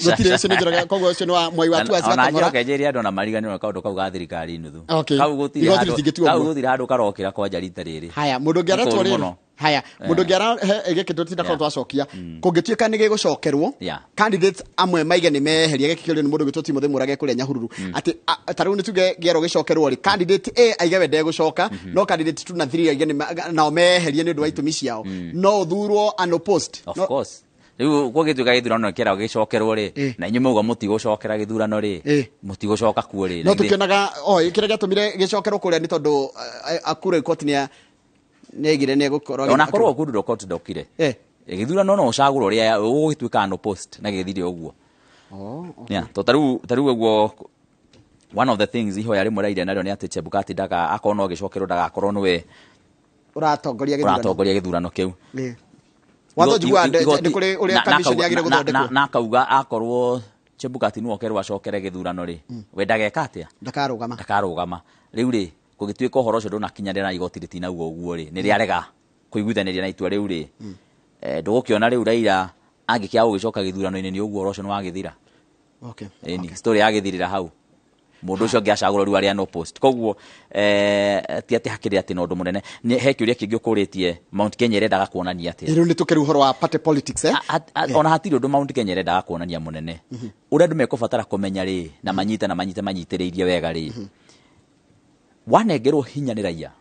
Gũtirĩ, ũcio nĩ Njoroge, koguo ũcio nĩ wa Mwai wa Tuasi Ona Gatong'ora. njoke njĩre andũ ona mariganĩrwo kaũndũ kau ga thirikari nuthu. Okay. Kau gũtirĩ Igoti handũ, rĩtingĩtua kau ũguo. gũtirĩ handũ karokĩra kwanja rita rĩrĩ. Haya, mũndũ ũngĩ Nĩ aretwo kũũru rĩrĩ. mũno. Haya, mũndũ ũngĩ arahe gĩkĩ tũtindakorwo twacokia, kũngĩtuĩka nĩ gĩgũcokerwo, candidates amwe maige nĩ meheria. Gĩkĩ kĩũrio nĩ mũndũ ũgĩtwo Timothy Mũrage kũrĩa Nyahururu, atĩ ta rĩu nĩ tuge gĩerwo gĩcokerwo rĩ, candidate A aige we ndegũcoka, no candidate 2 na 3 aige nĩ nao meherie nĩ ũndũ wa itũmi ciao, no ũthurwo unopposed? Of course. Rĩu kũngĩtuĩka gĩthurano kĩeragwo gĩcokerwo rĩ, na inyuĩ mauga mũtigũcokera gĩthurano rĩ, mũtigũcoka kuo rĩ. No tũkĩonaga o kĩrĩa gĩatũmire gĩcokerwo kũrĩa nĩ tondũ akura ikoti nĩ Nĩaigire nĩegũkorwo Ona korwo Uhuru Dokot ndokire. Gĩthurano no ũcagũre ũrĩa ũgũgĩtuĩka no post na gĩthire ũguo. Oh, okay. Yeah, to taru ũguo one of the things ihoya rĩmwe raire narĩo nĩ atĩ Chebukati ndaga akorwo no gĩcokerwo ndagakorwo nĩwe ũratongoria gĩthurano. Ũratongoria gĩthurano kĩu. Watho njiguaga nĩ kũrĩ ũrĩa commission yagĩrĩire gũthondekwo. Na akauga akorwo Chebukati nĩwe ũkerwo acokere gĩthurano rĩ, we ndageka atĩa? Ndakarũgama. Ndakarũgama. Rĩu rĩ, kũgĩtuĩka ũhoro ũcio ndũnakinyanĩra na igoti rĩtinauga ũguo rĩ, nĩ rĩarega kũiguithanĩria na itua rĩu rĩ, ndũgũkĩona rĩu Raila angĩkĩaga gũgĩcoka gĩthurano-inĩ nĩ ũguo ũhoro ũcio nĩ wagĩthira. Okay. Ĩni, story yagĩthirĩra hau. Mũndũ ũcio ũngĩ acagũrwo rĩu arĩa no post. Koguo ti atĩ hakĩrĩ atĩ na ũndũ mũnene. Nĩ he kĩũria kĩngĩ ũkũrĩtie Mount Kenya ĩrendaga kuonania atĩa? Rĩu nĩ tũkĩrĩ ũhoro wa party politics, eh? Ona hatirĩ ũndũ Mount Kenya ĩrendaga kuonania mũnene. Ũrĩa andũ mekũbatara kũmenya rĩ, na manyite na manyite manyitĩrĩirie wega rĩ, wanengerwo hinya nĩ raia,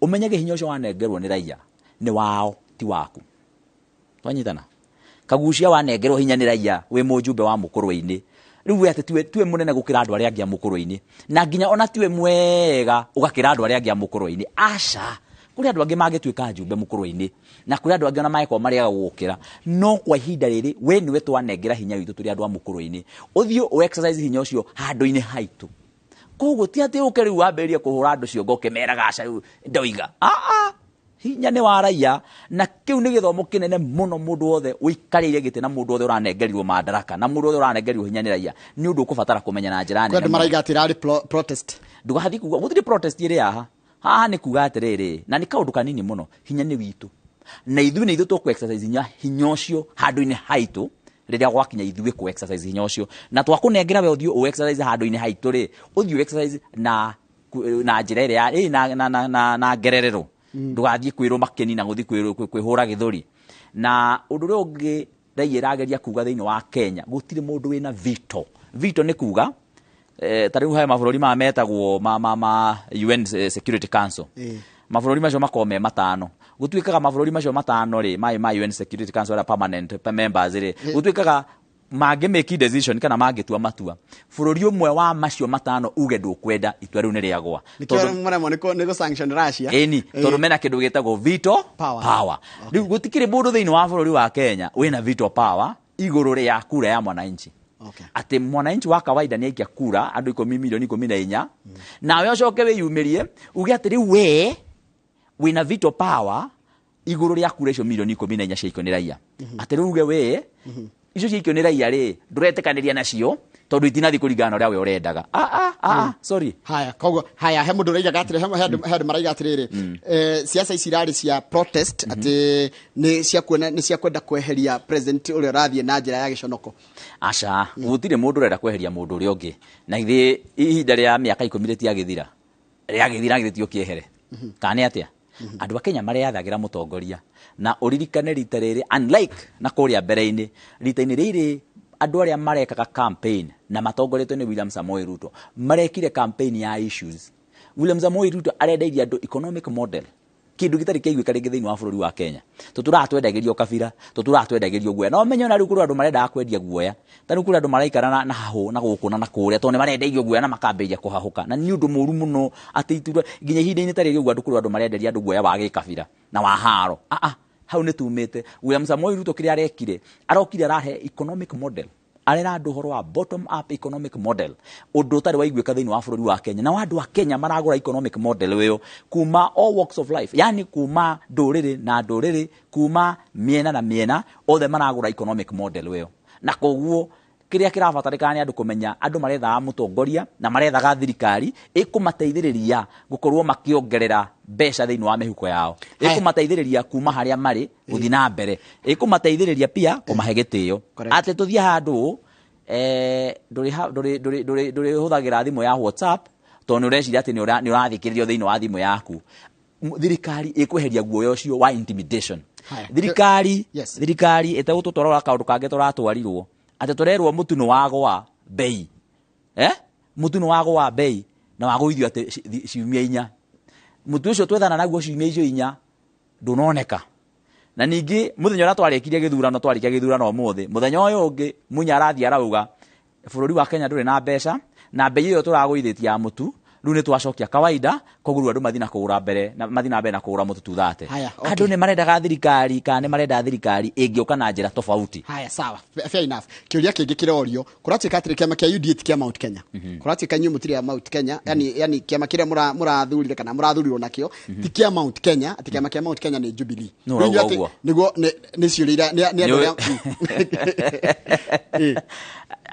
ũmenyage hinya ũcio wanengerwo nĩ raia nĩ wao ti waku. Twanyitana? Kagucia wanengerwo hinya nĩ raia wĩ mũjumbe wa mũkũrwe-inĩ, rĩu we atĩ tiwe mũnene gũkĩra andũ arĩa angĩ a mũkũrwe-inĩ, na nginya ona tiwe mwega ũgakĩra andũ arĩa angĩ a mũkũrwe-inĩ. Aca, kũrĩ andũ angĩ mangĩtuĩka njumbe mũkũrwe-inĩ, na kũrĩ andũ angĩ ona mangĩkorwo marĩaga gũgũkĩra, no kwa ihinda rĩrĩ we nĩwe twanengera hinya witũ tũrĩ andũ a mũkũrwe-inĩ, ũthiĩ ũ exercise hinya ũcio handũ-inĩ haitũ. Koguo ti atĩ ũke rĩu wambĩrĩrie kũhũra andũ ciongo ũkĩmeraga aca rĩu ndoiga. Hinya nĩ wa raia, na kĩu nĩ gĩthomo kĩnene mũno mũndũ wothe ũikarĩire gĩtĩ na mũndũ wothe ũranengerirwo madaraka na mũndũ wothe ũranengerirwo hinya nĩ raia, nĩ ũndũ ũkũbatara kũmenya na njĩra nene. Kwĩ andũ maraiga atĩ ĩrarĩ protest. Ndũgathiĩ kuga gũtirĩ protest ĩrĩ haha. Haha nĩ kuga atĩrĩrĩ, na nĩ kaũndũ kanini mũno, hinya nĩ witũ, na ithuĩ nĩ ithuĩ tũkũ exercise hinya ũcio handũ-inĩ haitũ rĩrĩa gwakinya ithuĩ kũ exercise hinya ũcio, na twakũnengera we ũthiĩ ũ exercise handũ-inĩ haitũ rĩ, ũthiĩ ũ exercise na njĩra ĩrĩa na ngererero. Ndũgathiĩ kwĩrwo makeni na gũthiĩ kwĩhũra gĩthũri. Na ũndũ ũrĩa ũngĩ raia ĩrageria kuga thĩinĩ wa Kenya, gũtirĩ mũndũ wĩna veto. Veto nĩ kuga ta rĩu he mabũrũri maya metagwo ma UN Security Council. Mabũrũri macio makoragwo me matano. Gũtuĩkaga mabũrũri macio matano rĩ, ma UN Security Council arĩa permanent members rĩ, gũtuĩkaga mangĩ make decision kana mangĩtua matua, bũrũri ũmwe wa macio matano uge ndũkwenda, itua rĩu nĩ rĩagwa. Nĩkĩo maremwo nĩ gũ sanction Russia. Ĩni, tondũ mena kĩndũ gĩtagwo veto power. Rĩu gũtikĩrĩ mũndũ thĩinĩ wa bũrũri wa Kenya wĩna veto power igũrũ rĩa kura ya mwananchi. Atĩ mwananchi wa kawaida nĩ aikia kura andũ 10 milioni 14, nawe ũcoke wĩyumĩrie uge atĩ rĩu we wĩna veto power igũrũ rĩa kura icio milioni 14 ciaikio nĩ raia. Atĩ rĩu uge we icio ciaikio nĩ raia rĩ, ndũretĩkanĩria nacio tondũ itinathiĩ kũringana na ũrĩa we ũrendaga. Sorry. Haya, koguo haya he mũndũ ũraigaga atĩrĩ, he andũ maraiga atĩrĩrĩ, siasa ici irarĩ cia protest, atĩ nĩ cia kuona, nĩ cia kwenda kweheria president ũrĩa ũrathiĩ na njĩra ya gĩconoko. Aca, gũtirĩ mũndũ ũrenda kweheria mũndũ ũrĩa ũngĩ. Na githĩ ihinda rĩa mĩaka 10 rĩtiagĩthira. Rĩagĩthira githĩ ti ũkĩehere. Kana nĩ atĩa? Andũ a Kenya mareathagĩra mũtongoria. Na ũririkane rita rĩrĩ, unlike na kũrĩa mbere-inĩ, rita-inĩ rĩrĩ andũ arĩa marekaga campaign na matongoretio nĩ William Samoei Ruto marekire campaign ya issues. William Samoei Ruto arendeirie andũ economic model, kĩndũ gĩtarĩ kĩaiguĩka rĩngĩ thĩinĩ wa bũrũri wa Kenya. Tũtũraga twendagĩrio kabira, tũtũraga twendagĩrio guoya. Na ũmenye ona rĩu kũrĩ andũ marendaga kwendia guoya. Ta rĩu kũrĩ andũ maraikara na hahũ na gũkũ na kũrĩa tondũ nĩ marendeirio guoya na makambĩrĩria kũhahũka. Na nĩ ũndũ mũũru mũno atĩ iturwa nginya ihinda-inĩ ta rĩrĩ ũguo andũ kũrĩ andũ marenderia andũ guoya wa gĩkabira na wa haro. Hau nĩ tumĩte. William Samoei Ruto kĩrĩa arekire, arokire arahe economic model. Arera andũ ũhoro wa bottom up economic model, ũndũ ũtarĩ waiguĩka thĩinĩ wa bũrũri wa Kenya. Na andũ a Kenya maragũra economic model ĩyo kuma all walks of life, yani kuma ndũrĩrĩ na ndũrĩrĩ, kuma mĩena na mĩena, othe maragũra economic model ĩyo. Na koguo kĩrĩa kĩrabatarĩkana nĩ andũ kũmenya andũ marethaga mũtongoria na marethaga thirikari ĩkũmateithĩrĩria gũkorwo makĩongerera mbeca thĩinĩ wa mĩhuko yao, ĩkũmateithĩrĩria kuma harĩa marĩ gũthiĩ na mbere, ĩkũmateithĩrĩria pia kũmahe gĩtĩo. Atĩ tũthiĩ handũ ndũrĩhũthagĩra thimũ ya WhatsApp tondũ nĩ ũreciria atĩ nĩ ũrathikĩrĩrio thĩinĩ wa thimũ yaku. Thirikari ĩkweheria guoya ũcio wa intimidation. Thirikari ĩtegũtũtwara kaũndũ kangĩ tũratwarirwo atĩ tũrerwo mũtu nĩ wagũa bei, mũtu nĩ wagũa bei na wagũithio atĩ ciumia 4. Mũtu ũcio twethana naguo ciumia icio 4 ndũnoneka. Na ningĩ mũthenya ũrĩa twarĩkirie gĩthurano, twarĩkia gĩthurano ũmũthĩ, mũthenya ũyũ ũngĩ Munya arathiĩ arauga bũrũri wa Kenya ndũrĩ na mbeca, na bei ĩyo tũragũithĩtie ya mũtu Rĩu nĩ twacokia kawaida, koguo rĩu andũ mathiĩ na kũgũra mbere na mathiĩ na mbere na kũgũra mũtu 230. Haya, okay. Andũ nĩ marendaga thirikari kana nĩ marenda thirikari ĩngĩũka na njĩra tofauti. Haya, sawa, fair enough. Kĩũria kĩngĩ kĩrorio, kũratuĩka atĩrĩ, kĩama kĩa UDA ti kĩa Mount Kenya. Kũratuĩka inyuĩ mũtirĩ a Mount Kenya, yani kĩama kĩrĩa mũrathurire kana mũrathurirwo nakĩo ti kĩa Mount Kenya, atĩ kĩama kĩa Mount Kenya nĩ Jubilee. Nũ ũrauga Rĩu inyuĩ atĩ- ũguo? Nĩguo nĩ ciũria iria nĩ andũ arĩa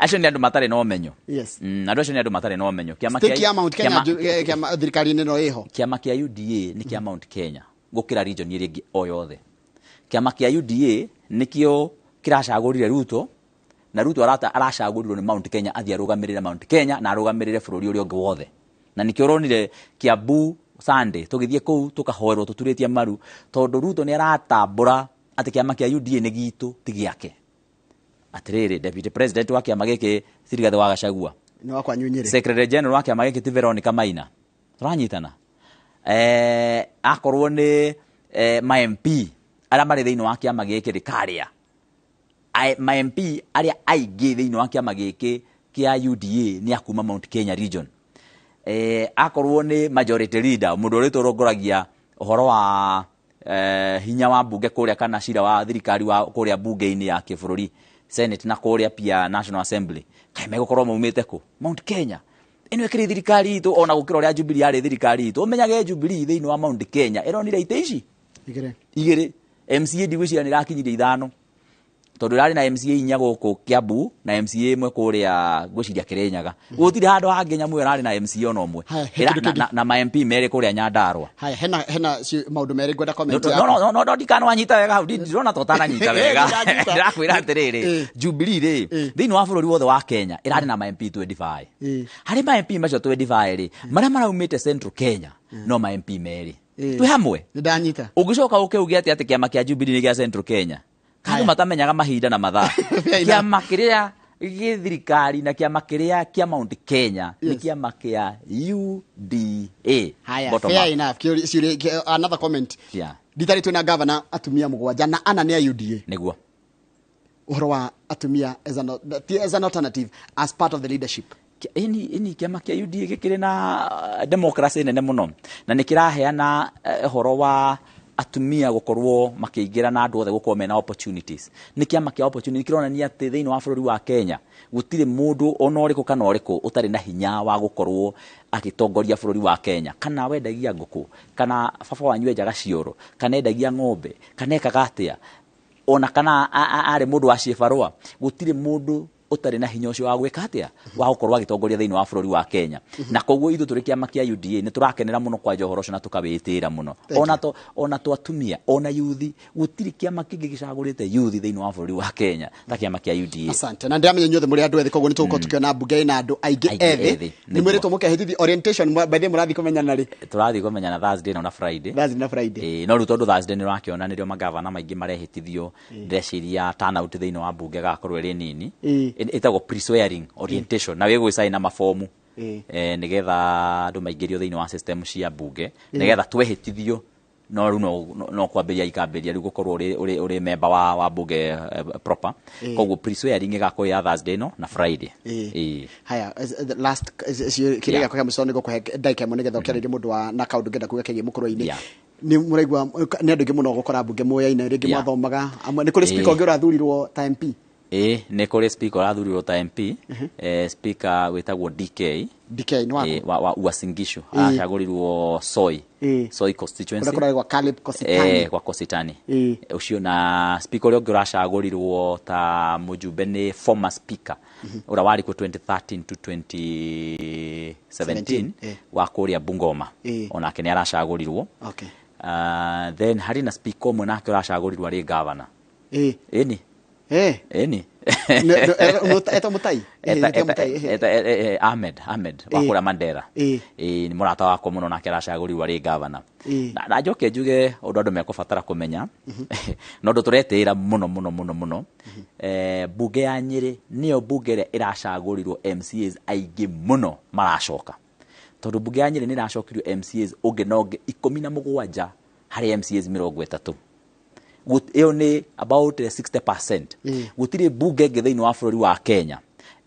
Acio nĩ andũ matarĩ na ũmenyo. Yes. Andũ acio nĩ andũ matarĩ na ũmenyo. Kĩama Stake ya Mount Kenya kĩama thirikari-inĩ no ĩho. Kĩama kĩa UDA nĩ kĩa Mount Kenya gũkĩra region ĩrĩa ĩngĩ o yothe. Kĩama kĩa UDA nĩkĩo kĩracagũrire Ruto, na Ruto aracagũrirwo nĩ Mount Kenya athiĩ arũgamĩrĩre Mount Kenya na arũgamĩrĩre bũrũri ũrĩa ũngĩ wothe. Na nĩkĩo ũronire Kiambu Sunday tũgĩthiĩ kũu tũkahoerwo tũturĩtie maru, tondũ Ruto nĩ aratambũra atĩ kĩama kĩa UDA nĩ gitũ ti gĩake. Atĩrĩrĩ, deputy president wa kĩama gĩkĩ ti Rigathĩ wa Gachagua. Nĩ wakwa Nyunyĩrĩ. Secretary general wa kĩama gĩkĩ ti Veronica Maina. Tũranyitana. Akorwo nĩ ma MP arĩa marĩ thĩinĩ wa kĩama gĩkĩ rĩ, karĩa ma MP arĩa aingĩ thĩinĩ wa kĩama gĩkĩ kĩa UDA nĩ akuma Mount Kenya region. Akorwo nĩ majority leader, mũndũ ũrĩa ũtongoragia ũhoro wa hinya wa mbunge kũrĩa kana cira wa thirikari wa kũrĩa mbunge-inĩ ya kĩbũrũri Senate na kũrĩa pia National Assembly, kaĩ megũkorwo maumĩte kũ? Mount Kenya. Ĩno ĩkĩrĩ thirikari itũ ona gũkĩra ũrĩa Jubilee yarĩ thirikari itũ. Ũmenyage Jubilee thĩinĩ wa Mount Kenya ĩronire itĩ ici Igĩrĩ. Igĩrĩ. MCA ndigwĩciria nĩ ĩrakinyirie 5, tondũ ĩrarĩ na MCA 4 gũkũ Kiambu na MCA 1 kũrĩa ngwĩciria Kĩrĩnyaga. Gũtirĩ handũ hangĩ nyamũ ĩyo ĩrarĩ na MCA ona ũmwe. Haya, he kĩndũ kĩngĩ. Na ma MP merĩ kũrĩa Nyandarua. Haya, hena maũndũ merĩ ngwenda comment No, yaku. no, no, no, ndikanawanyita wega hau, ndirona ta ũtananyita wega. Ndĩranyita. Ndĩrakwĩra atĩrĩrĩ, Jubilee rĩ, thĩinĩ wa bũrũri wothe wa Kenya ĩrarĩ na ma MP 25. Harĩ ma MP macio 25 rĩ, marĩa maraumĩte Central Kenya no ma MP merĩ. Twĩ hamwe? Nĩndanyita. Ũngĩcoka ũke uge atĩ kĩama kĩa Jubilee nĩ gĩa Central Kenya. Andũ matamenyaga mahinda na mathaa. Kĩama kĩrĩa gĩ thirikari na kĩama kĩrĩa kĩa Mount Kenya nĩ kĩama kĩa UDA. Haya, Bottom fair up. enough. Kĩũria, another comment. Yeah. Nditari twĩna governor atumia 7 na 4 nĩ a UDA. Nĩguo. Ũhoro wa atumia as an alternative as part of the leadership. Ĩni kĩama kĩa UDA gĩkĩrĩ na democracy nene mũno na nĩ kĩraheana ũhoro wa atumia gũkorwo makĩingĩra na andũ othe gũkorwo mena opportunities. Nĩ kĩama kĩa opportunity kĩronania atĩ thĩinĩ wa bũrũri wa Kenya gũtirĩ mũndũ ona ũrĩkũ kana ũrĩkũ ũtarĩ na hinya wa gũkorwo agĩtongoria bũrũri wa Kenya. Kana wendagia ngũkũ, kana baba wanyu enjaga cioro, kana endagia ng'ombe, kana ekaga atĩa, ona kana arĩ mũndũ wa ciĩbarũa, gũtirĩ mũndũ ũtarĩ na hinya ũcio wa gwĩka atĩa, wa gũkorwo agĩtongoria thĩinĩ wa bũrũri wa Kenya. Na koguo ithuĩ tũrĩ kĩama kĩa UDA nĩ tũrakenera mũno kwanja ũhoro ũcio na tũkawĩtĩĩra mũno. Thank Ona to atumia, ona yuthi, gũtirĩ kĩama kĩngĩ gĩcagũrĩte yuthi thĩinĩ wa bũrũri wa Kenya ta kĩama kĩa UDA. Asante. Na ndĩramenya inyuothe mũrĩ andũ ethĩ, koguo nĩ tũgũkorwo tũkĩona mbunge ĩna andũ aingĩ Aingĩ ethĩ. ethĩ, Nĩ mwĩrĩtwo mũkehĩtithio orientation, by the way mũrathiĩ kũmenyana rĩ? Tũrathiĩ kũmenyana Thursday na Friday. Thursday na Friday. No rĩu tondũ Thursday nĩ ũrakĩona nĩrĩo magavana maingĩ marehĩtithio, ndĩreciria turnout thĩinĩ wa mbunge ĩgakorwo ĩrĩ nini. Ĩtagwo pre-swearing orientation, na wĩgwĩcaina mabomu. Nĩgetha andũ maingĩrio thĩinĩ wa system cia mbunge, nĩgetha twehĩtithio no rĩu no kwambĩrĩria ikambĩrĩria rĩu gũkorwo ũrĩ member wa mbunge proper. Koguo pre-swearing ĩgakorwo ya Thursday ĩno na Friday. Haya, the last, kĩrĩa gĩakwa kĩa mũico nĩ ngũkũhe ndagĩka ĩmwe nĩgetha ũkĩarĩrie mũndũ wa na kaũndũ ngenda kuga kegiĩ mũkũrũ-inĩ. Nĩ mũraigua nĩ andũ aingĩ mũno gũkora mbunge moyaine, rĩngĩ mwathomaga amwe. Nĩ kũrĩ speaker ũngĩ ũrathurirwo ta MP? Nĩ kũrĩ speaker ũrathurirwo ta MP, speaker wĩtagwo DK. DK nĩ waku? Wa Uasin Gishu. Acagũrirwo Soi. Soi constituency. Kũrĩa kũrarĩ gwa Caleb Kositany. Kwa Kositany. Ũcio na speaker ũrĩa ũngĩ ũracagũrirwo ta mũjumbe nĩ former speaker. Ũrĩa warĩ kuo 2013 to 2017 17, wa kũrĩa Bungoma. Onake nĩ aracagũrirwo. Then harĩ na speaker ũmwe nake ũracagũrirwo arĩ governor. Ĩni. Ĩni. Eta Mutai. Eta Mutai. Ahmed wa kũrĩa Mandera. Nĩ mũrata wakwa mũno nake aracagũrirwo arĩ governor. Na njoke njuge ũndũ andũ mekũbatara kũmenya. Na ũndũ tũretĩĩra mũno mũno mũno mũno. Mbunge ya Nyĩrĩ nĩyo mbunge ĩrĩa ĩracagũrirwo MCAs aingĩ mũno maracoka. Tondũ mbunge ya Nyĩrĩ nĩ ĩracokirio MCAs ũngĩ na ũngĩ 17 harĩ MCAs 30. Ĩyo nĩ about 60%. Gũtirĩ mbunge ĩngĩ thĩinĩ wa bũrũri wa Kenya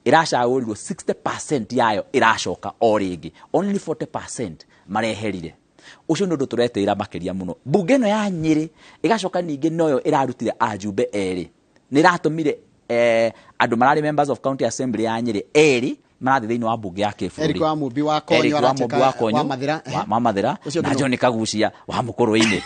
Ĩracagũrirwo 60% yayo ĩracoka o rĩngĩ, only 40% mareherire. Ũcio nĩ ũndũ tũretĩĩra makĩria mũno. Mbunge ĩno ya Nyĩrĩ ĩgacoka ningĩ noyo ĩrarutire ajumbe erĩ, nĩ ĩratũmire andũ mararĩ members of county assembly ya Nyĩrĩ erĩ marathiĩ thĩinĩ wa mbunge ya kĩbũrũri. Eric wa Mumbi wa Konyo, Eric wa Mumbi wa Konyo, wa Mathira, wa Mathira, Ũcio na ũngĩ nũ? John Kagucia wa Mũkũrwe-inĩ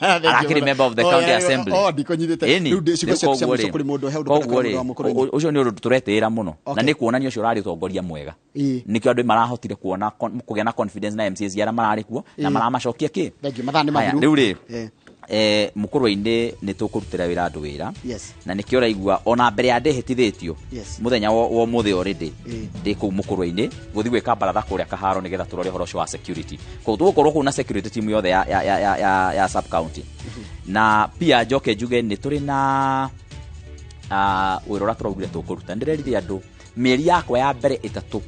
arakĩrĩ member of the county assembly. Oh, ndikũnyitĩte. Ĩni, Rĩu ndĩ ciugo rĩu ciaku cia koguo mũico rĩ, kũrĩ mũndũ, he ũndũ koguo ũrenda rĩ, kũrĩ mũndũ wa Mũkũrwe-inĩ. Ũcio nĩ ũndũ tũretĩĩra mũno, na Okay. nĩ kuonania ũcio ũrarĩ ũtongoria mwega. Ĩĩ. Nĩkĩo andũ marahotire kuona kũgĩa na confidence na MCAs arĩa mararĩ kuo na Ĩĩ. maramacokia kĩ. Thank you. Mathaa nĩ Haya, mathiru. rĩu rĩ, Eh. Mũkũrwe-inĩ nĩ tũkũrutĩra wĩra andũ wĩra. Yes. Na nĩkĩo ũraigua ona mbere ya ndĩhĩtithĩtio Yes. mũthenya wa ũmũthĩ already Ĩĩ. ndĩ kũu Mũkũrwe-inĩ gũthiĩ gwĩka baratha kũrĩa Kaharo nĩgetha tũrore ũhoro ũcio wa security. Koguo tũgũkorwo kũu na security team yothe ya sub county. Na pia njoke njuge nĩ tũrĩ na wĩra ũrĩa tũraugire tũkũruta. Ndĩrerire andũ mĩeri yakwa ya mbere 3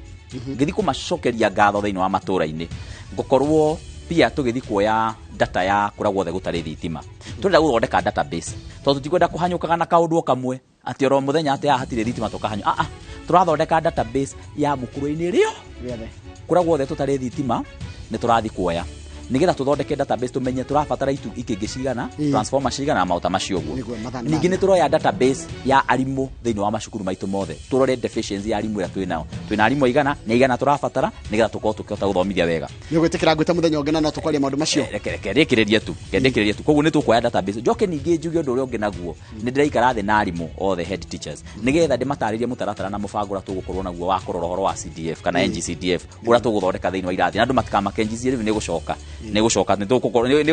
ngĩthiĩ kũmacokeria ngatho thĩinĩ wa matũra-inĩ, ngũkorwo pia tũgĩthiĩ kuoya data ya kũrĩa guothe gũtarĩ thitima. Tũrenda gũthondeka database tondũ tũtikwenda kũhanyũkaga na kaũndũ o kamwe atĩ oro mũthenya atĩ haha hatirĩ thitima tũkahanyũ. Ah, ah, tũrathondeka database ya Mũkũrwe-inĩ rĩo Rĩothe. kũrĩa guothe tũtarĩ thitima nĩ tũrathiĩ kuoya nĩgetha tũthondeke database tũmenye tũrabatara itu ikĩngĩ cigana, Ĩĩ. transformer cigana na maũta macio ũguo. Nĩguo, mathaa nĩ Ningĩ nĩ mathiru. tũroya database ya arimũ thĩinĩ wa macukuru maitũ mothe, tũrore deficiency ya arimũ ĩrĩa twĩ nao. Twĩna arimũ aigana, nĩ aigana tũrabatara nĩgetha tũkorwo tũkĩhota gũthomithia wega. Nĩ ũgwĩtĩkĩra ngwĩte mũthenya ũngĩ na no tũkwaria maũndũ macio? Reke rĩkĩrĩrie tu, reke ndĩkĩrĩrie tu. Koguo nĩ tũkuoya database. Njoke ningĩ njuge ũndũ ũrĩa ũngĩ naguo, nĩ ndĩraikara thĩ na arimũ othe head teachers nĩgetha ndĩmatarĩrie mũtaratara na mũbango ũrĩa tũgũkorwo naguo wa kũrora ũhoro wa CDF kana NGCDF ũrĩa tũgũthondeka thĩinĩ wa irathi, na andũ matikamake NGCDF nĩ gũcoka, nĩ gũcoka, nĩ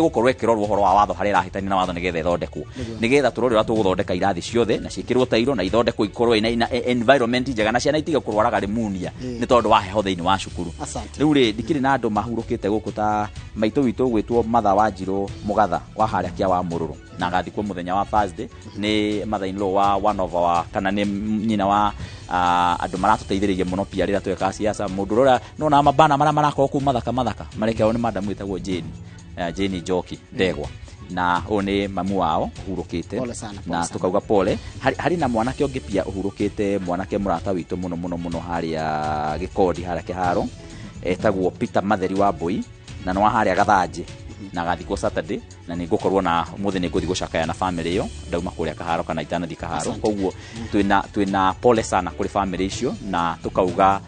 gũkorwo ĩkĩrorwo ũhoro wa watho harĩa ĩrahĩtania na watho nĩgetha ĩthondekwo, nĩgetha tũrore ũrĩa tũgũthondeka irathi ciothe na ciĩkĩrwo tairo na ithondekwo ikorwo ina environment njega na ciana itige kũrwaraga pneumonia Ĩĩ. nĩ tondũ wa heho thĩinĩ wa cukuru. Asante. Rĩu rĩ, ndikĩrĩ na andũ mahurũkĩte gũkũ ta maitũ witũ ũgwĩtwo Matha wa Njirũ Mũgatha wa harĩa kĩa wa Mũrũrũ, na agathikwo mũthenya wa Thursday. Nĩ mother in law wa one of our, kana nĩ nyina wa andũ maratũteithĩrĩria mũno pia rĩrĩa tweka siasa. Mũndũ ũrĩa nona mabana marĩa marakorwo kũu mathaka mathaka marekerwo nĩ madam wĩtagwo Jane, Jane Njoki Ndegwa, na ũyũ nĩ mamu wao ũhurũkĩte. Pole sana, pole na sana. Tũkauga pole. Harĩ na mwanake ũngĩ pia ũhurũkĩte, mwanake mũrata witũ mũno mũno mũno harĩa Gĩkondi harĩa Kĩharo, etagwo Peter Matheri wa Mbui, na nĩ wa harĩa Gathanjĩ, na agathikwo Saturday, na nĩ ngũkorwo na ũmũthĩ nĩ ngũthiĩ gũcakaya na family ĩyo ndauma kũrĩa Kaharo kana itanathiĩ Kaharo. Asante. Koguo twĩna pole sana kũrĩ family icio, na tũkauga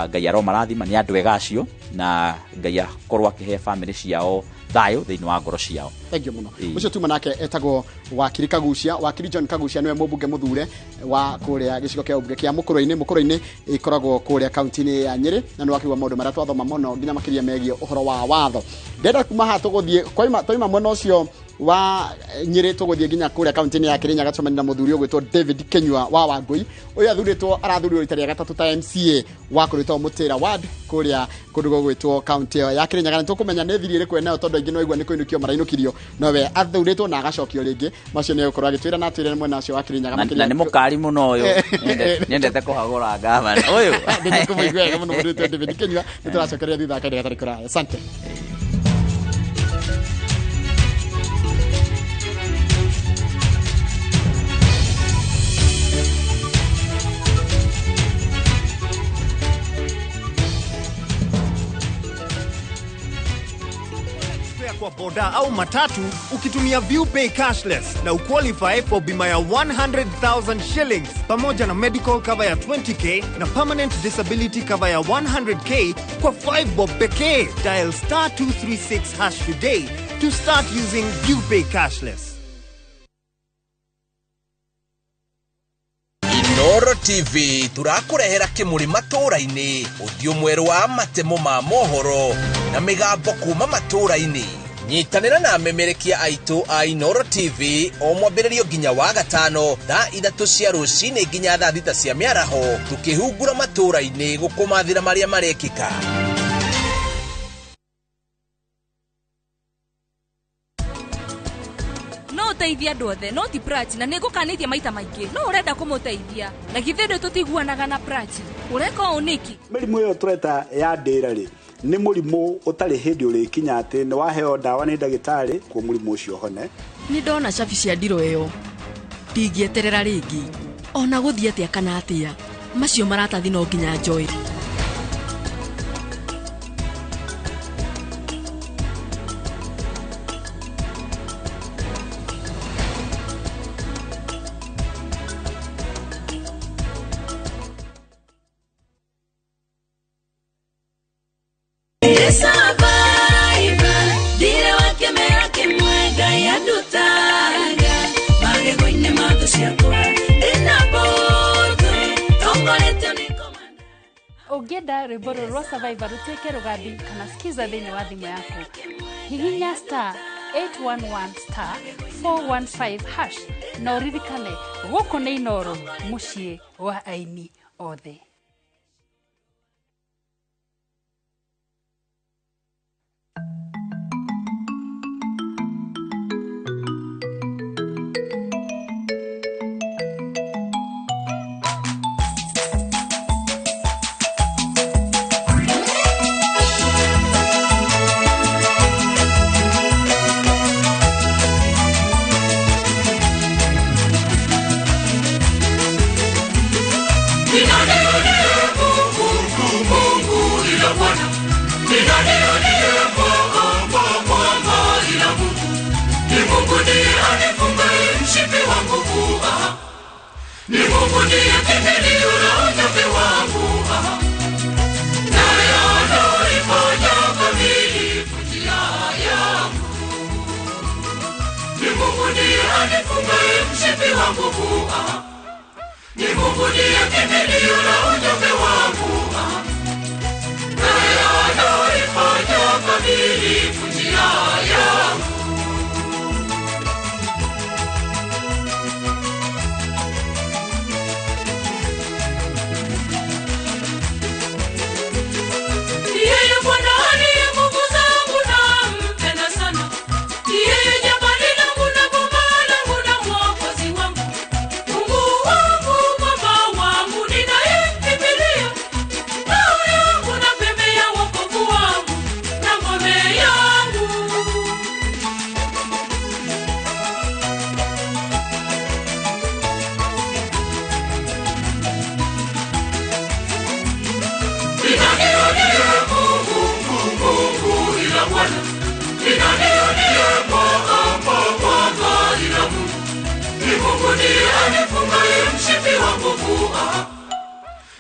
Ngai aromarathima, nĩ andũ ega acio, na Ngai akorwo akĩhe family ciao thayũ thĩinĩ wa ngoro ciao. Thank you mũno. Ĩĩ. Ũcio tuma nake etagwo Wakiri Kagucia, Wakiri John Kagucia, nĩwe mũmbunge mũthure wa kũrĩa gĩcigo kĩa ũmbunge kĩa Mũkũrwe-inĩ. Mũkũrwe-inĩ ĩkoragwo kũrĩa kaunti-inĩ ya Nyĩrĩ, na nĩ wakĩigua maũndũ marĩa twathoma mũno nginya makĩria megiĩ ũhoro wa watho. Ndĩrenda kuma haha tũgũthiĩ twaima mwena ũcio wa Nyĩrĩ tũgũthiĩ nginya kũrĩa kaunti-inĩ ya Kĩrĩnyaga tũcemanie na mũthuri ũgwĩtwo David Kenyua wa Wangũi. Ũyũ athurĩtwo, arathurirwo rita rĩa gatatũ ta MCA wa kũrĩtwo Mũtĩra ward kũrĩa kũndũ gũgwĩtwo kaunti ĩyo ya Kĩrĩnyaga. Nĩ tũkũmenya nĩ thiri ĩrĩkũ enayo tondũ aingĩ no aigua nĩ kũinũkio marainũkirio, no we athurĩtwo na agacokio rĩngĩ. Macio nĩ egũkorwo agĩtwĩra na atwĩre mwena ũcio wa Kĩrĩnyaga Na makĩria. nĩ mũkari mũno ũyũ. Nyendete kũhagũra ngavana ũyũ. Nĩtũkũmũigua wega mũno mũndũ wĩtwo David Kenyua. Nĩ tũracokereria thutha wa kahinda gatarĩ kũraya. Asante. Fare kwa boda au matatu ukitumia ViewPay cashless na uqualify for bima ya 100,000 shillings pamoja na medical cover ya 20k na permanent disability cover ya 100k kwa 5 bob pekee. Dial star 236 hash today to start using ViewPay cashless. Inoro TV turakũrehera kĩmũrĩ matũũra-inĩ, ũthiũ mwerũ wa matemo ma mohoro na mĩgambo kuma matũũra-inĩ. Nyitanĩra na amemerekia aitũ a Inoro TV o mwambĩrĩrio nginya wa gatano thaa 3 cia rũcinĩ nginya thaa 6 cia mĩaraho, tũkĩhungura matũũra-inĩ gũkũmathĩra marĩa marekĩka. No ũteithie andũ othe, no ti Prachi, na nĩ ngũkanĩtie maita maingĩ, no ũrenda kũmũteithia, na githĩ ndũ tũtiguanaga na Prachi? Ũreka ũũ nĩkĩ? Mĩrimũ ĩyo tũreta ya ndĩra rĩ, nĩ mũrimũ ũtarĩ hĩndĩ ũrĩkinya atĩ nĩ waheo ndawa nĩ ndagĩtarĩ kuo mũrimũ ũcio ũhone. Nĩ ndona cabi cia ndiro ĩyo, ndingĩeterera rĩngĩ ona gũthiĩ atĩa kana atĩa. Macio maratathi no nginya njoe. Ũngĩenda rwĩmbo rũrũ rwa Survivor rũtuĩke rũgambi kana skiza thĩinĩ wa thimũ yaku, hihinya star 811 star 415 hash na ũririkane gũkũ nĩ Inooro, mũciĩ wa aini othe. Ni Mungu ndiye kimbilio la unyonge wangu, naye anaiponya kamilifu njia yangu. Ni Mungu ndiye anifungaye mshipi wa nguvu, ni Mungu ndiye kimbilio la unyonge wangu, naye anaiponya kamilifu njia yangu.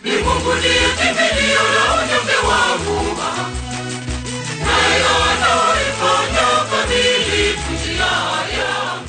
Ni Mungu ndiye kimbilio la unyonge wangu, naye anaiponya kamilifu njia yangu.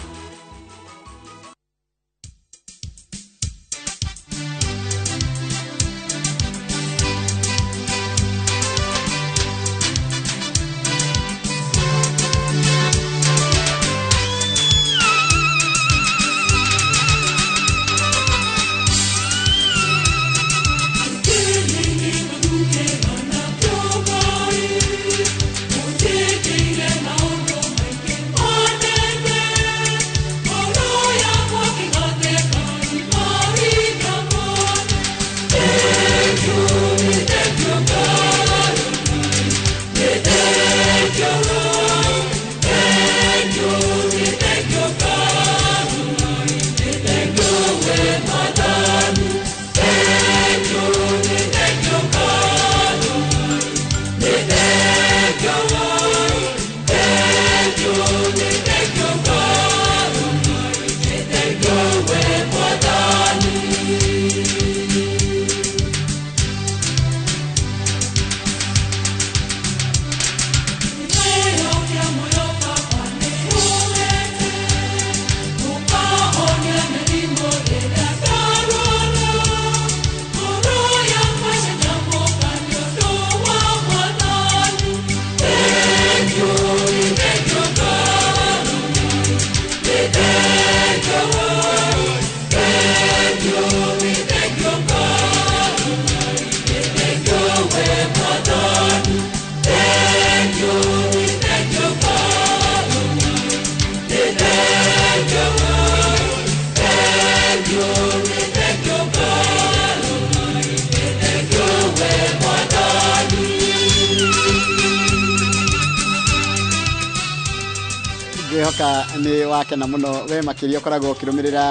Ngwihoka nĩ wakena mũno we makĩria ũkoragwo ũkĩrũmĩrĩra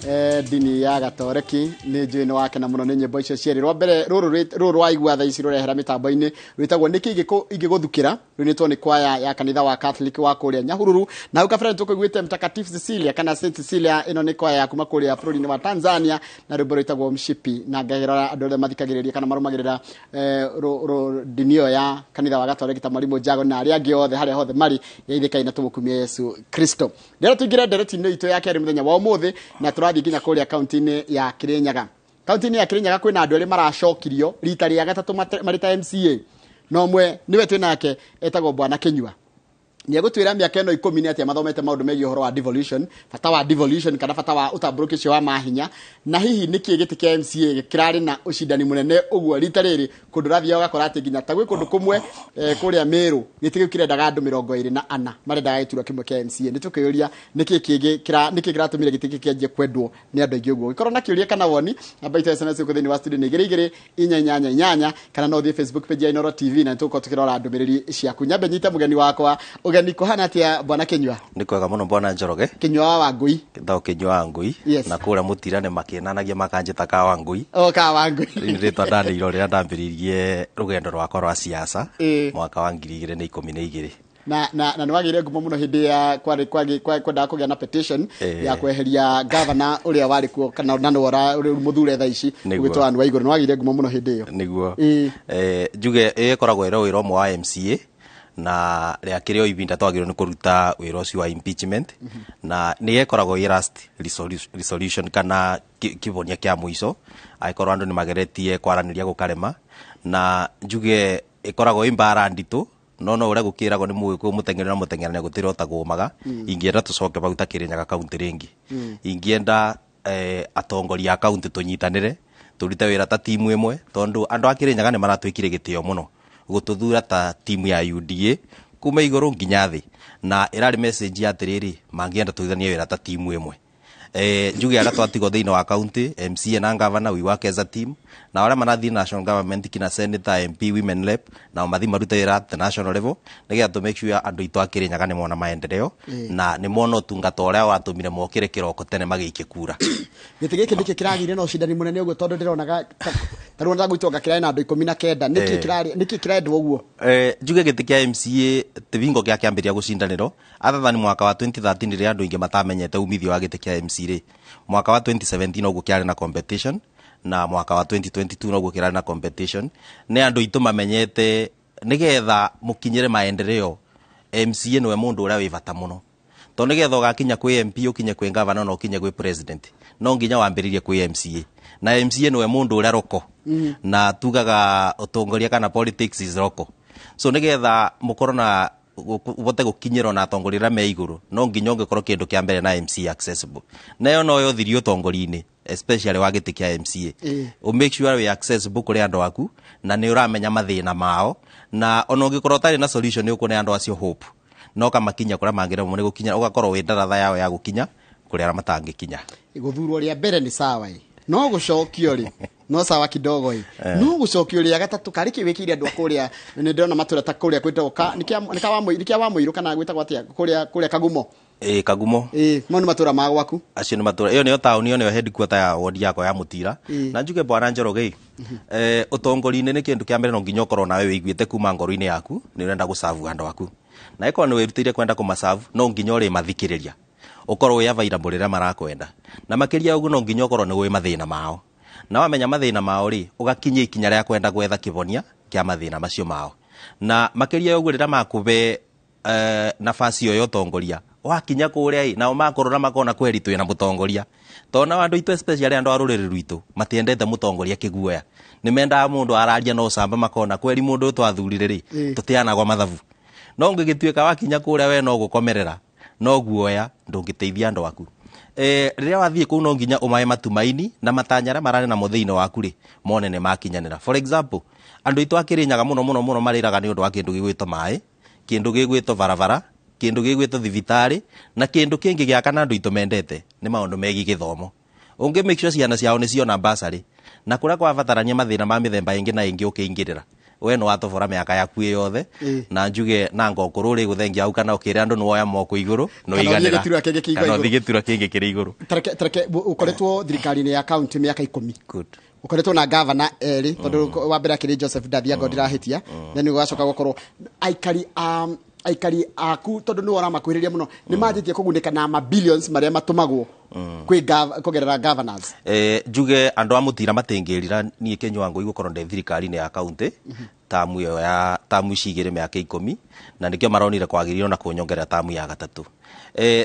Ndini ya gatoreki nĩ njũĩ nĩ wakena mũno nĩ nyĩmbo icio cierĩ. Rwa mbere rũrũ rwaigua thaa ici rũrehera mĩtambo-inĩ rwĩtagwo nĩkĩ ingĩgũthukĩra, rũinĩtwo nĩ kwaya ya kanitha wa Catholic wa kũrĩa Nyahururu. Na hau kabere tũkũiguĩte Mtakatifu Cecilia kana Saint Cecilia, ĩno nĩ kwaya ya kuma kũrĩa bũrũri-inĩ wa Tanzania na rwĩmbo rwĩtagwo Mshipi. Na ngagĩrora andũ arĩa mathikagĩrĩria kana marũmagĩrĩra ndini ĩyo ya kanitha wa gatoreki ta Mwarimũ Njago na arĩa angĩ othe harĩa hothe marĩ, geithĩkai na tũmũkumie Yesu Kristo. Ndĩrenda tũingĩre ndereti-inĩ itũ ya kerĩ mũthenya wa ũmũthĩ, na tũrathiĩ nginya kũrĩa kaunti-inĩ ya Kirinyaga. Kaunti-inĩ ya Kirinyaga kwĩna andũ erĩ maracokirio rita rĩa gatatũ marĩ ta MCA, na ũmwe nĩwe twĩ nake etagwo Bwana Kinyua. Nĩ egũtwĩra mĩaka ĩno 10 nĩ atĩa mathomete maũndũ megiĩ ũhoro wa devolution, bata wa devolution kana bata wa ũtambũrũki ũcio wa mahinya, na hihi nĩkĩ gĩtĩ kĩa MCA kĩrarĩ na ũcindani mũnene ũguo rita rĩrĩ, kũndũ ũrathiaga ũgakora atĩ nginya ta gwĩ kũndũ kũmwe kũrĩa Meru gĩtĩ kĩu kĩrendaga andũ 24 marendaga gĩturwa kĩmwe kĩa MCA. Nĩ tũkĩũria nĩkĩ kĩngĩ nĩkĩ kĩratũmire gĩtĩ gĩkĩ kĩanjie kwendwo nĩ andũ aingĩ ũguo. Gĩkorwo na kĩũria kana woni, namba itũ ya SMS gũkũ thĩinĩ wa studio nĩ 2 2 4 8 8, kana no ũthiĩ Facebook page ya Inooro TV na nĩtũgũkorwo tũkĩrora ndũmĩrĩri ciaku. Nyambe nyite mũgeni wakwa. Ũgeni kũhana atĩa Bwana Kinyua? Nĩ kwega mũno Bwana Njoroge. Kinyua wa Wangui. Ndao Kinyua wa Ngui. Yes. Na kũrĩa mũtira nĩ makĩnanagia makanjĩta ka Wangui. O ka Wangui. Rĩu rĩtwa ndanĩirwo rĩrĩa ndambĩrĩirie rũgendo rwakwa rwa siasa mwaka wa 2012. Na na na nĩwagĩire ngumo mũno hĩndĩ ya kwendaga kũgĩa na petition ya kweheria governor ũrĩa warĩ kuo kana na nĩwe mũthure thaa ici ũgĩtwo Anne Waigũrũ. Nĩwagĩire ngumo mũno hĩndĩ ĩyo. Nĩguo. Njuge ĩkoragwo ĩrĩ wĩra ũmwe wa MCA, na rĩakĩrĩ o ibinda twagĩrĩirwo nĩ kũruta wĩra ũcio wa impeachment, na nĩ ĩkoragwo ĩ last resolution kana kĩhonia kĩa mũico angĩkorwo andũ nĩ mageretie kwaranĩria gũkarema. Na njuge ĩkoragwo ĩ mbara nditũ, no no ũrĩa gũkĩragwo nĩ mũgĩkũyũ mũteng'eri na mũteng'erania gũtirĩ ũtagũmaga. Ingĩenda tũcoke bau ta Kĩrĩnyaga kaunti rĩngĩ, ingĩenda atongoria a kaunti tũnyitanĩre tũrute wĩra ta timu ĩmwe, tondũ andũ a Kĩrĩnyaga nĩ maratwĩkire gĩtĩo mũno gũtũthura ta timu ya UDA kuma igũrũ nginya thĩ, na ĩrarĩ message ya atĩrĩrĩ, mangĩenda tũrutithanie wĩra ta timu ĩmwe. Njuge arĩa twatigwo thĩinĩ wa county, MCA na governor, we work as a team, na arĩa marathiĩ national government kina senator, MP, women rep, nao mathiĩ marute wĩra at the national level nĩgetha tũ make sure andũ aitũ a Kĩrĩnyaga nĩ mona maendeleo na nĩ mona ũtungata ũrĩa watũmire mokĩre kĩroko tene magĩikie kura. Gĩtĩ gĩkĩ nĩkĩ kĩragĩire na ũcindani mũnene ũguo, tondũ ndĩronaga ta rĩu ona gwitũ anga kĩrarĩ na andũ 19, nĩkĩ kĩrendwo ũguo? Njuge gĩtĩ kĩa MCA tĩbingo gĩa kĩambĩrĩria gũcindanĩrwo other than mwaka wa 2013 rĩrĩa andũ aingĩ matamenyete umithio wa gĩtĩ kĩa MCA rĩ, mwaka wa 2017 noguo kĩarĩ na competition, na mwaka wa 2022 noguo kĩrarĩ na competition. Nĩ andũ aitũ mamenyete nĩgetha mũkinyĩre maendeleo, MCA nĩwe mũndũ ũrĩa wĩ bata mũno, tondũ nĩgetha ũgakinya kwĩ MP, ũkinye kwĩ governor na ũkinye kwĩ president, no nginya wambĩrĩrie kwĩ MCA, na MCA nĩwe mũndũ ũrĩa roko, na tugaga ũtongoria kana politics is roko. So nĩgetha mũkorwo na ũhote gũkinyĩrwo na atongoria arĩa me igũrũ, no nginya ũngĩkorwo kĩndũ kĩa mbere na MCA accessible, na ĩyo noyo thiri ũtongoria-inĩ especially wa gĩtĩ kĩa MCA. Ũ make sure wĩ accessible kũrĩ andũ aku na nĩ ũramenya mathĩna mao, na ona ũngĩkorwo ũtarĩ na solution nĩ ũkũne andũ acio hope, no kamakinya kũrĩa mangĩremwo nĩ gũkinya, ũgakorwo wĩ ndaratha yao ya gũkinya kũrĩa arĩa matangĩkinya. Gũthurwo rĩa mbere nĩ sawa ĩ, no gũcokio rĩ no sawa kidogo ĩ, no gũcokio rĩa gatatũ karĩ kĩ wĩkĩire andũ a kũrĩa? Nĩ ndĩrona matũra ta kũrĩa gwĩtagwo nĩ kĩa wa Mũirũ kana gwĩtagwo atĩa kũrĩa Kagumo? Kagumo. Mau nĩ matũra ma gwaku? Acio nĩ matũra. Ĩyo nĩyo taũni, ĩyo nĩyo headquarter ya ward yakwa ya Mũtira. Na njuge Bwana Njoroge, ũtongoria-inĩ nĩ kĩndũ kĩa mbere no nginya ũkorwo nawe wĩiguĩte kuma ngoro-inĩ yaku nĩ ũrenda gũcabu andũ aku, na ĩkorwo nĩ wĩrutĩire kwenda kũmacabu, no nginya ũrĩmathikĩrĩria, ũkorwo wĩ available rĩrĩa marakwenda, na makĩria ũguo no nginya ũkorwo nĩ ũĩ mathĩna mao, na wamenya mathĩna mao rĩ, ũgakinyia ikinya rĩa kwenda gwetha kĩhonia kĩa mathĩna macio mao, na makĩria ũguo rĩrĩa makũbe nafasi ĩyo ya ũtongoria, wakinya kũrĩa ĩ, nao makũrora makona kweri twĩna mũtongoria, tondũ nao andũ aitũ especially andũ a rũrĩrĩ rwitũ matiendete mũtongoria kĩguoya, nĩ mendaga mũndũ araria na ũcamba, makona kweri mũndũ ũyũ twathurire rĩ, tũtianagwo mathabu. No ũngĩgĩtuĩka wakinya kũrĩa we no gũkomerera, no guoya, ndũngĩteithia andũ aku. Rĩrĩa wathiĩ kũu no nginya ũmahe matumaini na matanya arĩa mararĩ namo thĩinĩ waku rĩ, mone nĩ makinyanĩra. For example, andũ aitũ a Kĩrĩnyaga mũno mũno mũno marĩraga nĩ ũndũ wa kĩndũ gĩgwĩtwo maĩ, kĩndũ gĩgwĩtwo barabara, kĩndũ gĩgwĩtwo thibitarĩ, na kĩndũ kĩngĩ gĩa kana andũ aitũ mendete nĩ maũndũ megiĩ gĩthomo. Ũngĩ make sure ciana ciao nĩ ciona bursary, na kũrĩa kwabatarania mathĩna ma mĩthemba ĩngĩ na ĩngĩ ũkĩingĩrĩra, We no watobora mĩaka yaku ĩ yothe. Na njuge na ngokũrũ rĩ gũthengia hau kana ũkĩre andũ nĩwoya moko igũrũ Kana ũthiĩ gĩturwa kĩngĩ kĩigwo kana igũrũ. ũthiĩ gĩturwa kĩngĩ kĩrĩ igũrũ. Tareke ũkoretwo thirikari-inĩ ya kaunti mĩaka 10. Good. Ũkoretwo na gavana erĩ, tondũ wa mbere akĩrĩ Joseph Ndathiango, ndirahĩtia, then ũgacoka gũkorwo aikari aku, tondũ nĩwe ũramakuhĩrĩria mũno, nĩ manjĩtie kũgunĩka na ma billions marĩa matũmagwo kwĩ kũgerera governors? Njuge andũ a Mũtira matingĩrira niĩ Kĩnyua Ngũi gũkorwo ndĩ thirikari-inĩ ya kaunti tamu ĩyo ya tamu ici igĩrĩ mĩaka 10, na nĩkĩo maronire kwagĩrĩirwo na kũnyongerera tamu ya gatatũ.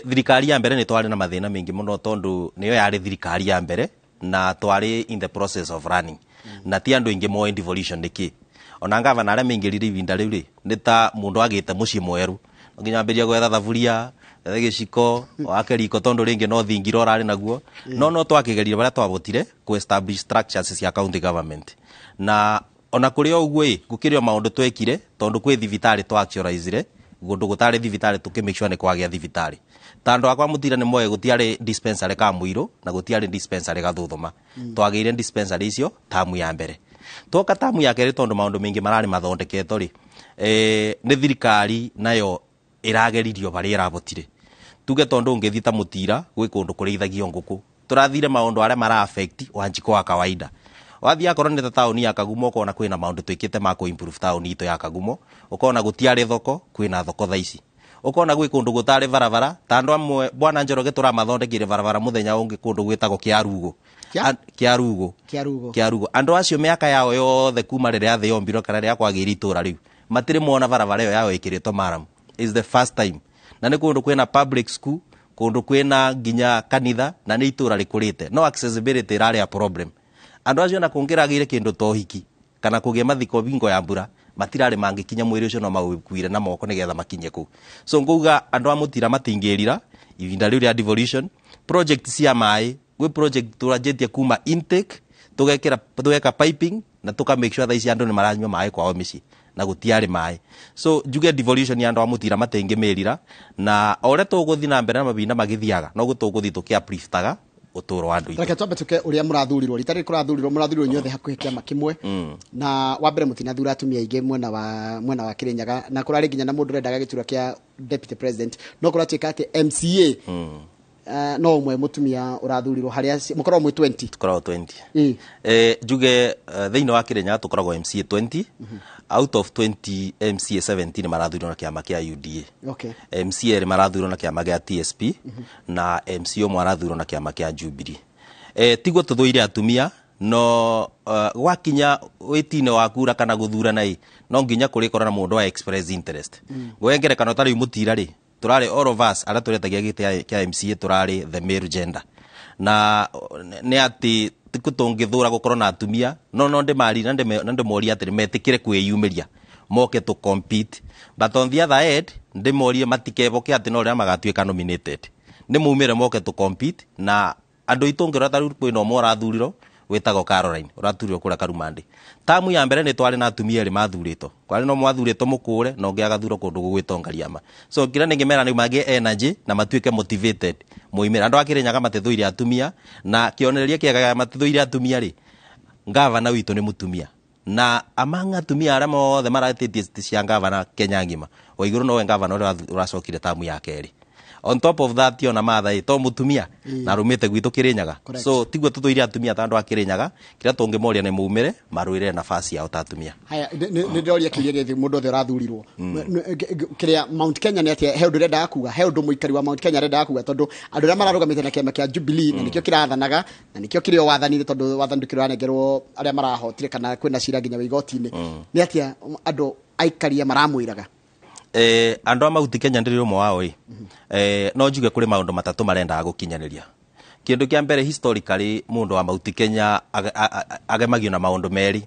Thirikari ya mbere nĩ twarĩ na mathĩna maingĩ mũno, tondũ nĩyo yarĩ thirikari ya mbere na twarĩ in the process of running, na ti andũ aingĩ moĩ devolution nĩ kĩ. Ona ngavana arĩa maingĩrire ihinda rĩu rĩ, nĩ ta mũndũ agĩte mũciĩ mwerũ, no nginya ambĩrĩrie gwetha thaburia, ethe gĩciko, wake riko, tondũ rĩngĩ no thingira ũrarĩ naguo. No twakĩgeria barĩa twabotire kũ establish structures cia county government. Na ona kũrĩ o ũguo ĩ, gũkĩrĩ o maũndũ twekire, tondũ kwĩ thibitarĩ twa actualizire kũndũ gũtarĩ thibitarĩ, tũkĩ make sure nĩ kwagĩa thibitarĩ. Ta andũ akwa Mũtira nĩ moĩ gũtiarĩ dispensary ka Mũirũ na gũtiarĩ dispensary Gathuthuma. Twagĩire dispensary icio tamu ya mbere. Twoka tamu ya kerĩ, tondũ maũndũ maingĩ mararĩ mathondeketwo rĩ, nĩ thirikari nayo ĩrageririo barĩa ĩrabotire. Tuge tondũ ũngĩthiĩ ta Mũtira gwĩ kũndũ kũrĩithagio ngũkũ, tũrathire maũndũ arĩa mara affect Wanjikũ wa kawaida. Wathiĩ akorwo nĩ ta taũni ya Kagumo, ũkona kwĩna maũndũ twĩkĩte ma kũ improve taũni itũ ya Kagumo. Ũkona gũtiarĩ thoko, kwĩna thoko thaa ici. Ũkona gwĩ kũndũ gũtarĩ barabara, ta andũ amwe bwana Njoroge tũramathondekire barabara mũthenya ũngĩ kũndũ gwĩtagwo Kĩarugo. Kĩarugo. Kĩarugo. Kĩarugo. Andũ acio mĩaka yao yothe kuma rĩrĩa thĩ yombirwo kana rĩrĩa kwagĩire itũra rĩu, matirĩ mona barabara ĩyo yao ĩkĩrĩtwo maramu. Is the first time. Na nĩ kũndũ kwĩna public school, kũndũ kwĩna nginya kanitha, na nĩ itũra rĩkũrĩte. No accessibility ĩrarĩ a problem. Andũ acio na kũngĩragĩire kĩndũ ta ũhiki kana kũgĩa mathiko bingo ya mbura, matirarĩ mangĩkinya mwĩrĩ ũcio, no maũkuire na moko nĩgetha makinye kũu. So ngauga andũ a Mũtira matingĩrira ihinda rĩu rĩa devolution. Project cia maĩ, gwĩ project tũranjĩtie kuma intake, tũgekĩra, tũgeka piping na tũka make sure thaa ici andũ nĩ maranyua maĩ kwao mĩciĩ, na gũtiarĩ maĩ. So njuge devolution ya andũ a Mũtira matingĩmĩrira, na o ũrĩa tũgũthiĩ na mbere na mahinda magĩthiaga, noguo tũgũthiĩ tũkĩ upliftaga ũtũũro wa andũ aitũ. Reke twambe tuke ũrĩa mũrathurirwo. Rita rĩrĩ kũrathurirwo, mũrathurirwo inyuothe hakuhĩ kĩama kĩmwe. Na wa mbere mũtinathura atumia aingĩ mwena wa Kĩrĩnyaga, na kũrarĩ nginya na mũndũ ũrendaga gĩturwa kĩa deputy president, no kũratuĩka atĩ MCA no ũmwe mũtumia ũrathurirwo harĩa mũkoragwo mwĩ 20. Tũkoragwo 20. Njuge thĩinĩ wa Kĩrĩnyaga tũkoragwo MCA 20. Out of 20 MCA, 17 marathurirwo na kĩama kĩa UDA. MCA erĩ marathurirwo na kĩama gĩa TSP, na MCA ũmwe arathurirwo na kĩama kĩa Jubilee. Tiguo tũthũire atumia, no gwakinya wĩti-inĩ wa kura kana gũthurana ĩ, no nginya kũrĩkorwo na mũndũ wa express interest. Ngũhe ngerekano, ta rĩu Mũtira rĩ, tũrarĩ all of us arĩa tũretagia gĩtĩ kĩa MCA tũrarĩ the male gender, na nĩ atĩ tikũ tũngĩthũra gũkorwo na atumia, no ndĩmari na ndĩmorie atĩrĩ metĩkĩre kwĩyumĩria moke to compete, but on the other end ndĩmorie matikeboke atĩ no rĩrĩa magatuĩka nominated nĩ mumĩre moke to compete na andũ aitũ. Ngĩrora ta rĩu kwĩna ũmwe ũrathurirwo wĩtagwo Caroline, ũrathurirwo kũrĩa Karumandĩ. Tamu ya mbere nĩ twarĩ na atumia erĩ mathurĩtwo, kwarĩ na ũmwe wathurĩtwo mũkũre na ũngĩ agathurwo kũndũ gũgwĩtwo Ngariama. So kĩrĩa nĩngĩmera nĩ magĩe energy na matuĩke motivated moimĩre. Andũ a Kĩrĩnyaga matithũire atumia, na kĩonereria kĩega matithũire atumia rĩ, ngavana witũ nĩ mũtumia, na among atumia arĩa mothe maratĩtie citi cia ngavana Kenya ng'ima, Waigũrũ nowe ngavana ũrĩa ũracokire tamu ya kerĩ. On top of that, ona Martha ĩ to mũtumia na arumĩte gwitũ Kĩrĩnyaga. So tiguo tũthũire atumia ta andũ a Kĩrĩnyaga. Kĩrĩa tũngĩmoria nĩ maumĩre marũĩrĩre nafasi yao ta atumia. Haya, nĩ ndĩroria kĩũria gĩthĩ mũndũ othe ũrathurirwo kĩrĩa Mount Kenya nĩ atĩa, he ũndũ ũrendaga kuga, he ũndũ mũikari wa Mount Kenya arendaga kuga, tondũ andũ arĩa mararũgamĩte na kĩama kĩa Jubilee, na nĩkĩo kĩrathanaga na nĩkĩo kĩrĩ o wathani-inĩ, tondũ wathani ndũkĩrĩ ũranengerwo arĩa marahotire kana kwĩna cira nginya wa igoti-inĩ, nĩ atĩa andũ aikaria maramwĩraga? Andũ a Mount Kenya, ndĩrĩ ũmwe wao ĩ, no njuge kũrĩ maũndũ matatũ marendaga gũkinyanĩria. Kĩndũ kĩa mbere, historically mũndũ wa Mount Kenya agemagio na maũndũ merĩ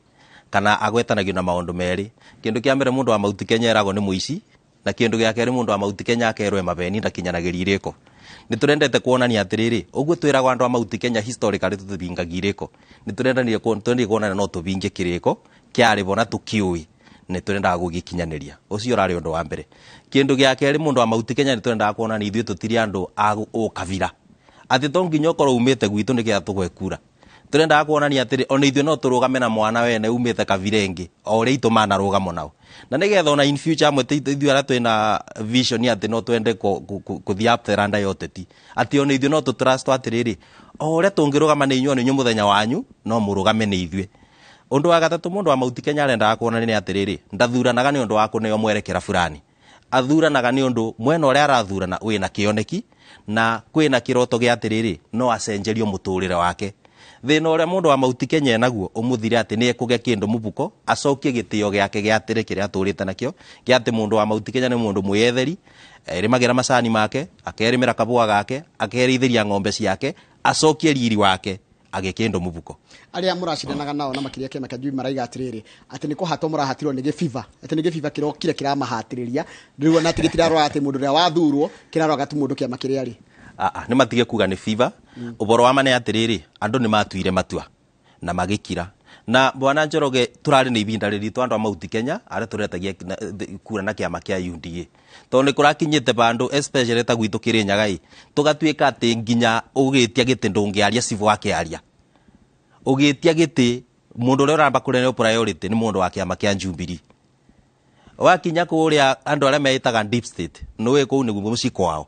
kana agwetanagio na maũndũ merĩ. Kĩndũ kĩa mbere, mũndũ wa Mount Kenya eragwo nĩ mũici, na kĩndũ gĩa kerĩ, mũndũ wa Mount Kenya akerwo e mabeni, ndakinyanagĩria irĩko. Nĩ tũrendete kuonania atĩrĩrĩ, ũguo twĩragwo andũ a Mount Kenya historically tũtibingagia irĩko, nĩ tũrendanire twendire kuonania no tũbinge kĩrĩko kĩarĩ bo na tũkĩũĩ, nĩ tũrendaga gũgĩkinyanĩria. Ũcio ũrarĩ ũndũ wa mbere. Kĩndũ gĩa kerĩ, mũndũ wa Mount Kenya, nĩ tũrendaga kuonania ithuĩ tũtirĩ andũ a ũkabira, atĩ to nginya ũkorwo umĩte gwitũ nĩgetha tũgwe kura. Turendaga kuonania atĩrĩ, ona ithuĩ no tũrũgame na mwana wene umĩte kabira ĩngĩ o ũrĩa itũ manarũgamo nao, na nĩgetha ona in future amwe ithuĩ arĩa twĩna vision atĩ no twende kũthiĩ up the ladder ya ũteti, atĩ ona ithuĩ no tũtrust atĩrĩrĩ, o ũrĩa tũngĩrũgama nĩ inyuĩ, ona inyuĩ mũthenya wanyu no mũrũgame nĩ ithuĩ. Ũndũ wa gatatũ mũndũ wa Mount Kenya arendaga kuonania nĩ atĩrĩrĩ, ndathuranaga nĩ ũndũ wa kũneo mwerekera fulani, athuranaga nĩ ũndũ mwena ũrĩa arathurana wĩna kĩoneki na kwĩna kĩroto gĩa atĩrĩrĩ, no acenjerio mũtũrĩre wake. Thĩna ũrĩa mũndũ wa Mount Kenya enaguo ũmũthire atĩ nĩ ekũgĩa kĩndũ mũbuko, acokie gĩtĩo gĩake gĩa atĩrĩ kĩrĩa atũrĩte nakĩo, gĩa atĩ mũndũ wa Mount Kenya nĩ mũndũ mwĩyetheri, erĩmagĩra macani make, akerĩmĩra kabũa gake, akerĩithĩria ng'ombe ciake, acokie riri wake agĩe kĩndũ mũbuko. Arĩa mũracindanaga nao na makĩria kĩama kĩa Jubilee maraiga atĩrĩrĩ, atĩ nĩ kũhatwo mũrahatirwo nĩ gĩbiba, atĩ nĩ gĩbiba kĩrokire kĩramahatĩrĩria rĩu, ona atĩ gĩtirarora atĩ mũndũ ũrĩa wathurwo, kĩraroraga tu mũndũ kĩama kĩrĩa arĩ. Aa, nĩ matige kuga nĩ fever. Ũboro wa ma nĩ atĩrĩrĩ, andũ nĩ matuire matua na magĩkira. Na bwana Njoroge, tũrarĩ na ibinda rĩritũ andũ a Mount Kenya arĩa tũretagia kura na kĩama kĩa UDA, tondũ nĩ kũrakinyĩte bandũ, especially ta gwitũ Kĩrĩnyaga ĩ, tũgatuĩka atĩ nginya ũgĩtia gĩtĩ ndũngĩaria cibũ akĩaria. Ũgĩtia gĩtĩ, mũndũ ũrĩa ũramba kũrĩa priority nĩ mũndũ wa kĩama kĩa Jubilee. Wakinya kũrĩa andũ arĩa meĩtaga deep state, nĩũĩ kũu nĩguo mũciĩ kwao,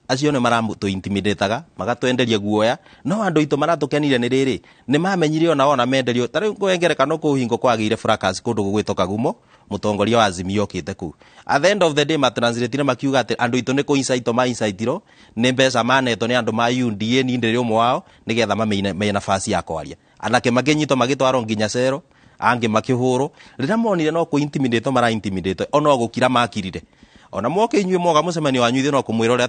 acio nĩ maratũ intimidataga, magatwenderia guoya. No andũ aitũ maratũkenire nĩ rĩrĩ, nĩ mamenyire ona ona menderio. Ta rĩu ngũhe ngerekano, kũu hingo kwagĩire fracas kũndũ gũgwĩtwo Kagumo, mũtongoria wa Azimio okĩte kũu. At the end of the day matranslateire makiuga atĩ andũ aitũ nĩ kũ incite ma inciteirwo nĩ mbeca manetwo nĩ andũ ma UDA, ni ndĩrĩ ũmwe wao, nĩgetha mamenye me nafasi ya kwaria. Anake makĩnyitwo magĩtwarwo nginya cero, angĩ makĩhũrwo. Rĩrĩa monire no kũ intimidate mara intimidate, ono gũkira makirire. Ona moke inyuĩ moga mũcemanio wanyu, ithuĩ no kũmwĩrorera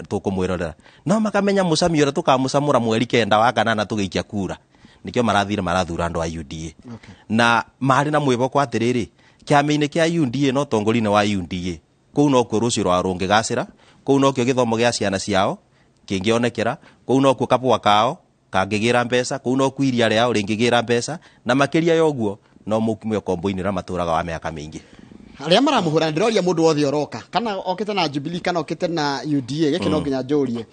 tũkũmwĩrorera, no makamenya mũcami ũrĩa tũkamũcamũra mweri 9 wa kanana tũgĩikia kura. Nĩkĩo marathire marathura andũ a UDA na marĩ na mwĩhoko atĩrĩrĩ, kĩama-inĩ kĩa UDA no tongoria-inĩ wa UDA kũu nokuo rũciũ rwao rũngĩgacĩra, kũu nokĩo gĩthomo gĩa ciana ciao kĩngĩonekera, kũu nokuo kabũa kao kangĩgĩra mbeca, kũu nokuo iria rĩao rĩngĩgĩra mbeca, na makĩria ya ũguo no mũkume ũkombo-inĩ ũrĩa matũraga wa mĩaka mĩingĩ. Arĩa maramũhũra, ndĩroria mũndũ wothe ũroka, kana okĩte na Jubilee kana okĩte na UDA, gĩkĩ no nginya njũrie,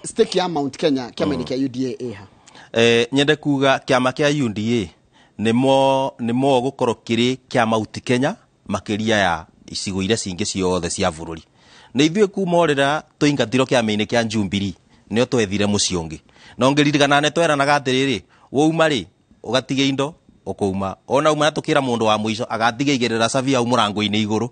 stake ya Mount Kenya kĩama-inĩ kĩa UDA ĩha? Nyende kuga kĩama kĩa UDA nĩmo gũkorwo kĩrĩ kĩa Mount Kenya makĩria ya icigo iria cingĩ ciothe cia bũrũri. Nĩ ithuĩ kuma o rĩrĩa tũingatirwo kĩama-inĩ kĩa Jubilee nĩo twethire mũciĩ ũngĩ, na ũngĩririkana nĩ tweranaga atĩrĩrĩ, wauma rĩ ũgatiga indo ũkũuma, ona uma tũkĩra mũndũ wa mũico agatiga igĩrĩra cabi hau mũrango-inĩ igũrũ.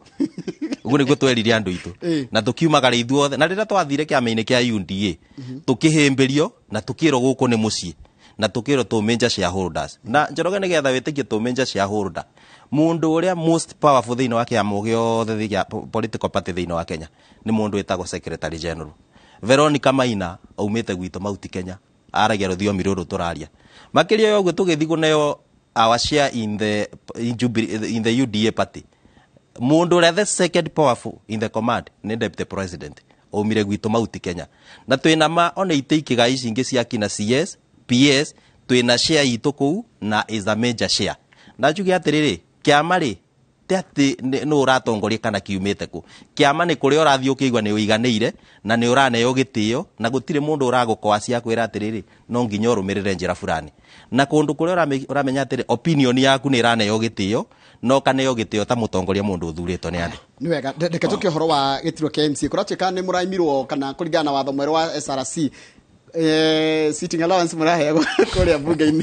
Ũguo nĩguo twerire andũ aitũ na tũkiumagara ithuothe. Na rĩrĩa twathire kĩama-inĩ kĩa UDA tũkĩhĩmbĩrio na tũkĩrwo gũkũ nĩ mũciĩ na tũkĩrwo tũ major shareholders. Na Njoroge, nĩgetha wĩtĩkie tũ major shareholder, mũndũ ũrĩa most powerful thĩinĩ wa kĩama gĩothe gĩa political party thĩinĩ wa Kenya nĩ mũndũ wĩtagwo secretary general. Veronica Maina aumĩte gwitũ Mount Kenya, aragia rũthiomi rũrũ tũraria. Makĩria ya ũguo, tũgĩthiĩ kũneo our share in Jubilee, in the UDA party, mũndũ ũrĩa the second powerful in the command nĩ deputy president aumire gwitũ Mount Kenya. Na twĩna ma ona itĩ ikĩga ici ingĩ cia kina CS, PS, twĩna share itũ kũu na is a major share. Na njuge atĩrĩrĩ, kĩama rĩ ti atĩ nũ ũratongoria kana kiumĩte kũ. Kĩama nĩ kũrĩa ũrathiĩ ũkĩigua nĩ ũiganĩire na nĩ ũraneo gĩtĩo na gũtirĩ mũndũ ũragũkoacia kwĩra atĩrĩrĩ, no nginya ũrũmĩrĩre njĩra fulani, na kũndũ kũrĩa ũramenya atĩrĩ, opinion yaku nĩ ĩraneo gĩtĩo na ũkaneo gĩtĩo ta mũtongoria mũndũ ũthurĩtwo nĩ andũ. Nĩ wega. Reke tũke ũhoro wa gĩturwa kĩa MCA. Kũratuĩka nĩ mũraimirwo kana kũringana na watho mwerũ wa SRC, sitting allowance mũraheagwo kũrĩa bunge-inĩ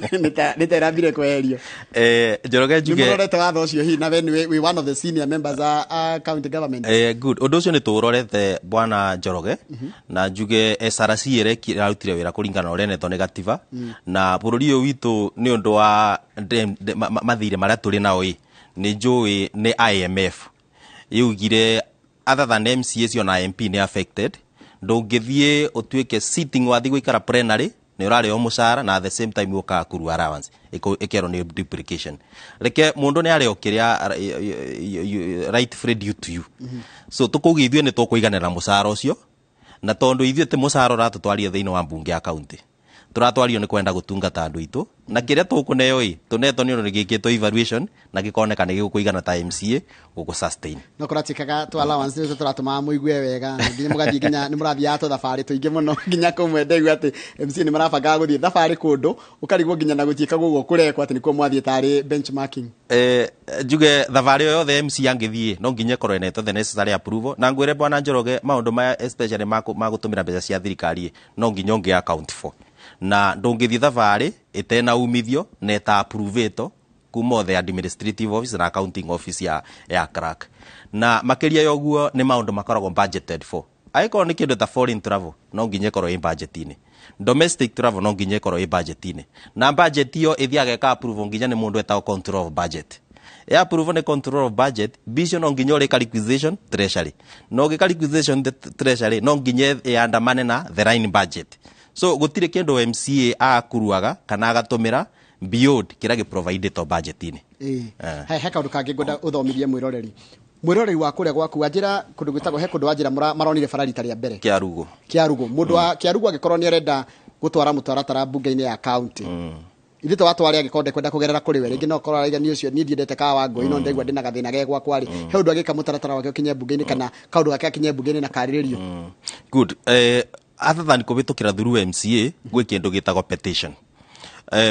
nĩ ta ĩrambire kweherio. Njoroge, nĩ njuge mũrorete watho ũcio hihi, na we nĩ wĩ one of the senior members a county government? Good, ũndũ ũcio nĩ tũũrorete, bwana Njoroge, na njuge SRC ĩrĩa ĩrarutire wĩra kũringana na ũrĩa ĩnetwo nĩ gatiba na bũrũri ũyũ witũ nĩ ũndũ wa mathirĩ marĩa tũrĩ nao ĩ, nĩ njũĩ nĩ IMF yugire other than MCA cio na MP nĩ affected. Ndũngĩthiĩ ũtuĩke sitting, wathiĩ gũikara plenary nĩ ũrarĩo mũcara na at the same time ũkaga kũrua allowance, ĩkerwo nĩ duplication. Reke mũndũ nĩ arĩo kĩrĩa rightfully due to you. So tũkauga ithuĩ nĩ tũkũiganĩra mũcara ũcio, na tondũ ithuĩ ti mũcara ũratũtwaria thĩinĩ wa mbunge ya county, Tũratwario nĩ kwenda gũtungata andũ aitũ, na kĩrĩa tũkũneo ĩ tũnetwo nĩ ũndũ nĩ gĩkĩtwo evaluation na gĩkoneka nĩ gĩgũkũigana ta MCA gũkũ sustain. No kũratuĩkaga tũ allowance nĩtũ tũratũmaga mũigue wega, na nginya mũgathiĩ, nginya nĩ mũrathiaga tũthabarĩ tũingĩ mũno, nginya kũmwe ndaigua atĩ MCA nĩ marabangaga gũthiĩ thabarĩ kũndũ, ũkarigwo nginya na gũtiĩka gũguo kũrekwo atĩ nĩkuo mwathiĩ tarĩ benchmarking. Njuge thabarĩ o yothe MC angĩthiĩ no nginya ĩkorwo ĩnetwo the necessary approval, na ngwĩre bwana Njoroge, maũndũ maya especially ma gũtũmĩra mbeca cia thirikari no nginya ũngĩ account for, na ndũngĩthiĩ thabarĩ ĩtena umithio na ĩta approve kuma the administrative office na accounting office ya crack. Na makĩria ya ũguo nĩ maũndũ makoragwo budgeted for. Angĩkorwo nĩ kĩndũ ta foreign travel, no nginya ĩkorwo ĩ budget-inĩ. Domestic travel no nginya ĩkorwo ĩ budget-inĩ, na budget ĩyo ĩthiaga ĩka approve nginya nĩ mũndũ etagwo control of budget. Ya approve nĩ control of budget, bicio no nginya ũrĩka requisition treasury, na ũgĩka requisition the treasury no nginya ĩandamane na the line budget. So gũtirĩ kĩndũ MCA akuruaga kana agatũmĩra beyond kĩrĩa gĩ-provided budget-inĩ. He kaũndũ kangĩ ngwenda ũthomithie mwĩroreri wa kũrĩa gwaku. Wanjĩra kũndũ gwĩtagwo, he kũndũ wanjĩra maronire bara rita rĩa mbere. Kĩarugo. Kĩarugo. Mũndũ wa Kĩarugo angĩkorwo nĩ arenda gũtwara mũtaratara mbunge-inĩ ya county, ithuĩ twatware, angĩkorwo ndekwenda kũgerera kũrĩ we rĩngĩ, no korwo araiga niĩ ũcio niĩ ndiendete kawa wa ngũi, no ndaigua ndĩna gathĩna ge gwakwa rĩ, he ũndũ agĩka mũtaratara wake ũkinye mbunge-inĩ, kana kaũndũ gake gakinye mbunge-inĩ na karĩrĩrio? Good. Other than kũhĩtũkĩra through MCA, gwĩ kĩndũ gĩtagwo petition.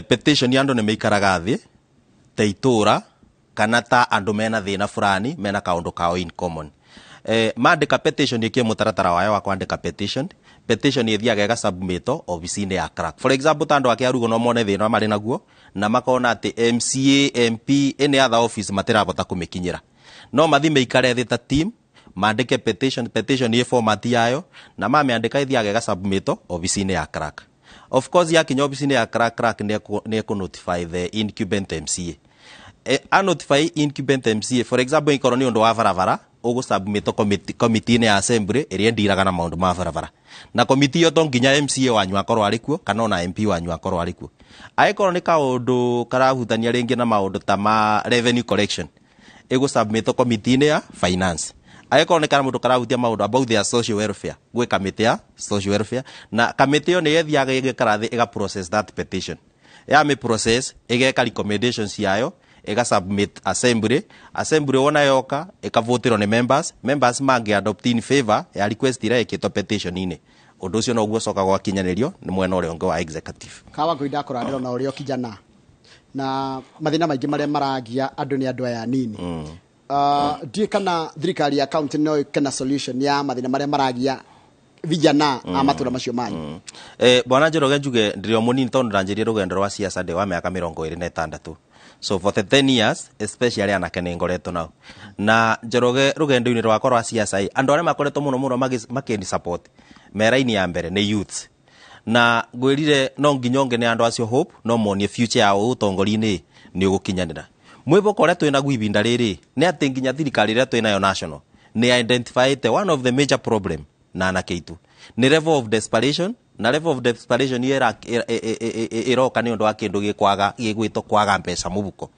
Petition ya andũ nĩ maikaraga thĩ ta itũra kana ta andũ mena thĩna fulani, mena kaũndũ kao in common. Mandĩka petition, ĩkĩe mũtaratara wayo wa kwandĩka petition. Petition ĩthiaga ĩgasubmitwo obici-inĩ ya clerk. For example, ta andũ a Kĩarugo no mone thĩna marĩ naguo na makona atĩ MCA, MP, any other office matirahota kũmĩkinyĩra, no mathi meikare thĩ ta team mandĩke petition. Petition ĩ format yayo, na mamĩandĩka ĩthiaga ĩgasubmitwo obici-inĩ ya clerk. Of course, yakinya obici-inĩ ya clerk, clerk nĩ ekũ-notify the incumbent MCA. A notify incumbent MCA, for example, ikorwo nĩ ũndũ wa barabara, ũgũsubmit committee-inĩ ya assembly ĩrĩa ĩndiraga na maũndũ ma barabara, na committee ĩyo to nginya MCA wanyu akorwo arĩ kuo kana ona MP wanyu akorwo arĩ kuo. Angĩkorwo nĩ kaũndũ karahutania rĩngĩ na maũndũ ta ma revenue collection, ĩgũsubmit committee-inĩ ya finance. Angĩkorwo nĩ kamũndũ karahutia maũndũ about their social welfare, gwĩ kamĩtĩ ya social welfare, na kamĩtĩ ĩyo nĩ ĩthiaga ĩgĩkara thĩ ĩga process that petition. Yamĩ process, ĩgeka recommendations yayo, ĩga submit assembly. Assembly wona yoka ĩkavotĩrwo nĩ members. Members mangĩ adopt in favor ya request ĩrĩa ĩkĩtwo petition-inĩ, ũndũ ũcio noguo ũcoka gwakinyanĩrio nĩ mwena ũrĩa ũngĩ wa executive. Kawa ngũi, ndakũra ndĩrona ũrĩ o kijana, na mathĩna maingĩ marĩa maragia andũ nĩ andũ aya anini. Ndiũĩ kana thirikari ya county no ĩke na solution ya mathĩna marĩa maragia vijana a matũra macio manyu. Bwana Njoroge, njuge ndĩrĩ o mũnini tondũ ndanjĩrie rũgendo rwa siasa ndĩ wa mĩaka 26. So for the 10 years, especially anake nĩ ngoretwo nao. Na Njoroge, rũgendo-inĩ rwakwa rwa siasa ĩ, andũ arĩa makoretwo mũno mũno makĩni support meraini ya mbere nĩ youths, na ngwĩrire no nginya ongene andũ acio hope, no monie future yao ũtongoria-inĩ nĩ ũgũkinyanĩra. Mwĩboko ũrĩa twĩnaguo ibinda rĩrĩ nĩ atĩ nginya thirikari ĩrĩa twĩnayo national nĩ identified one of the major problem na anake aitũ nĩ level of desperation, na level of desperation ĩyo ĩroka nĩ ũndũ wa kĩndũ gĩkwaga gĩgwĩtwo kwaga mbeca mũbuko.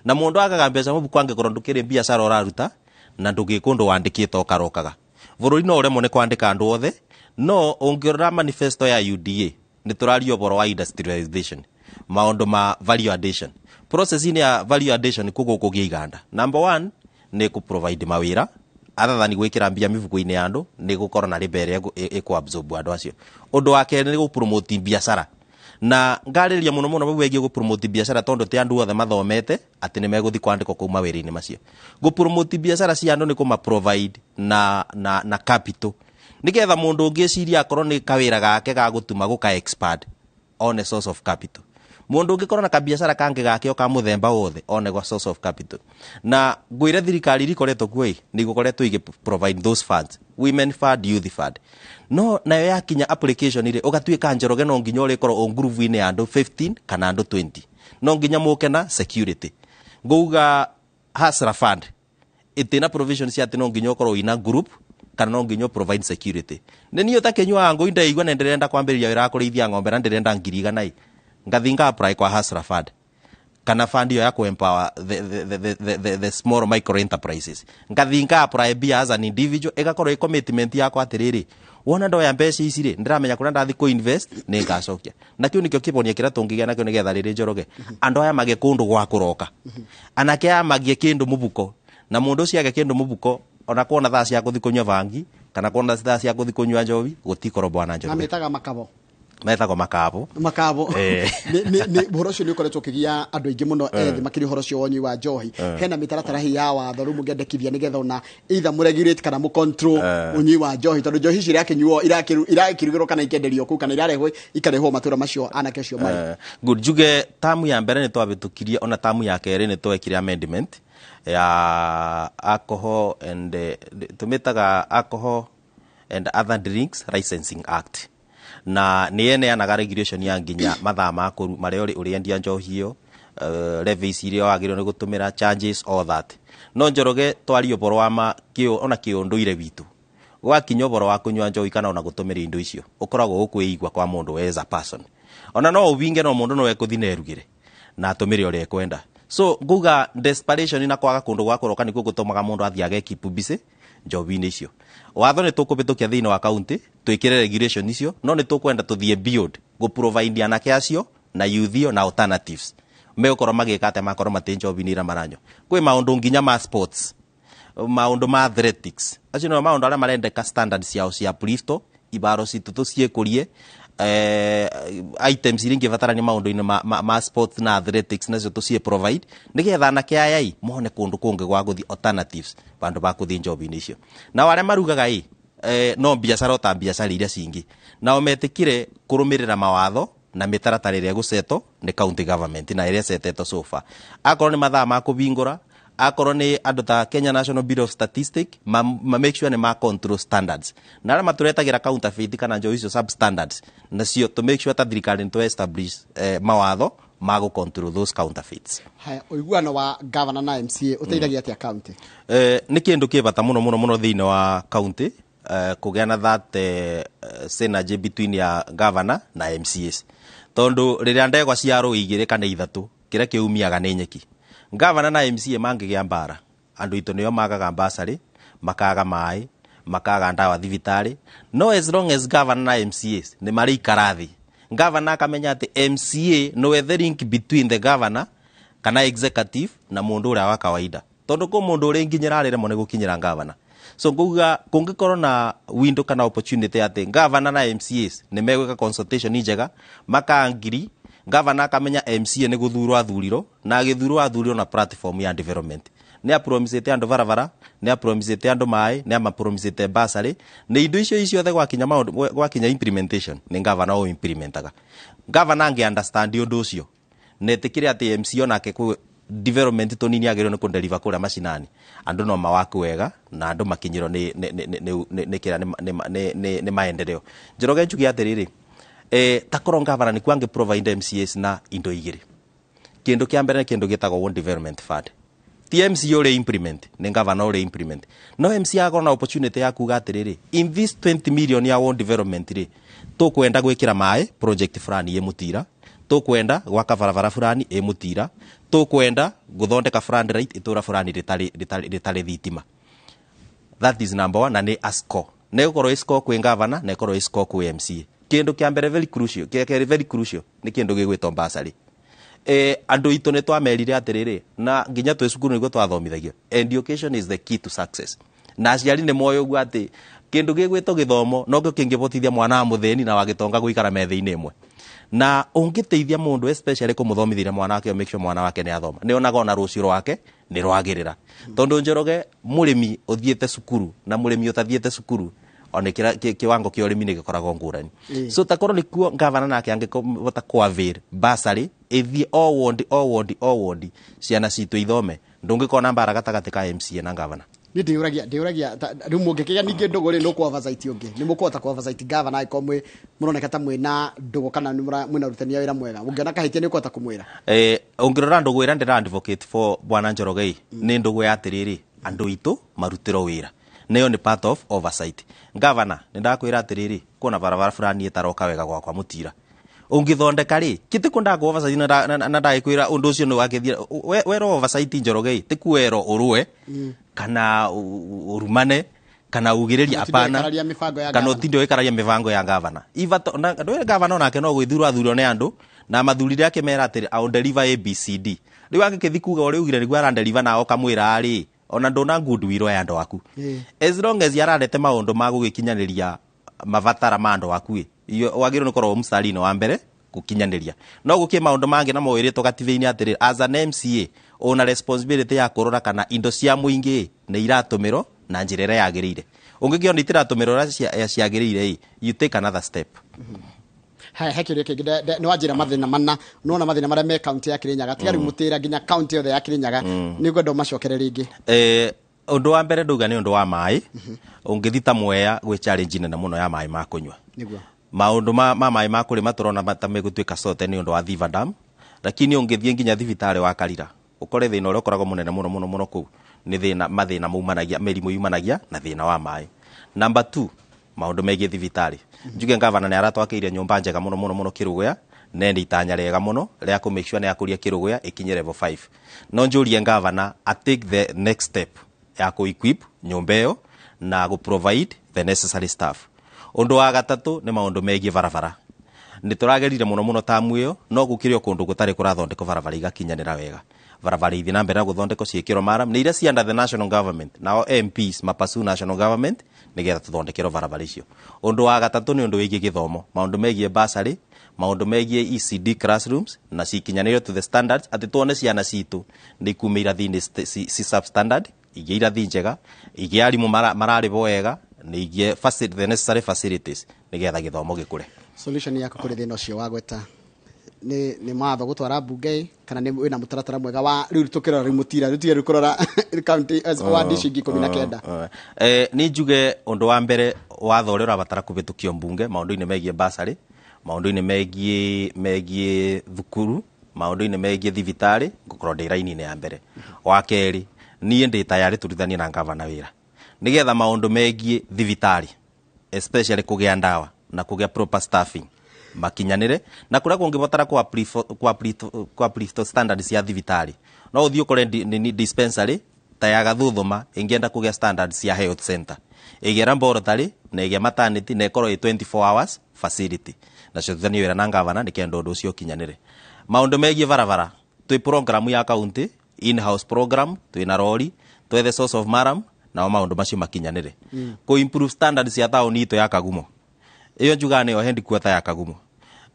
Na mũndũ agaga mbeca mũbuko angĩkorwo ndũkĩrĩ biacara ũraruta na ndũgĩ kũndũ wandĩkĩte ũkarokaga bũrũri no ũremwo nĩ kwandĩka andũ othe. No ũngĩrora manifesto ya UDA, nĩ tũraria ũhoro wa industrialization, maũndũ ma value addition. Process-inĩ ya value addition kũgũ kũgĩa iganda, number one nĩ kũ provide mawĩra. Other than gwĩkĩra mbia mĩbuko-inĩ ya andũ, nĩ gũkorwo na labour ĩrĩa ĩkũ absorb andũ acio. Ũndũ wa kerĩ nĩ gũ promote biacara, na ngarĩria mũno mũno bau wĩgiĩ gũ promote biacara, tondũ ti andũ othe mathomete atĩ nĩ megũthiĩ kwandĩkwo kũu mawĩra-inĩ macio. Gũ promote biacara cia andũ nĩ kũma provide na capital, nĩgetha mũndũ ũngĩciria akorwo nĩ kawĩra gake ga gũtuma gũka expand one source of capital, mũndũ ũngĩkorwo na kabiacara kangĩ gake o ka mũthemba wothe one gwa source of capital. Na ngwĩre thirikari iria ikoretwo kuo ĩ nĩ ikoretwo igĩ provide those funds, women fund, youth fund, no nayo yakinya application rĩ, ũgatuĩka Njoroge no nginya ũrĩkorwo o ngurubu-inĩ ya andũ 15 kana andũ 20, no nginya mũke na security. Ngũuga Hustler Fund ĩtĩna provision cia atĩ no nginya ũkorwo wĩna group kana no nginya provide security. Nĩ niĩ ũtakĩnyuaga ngũi, ndaigua na ndĩrenda kwambĩrĩria wĩra wa kũrĩithia ng'ombe na ndĩrenda 100,000 ĩ, ngathi nga apply kwa Hustler Fund. Kana fund iyo ya ku empower the small micro enterprises, ngathi nga apply mbia as an individual, igakorwo i commitment yakwa atiriri, wona ndoya mbeca ici rĩ, ndĩramenya kũrĩa ndathi kũ invest nĩ ngacokia. Na kĩu nĩkĩo kĩbonia kĩrĩa tũngĩgĩa nakĩo, nĩgetha rĩrĩ, Njoroge, andũ aya magĩe kũndũ gwa kũroka, anake aya magie kĩndũ mũbuko, na mũndũ ũcio age kĩndũ mũbuko, ona kuona thaa cia gũthiĩ kũnyua bangi kana kuona thaa cia gũthiĩ kũnyua njohi gũtikorwo, bwana Na Njoroge. metaga makabo. Metagwo makabo. Makabo. Nĩ ũhoro ũcio nĩ ũkoretwo ũkĩgia andũ aingĩ mũno ethĩ, makĩria ũhoro ũcio wa ũnyui wa njohi. Hena mĩtaratara hihi ya watho rĩu mũngĩandĩkithia nĩgetha ona either mũregulate kana mũcontrol ũnyui wa njohi, tondũ njohi ici irakĩnyuo, irakĩrugĩrwo kana ikenderio kũu, kana irarehwo ikarehwo matũra macio anake acio marĩ? Good, njuge tamu ya mbere nĩ twabĩtũkirie, ona tamu ya kerĩ nĩ twekire amendment ya Alcohol and tũmĩtaga Alcohol and Other Drinks Licensing Act, na nĩ yeneanaga regulation ya nginya mathaa ma kũru marĩa ũrĩendia njohi ĩyo, levies iria wagĩrĩirwo nĩ gũtũmĩra, charges, all that. No Njoroge, twarie ũhoro wa ma kĩũ, ona kĩũndũire witũ, gwakinya ũhoro wa kũnyua njohi kana ona gũtũmĩra indo icio, ũkoragwo ũkwĩigua kwa mũndũ as a person, ona no ũvinge, no mũndũ no ekũthi na erugĩre na atũmĩre ũrĩa ekwenda. So nguga desperation na kwaga kũndũ gwa kũroka nĩkuo gũtũmaga mũndũ athiĩ agekeep busy njohi-inĩ icio. Watho nĩ tũkũbĩtũkia thĩinĩ wa county, twĩkĩre regulation icio, no nĩ tũkwenda tũthiĩ beyond gũ-provide anake acio na youth ĩyo na alternatives megũkorwo magĩka atĩa makorwo matĩ njohi-inĩ iria maranyua. Kwĩ maũndũ nginya ma sports, maũndũ ma athletics, acio nĩo maũndũ arĩa marendeka standards ciao cia uplift, ibaro citũ tũciĩkũrie, items iria ingĩbatarania maũndũ-inĩ ma sports na athletics nacio tũciĩ provide, nĩgetha anake aya ĩ mone kũndũ kũngĩ gwa gũthiĩ, alternatives, bandũ ba kũthiĩ njohi-inĩ icio. Nao arĩa marugaga ĩ, no biacara o ta biacara iria cingĩ, nao metĩkire kũrũmĩrĩra mawatho na mĩtaratara ĩrĩa ĩgũcetwo nĩ county government na ĩrĩa ĩcetetwo so far, akorwo nĩ mathaa ma kũhingũra, akorwo nĩ andũ ta Kenya National Bureau of Statistics, ma make sure nĩ ma control standards, na arĩa matũretagĩra counterfeit kana njohi icio substandards nacio, to make sure ta thirikari nĩ tũ establish mawatho ma gũ control those counterfeits. Haya, ũiguano wa governor na MCA ũteithagia atĩa county? Nĩ kĩndũ kĩ bata mũno mũno mũno thĩinĩ wa county, kũgĩa na that synergy between ya governor na MCAs, tondũ rĩrĩa ndegwa cia rũĩ igĩrĩ kana ithatũ, kĩrĩa kĩumiaga nĩ nyeki. Governor na MCA mangĩgĩa mbara, andũ aitũ nĩo magaga basarĩ, makaga maĩ, makaga ndawa thibitarĩ. No as long as governor na MCAs nĩ marĩikara thĩ, governor akamenya atĩ MCA nĩwe the link between the governor kana executive na mũndũ ũrĩa wa kawaida, tondũ kũ mũndũ ũrĩ nginyĩra arĩremwo nĩ gũkinyĩra governor. So nguga kũngĩkorwo na window kana opportunity atĩ governor na MCAs nĩ megwĩka consultation njega, makangiri, governor akamenya MCA nĩ gũthurwo athurirwo, na agĩthurwo athurirwo na platform ya development, nĩ apromisĩte andũ barabara, nĩ apromisĩte andũ maĩ, nĩ amapromisĩte basarĩ nĩ indo icio ciothe, gwakinya maũndũ, gwakinya implementation, nĩ governor ũ implementaga. Governor angĩ understand ũndũ ũcio, netĩkĩre atĩ MC onake kwĩ development tũnini agĩrĩirwo nĩ kũdeliver kũrĩa macinani, andũ no mawaku wega na andũ makinyĩrwo nĩ kĩrĩa nĩ maendeleo. Njoroge, njuge atĩrĩrĩ, takorwo governor nĩkuo angĩ provide MCAs na indo igĩrĩ. Kĩndũ kĩa mbere nĩ kĩndũ gĩtagwo Ward Development Fund. Ti MCA ũrĩa implement, nĩ governor ũrĩa implement. No MCA akorwo na opportunity ya kuga atĩrĩrĩ, in this 20 million ya ward development rĩ, tũkwenda gwĩkĩra maĩ project fulani ĩ Mũtira, tũkwenda gwaka barabara fulani ĩ Mũtira, tũkwenda gũthondeka floodlight itũra fulani rĩtarĩ thitima. That is number one, na nĩ a score, nĩ gũkorwo ĩ score kwĩ governor na ĩkorwo ĩ score kwĩ MCA. Kĩndũ kĩa mbere very crucial, kĩa kerĩ very crucial, nĩ kĩndũ gĩgwĩtwo bursary. Andũ itũ nĩ twamerire atĩrĩrĩ, na nginya twĩ cukuru nĩguo twathomithagio, education is the key to success, na aciari nĩ moĩ ũguo atĩ kĩndũ gĩgwĩtwo gĩthomo nokĩo kĩngĩbotithia mwana wa mũthĩni na wa gĩtonga gũikara metha-inĩ ĩmwe. Na ũngĩteithia mũndũ, especially kũmũthomithia mwana wake, make sure mwana wake nĩ athoma, nĩ onaga ona rũciũ rwake nĩ rwagĩrĩra, tondũ Njoroge, mũrĩmi ũthiĩte cukuru na mũrĩmi ũtathiĩte cukuru, ona kiwango kĩa ũrĩmi nĩ gĩkoragwo ngũrani. So takorwo nĩkuo gavana nake angĩhota kũ-avail bursary ĩthiĩ o ward, o ward, o ward, ciana citũ ithome, ndũngĩkorwo na mbara gatagatĩ ka MCA na gavana. Niĩ ndĩũragia rĩu mũngĩkĩgĩa ningĩ ndũgũ rĩ, nĩ ũkũ oversight ũngĩ, nĩ mũkũhota kũ oversight gavana angĩkorwo mwĩ mũroneka ta mwĩna ndũgũ kana nĩ mwĩna ũrutania wĩra mwega? Ũngĩona kahĩtia, nĩ ũkũhota kũmwĩra? Ũngĩrora ndũgũ ĩrĩa ndĩra advocate for, bwana Njoroge, nĩ ndũgũ ya atĩrĩrĩ, andũ aitũ marutĩrwo wĩra, nayo nĩ part of oversight. Gavana, nĩ ndakwĩra atĩrĩrĩ, kuona barabara fulani ĩtaroka wega gwakwa Mũtira. Ũngĩthondeka rĩ, kĩtĩ kũ ndakũ oversight na ndagĩkwĩra ũndũ ũcio nĩ wakĩthira wero oversight Njoroge ti kuerwo ũrũe kana ũrumane kana ugĩrĩrie, apana, kana ũtinde ũgĩkararia mĩbango ya gavana. Ndũĩ gavana onake no gwĩthurwo athurio nĩ andũ na mathurire akĩmera atĩrĩ, "I will deliver ABCD." Rĩu angĩkĩthi kuga ũrĩa ugire nĩguo aradeliver na ũkamwĩra rĩ, ona ndũna goodwill ya andũ aku. As long as ararete maũndũ ma gũgĩkinyanĩria mabatara ma andũ aku ĩ, wagĩrĩirwo nĩ gũkorwo mũstari-inĩ wa mbere gũkinyanĩria. No gũkĩ maũndũ mangĩ namo wĩrĩtwo gatiba-inĩ atĩrĩ, as an MCA una responsibility ya kũrora kana indo cia mũingĩ nĩ iratũmĩrwo na njĩra ĩrĩa yagĩrĩire. Ũngĩkĩona itiratũmĩrwo ũrĩa ciagĩrĩire ĩ, you take another step. Haya, he kĩũria kĩngĩ. Nĩ wanjĩra mathĩna mana nĩwona mathĩna marĩa me kaunti ya Kĩrĩnyaga, tiga rĩu mũtĩra nginya kaunti yothe ya Kĩrĩnyaga, nĩ ngwenda ũmacokere rĩngĩ. Ũndũ wa mbere ndauga nĩ ũndũ wa maĩ. Ũngĩthi ta Mwea, gwĩ challenge nene mũno ya maĩ ma kũnyua. Maũndũ ma maĩ ma kũrĩma tũrona ta megũtuĩka sote nĩ ũndũ wa Thiva Dam, lakini ũngĩthiĩ nginya thibitarĩ wa Karira ũkore thĩna ũrĩa ũkoragwo mũnene mũno mũno mũno kũu nĩ thĩna mathĩna maumanagia mĩrimũ yumanagia na thĩna wa maĩ. Number 2, maũndũ megiĩ thibitarĩ, njuge gavana nĩ aratwakĩire nyũmba njega mũno mũno mũno Kĩrũgũya, na nĩ itanya rĩega mũno rĩa kũ make sure nĩ akũria Kĩrũgũya ĩkinye level 5. No njũrie gavana a take the next step ya kũ equip nyũmba ĩyo na gũ provide the necessary staff. Ũndũ wa gatatũ nĩ maũndũ megiĩ barabara. Nĩ tũragerire mũno mũno tamu ĩyo, no gũkĩrĩ o kũndũ gũtarĩ kũrathondekwo barabara igakinyanĩra wega. Barabara ithiĩ na mbere na gũthondekwo ciĩkĩrwo maram nĩ iria ci under the national government, nao MPs mapasu national government nĩgetha tũthondekerwo barabara icio. Ũndũ wa gatatũ nĩ ũndũ wĩgiĩ gĩthomo, maũndũ megiĩ bursary, maũndũ megiĩ ECD classrooms na cikinyanĩrio to the standards, atĩ tuone ciana citũ nĩ ikuuma irathi-inĩ ci substandard igĩe irathi njega, igĩe arimũ mararĩhwo wega, nĩ igĩe the necessary facilities nĩgetha gĩthomo gĩkũre. Solution yaku kũrĩ thĩna ũcio wa gweta nĩ mawatho gũtwara mbunge, kana nĩ wĩna mũtaratara mwega wa rĩu tũkĩrora rĩu mũtira rĩu tige rĩu kũrora county ward ici ingĩ 19? Nĩ njuge ũndũ wa mbere, watho ũrĩa ũrabatara kũhĩtũkio mbunge maũndũ-inĩ megiĩ bursary, maũndũ-inĩ megiĩ thukuru, maũndũ-inĩ megiĩ thibitarĩ, ngũkorwo ndĩ raini-inĩ ya mbere. Wa kerĩ, niĩ ndĩ tayarĩ tũrutithanie na gavana wĩra nĩgetha maũndũ megiĩ thibitarĩ, especially kũgĩa ndawa na kũgĩa proper staffing, makinyanĩre, na kũrĩa kũngĩbatara kwa uplift standard cia thibitarĩ, no ũthiĩ ũkore dispensary ta ya Gathuthuma ĩngĩenda kũgĩa standard cia health center, ĩgĩe laboratory na ĩgĩe maternity na ĩkorwo ĩ 24 hours facility, nacio tũrutithanie wĩra na gavana nĩkenda ũndũ ũcio ũkinyanĩre. Maũndũ megiĩ barabara, twĩ program ya county in-house program, twĩna rori twethe source of maram nao maũndũ macio makinyanĩre. Kũ improve standards cia taũni itũ ya Kagumo, ĩyo njugaga nĩyo headquarter ya Kagumo,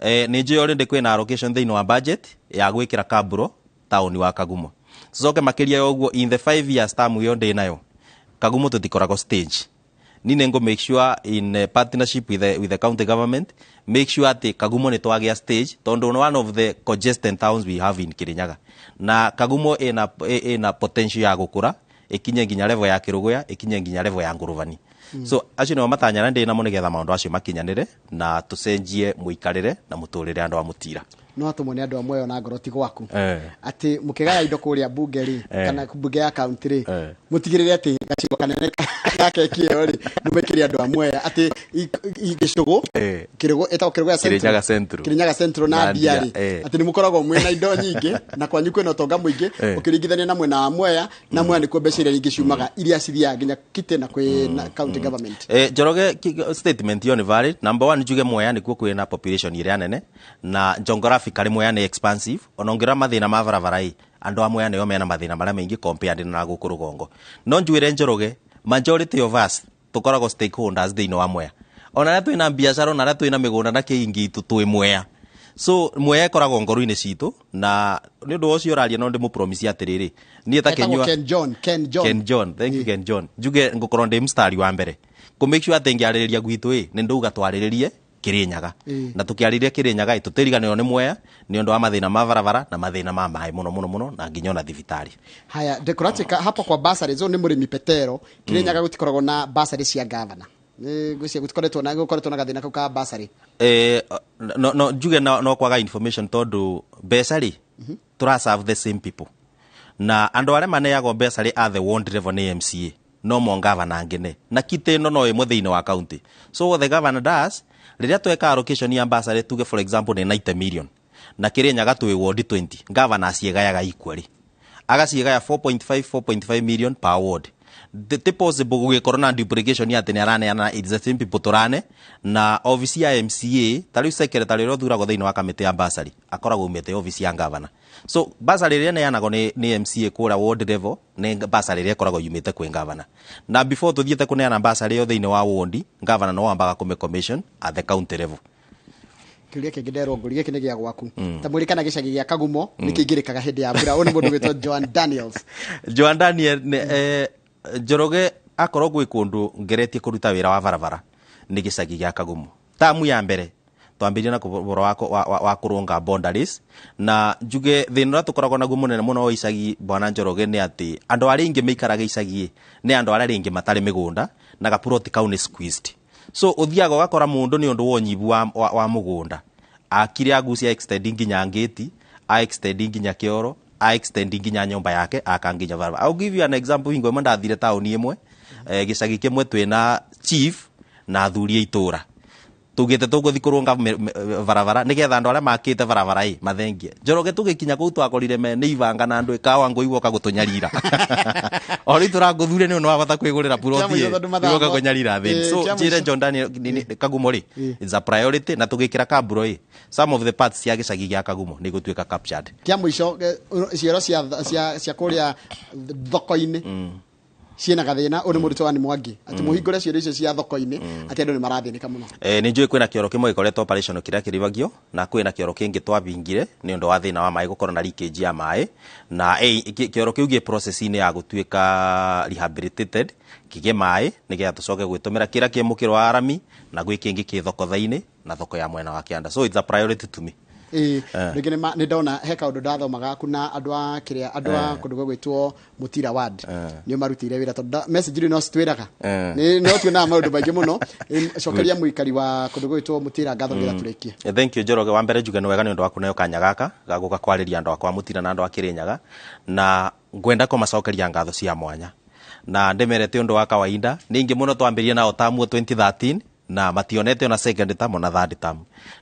nĩ njũĩ already kwĩna allocation thĩinĩ wa budget ya gwĩkĩra kaburo taũni wa Kagumo. Tucoke makĩria ya ũguo, in the 5 years term ĩyo ndĩ nayo, Kagumo tũtikoragwo stage. Ni nĩ ngũ make sure in partnership with the county government, make sure atĩ Kagumo nĩ twagĩa stage, tondũ nĩ one of the congested towns we have in Kirinyaga, na Kagumo ĩna potential ya gũkũra ĩkinye nginya level ya Kĩrũgũya, ĩkinye nginya level ya Ngũrũbani. So acio nĩmo matanya ndĩ namo nĩgetha maũndũ acio makinyanĩre na tũcenjie mũikarĩre na mũtũrĩre andũ a Mũtira. No atũmwo nĩ andũ a Mwea na ngoro ti gwaku atĩ mũkĩgaya indo kũrĩa mbunge rĩ, kana mbunge ya kaunti rĩ, mũtigĩrĩre atĩ gacigo kanene ga keki ĩyo rĩ, mũmĩkĩre andũ a Mwea, atĩ gĩcũgũ Kĩrĩgũ ĩtagwo Kĩrĩgũ ya Central. Kĩrĩnyaga Central. Kĩrĩnyaga Central na Na Ndia Ndia, rĩ, atĩ nĩ mũkoragwo mwĩna indo nyingĩ na kwanyu kwĩna ũtonga mũingĩ ũkĩringithania na mwena wa Mwea, na Mwea nĩkuo mbeca iria nyingĩ ciumaga iria cithiaga nginya kite na kwĩ na county government. Njoroge, statement ĩyo nĩ valid. Number one, njuge Mwea nĩkuo kwĩna population ĩrĩa nene na geographically Mwea nĩ expansive. Ona ũngĩrora mathĩna ma barabara ĩ, andũ a Mwea nĩo mena mathĩna marĩa maingĩ compared na gũkũ rũgongo. No njuĩre Njoroge, majority of us tũkoragwo stakeholders thĩinĩ wa Mwea, ona arĩa twĩna biacara, ona arĩa twĩna mĩgũnda na kĩingĩ itũ twĩ Mwea. So Mwea ĩkoragwo ngoro-inĩ citũ, na nĩ ũndũ ũcio ũraria no ndĩmũpromise atĩrĩrĩ, niĩ ta Etagwo Kenyua Ken John, Ken John. Ken John, thank you Ken John. Njuge ngũkorwo ndĩ mstari wa mbere kũ make sure atĩ ngĩarĩrĩria gwitũ ĩ, nĩ ndauga twarĩrĩrie Kĩrĩnyaga, na tũkĩarĩrĩria Kĩrĩnyaga ĩ, tũtĩriganĩrwo nĩ Mwea nĩ ũndũ wa mathĩna ma barabara na mathĩna ma maĩ mũno mũno mũno na nginya ona thibitarĩ. Haya, ndĩkũratika hapo kwa bursary zo nĩ mũrĩmi Petero. Kĩrĩnyaga gũtikoragwo na bursary cia gavana, nĩ ngwĩciria gũtikoretwo na gũkoretwo na gathĩna kau ka bursary. No njuge no kwaga information, tondũ mbeca rĩ, tũra serve the same people, na andũ arĩa maneagwo mbeca rĩ, at the ward level nĩ MCA. No mo ngavana ngene na kite ĩno no ĩmwe thĩinĩ wa county. So what the governor does, rĩrĩa tweka allocation ya bursary, tuge for example nĩ 90 million na Kirinyaga twĩ ward 20, governor aciĩgayaga equally, agaciĩgaya 4.5 4.5 million per ward. Ti possible gũgĩkorwo na duplication atĩ nĩ araneana, it's the same people tũrane na office ya MCA. Ta rĩu secretary ũrĩa ũthuragwo thĩinĩ wa kamĩtĩ ya bursary akoragwo umĩte office ya governor. So bursary ĩrĩa ĩneanagwo nĩ MCA kũrĩa ward level nĩ bursary ĩrĩa ĩkoragwo yumĩte kwĩ governor. Na before tũthiĩte kũneana bursary ĩyo thĩinĩ wa ward, governor no wambaga kũmĩ commission at the county level. Kĩũria kĩngĩ nderwo ngũri gĩkĩ nĩ gĩa gwaku, ta mwĩrĩ kana gĩcagi gĩa Kagumo nĩ kĩingĩrĩkaga hĩndĩ ya mbura. Ũyũ nĩ mũndũ wĩtwo Joan Daniels. Joan Daniel Njoroge, akorwo gwĩ kũndũ ngeretie kũruta wĩra wa barabara nĩ gĩcagi gĩa Kagumo. Tamu ya mbere twambĩrĩrie na ũhoro wa kũrũnga boundaries, na njuge thĩna ũrĩa tũkoragwo naguo mũnene mũno wa icagi, bwana Njoroge, nĩ atĩ andũ arĩa aingĩ maikaraga icagi nĩ andũ arĩa rĩngĩ matarĩ mĩgũnda na gapuroti kau nĩ squeezed. So ũthiaga ũgakora mũndũ nĩ ũndũ wa ũnyihu wa mũgũnda akire agucia extend nginya ngĩti, a extend nginya kĩoro, a extend nginya nyũmba yake, aka nginya barabara. I'll give you an example. Hingo ĩmwe ndathire taũni ĩmwe, gĩcagi kĩmwe, twĩna chief na athuri a itũra, tugĩte tũgũthiĩ kũrũnga barabara nĩgetha andũ arĩa makĩte barabara ĩ mathengie. Njoroge, tũgĩkinya kũu twakorire me nĩ ibanga na andũ ĩkawa ngũigua gũtũnyarira o rĩu tũragũthure nĩ ũndũ wa bata kwĩgũrĩra puroti ĩ ũka kũnyarira thĩ. So njĩre John Daniel Kagumo rĩ, it's a priority, na tũgĩkĩra kaburo ĩ some of the parts cia gĩcagi gĩa Kagumo nĩ gũtuĩka captured. Kĩa mũico, cioro cia kũrĩa thoko-inĩ ciĩna gathĩna. Ũyũ nĩ mũrutwo wa nĩ Mwangi atĩ mũhingũre cioro icio cia thoko-inĩ, atĩ andũ nĩ marathĩnĩka mũno. Nĩ njũĩ kwĩna kĩoro kĩmwe gĩkoretwo operation kĩrĩa kĩrĩbagio, na kwĩna kĩoro kĩngĩ twabingire nĩ ũndũ wa thĩna wa maĩ, gũkorwo na leakage ya maĩ, na kĩoro kĩu gĩ process-inĩ ya gũtuĩka rehabilitated kĩgĩe maĩ nĩgetha tũcoke gwĩtũmĩra kĩrĩa kĩ mũkĩro wa arami, na gwĩ kĩngĩ kĩ thoko-thainĩ na thoko ya mwena wa kĩanda. So it's a priority to me. Ĩĩ, rĩngĩ nĩ ndona he kaũndũ ndathomaga kuna andũ a kĩrĩa, andũ a kũndũ gwĩtwo Mũtira ward nĩo marutĩire wĩra, tondũ message rĩu no citwĩraga nĩ no tuonaga maũndũ maingĩ mũno. Cokeria mũikari wa kũndũ gwĩtwo Mũtira ngatho nĩgetha tũrĩkie. Thank you, Njoroge. Wa mbere njuge nĩ wega nĩ ũndũ wa kũneo kanya gaka ga gũka kwarĩria andũ akwa Mũtira na andũ a Kĩrĩnyaga, na ngwenda kũmacokeria ngatho cia mwanya na ndĩmere ti ũndũ wa kawaida. Nĩ ingĩ mũno twambĩrĩrie nao tamu 2013 na mationete ona second term ona third term,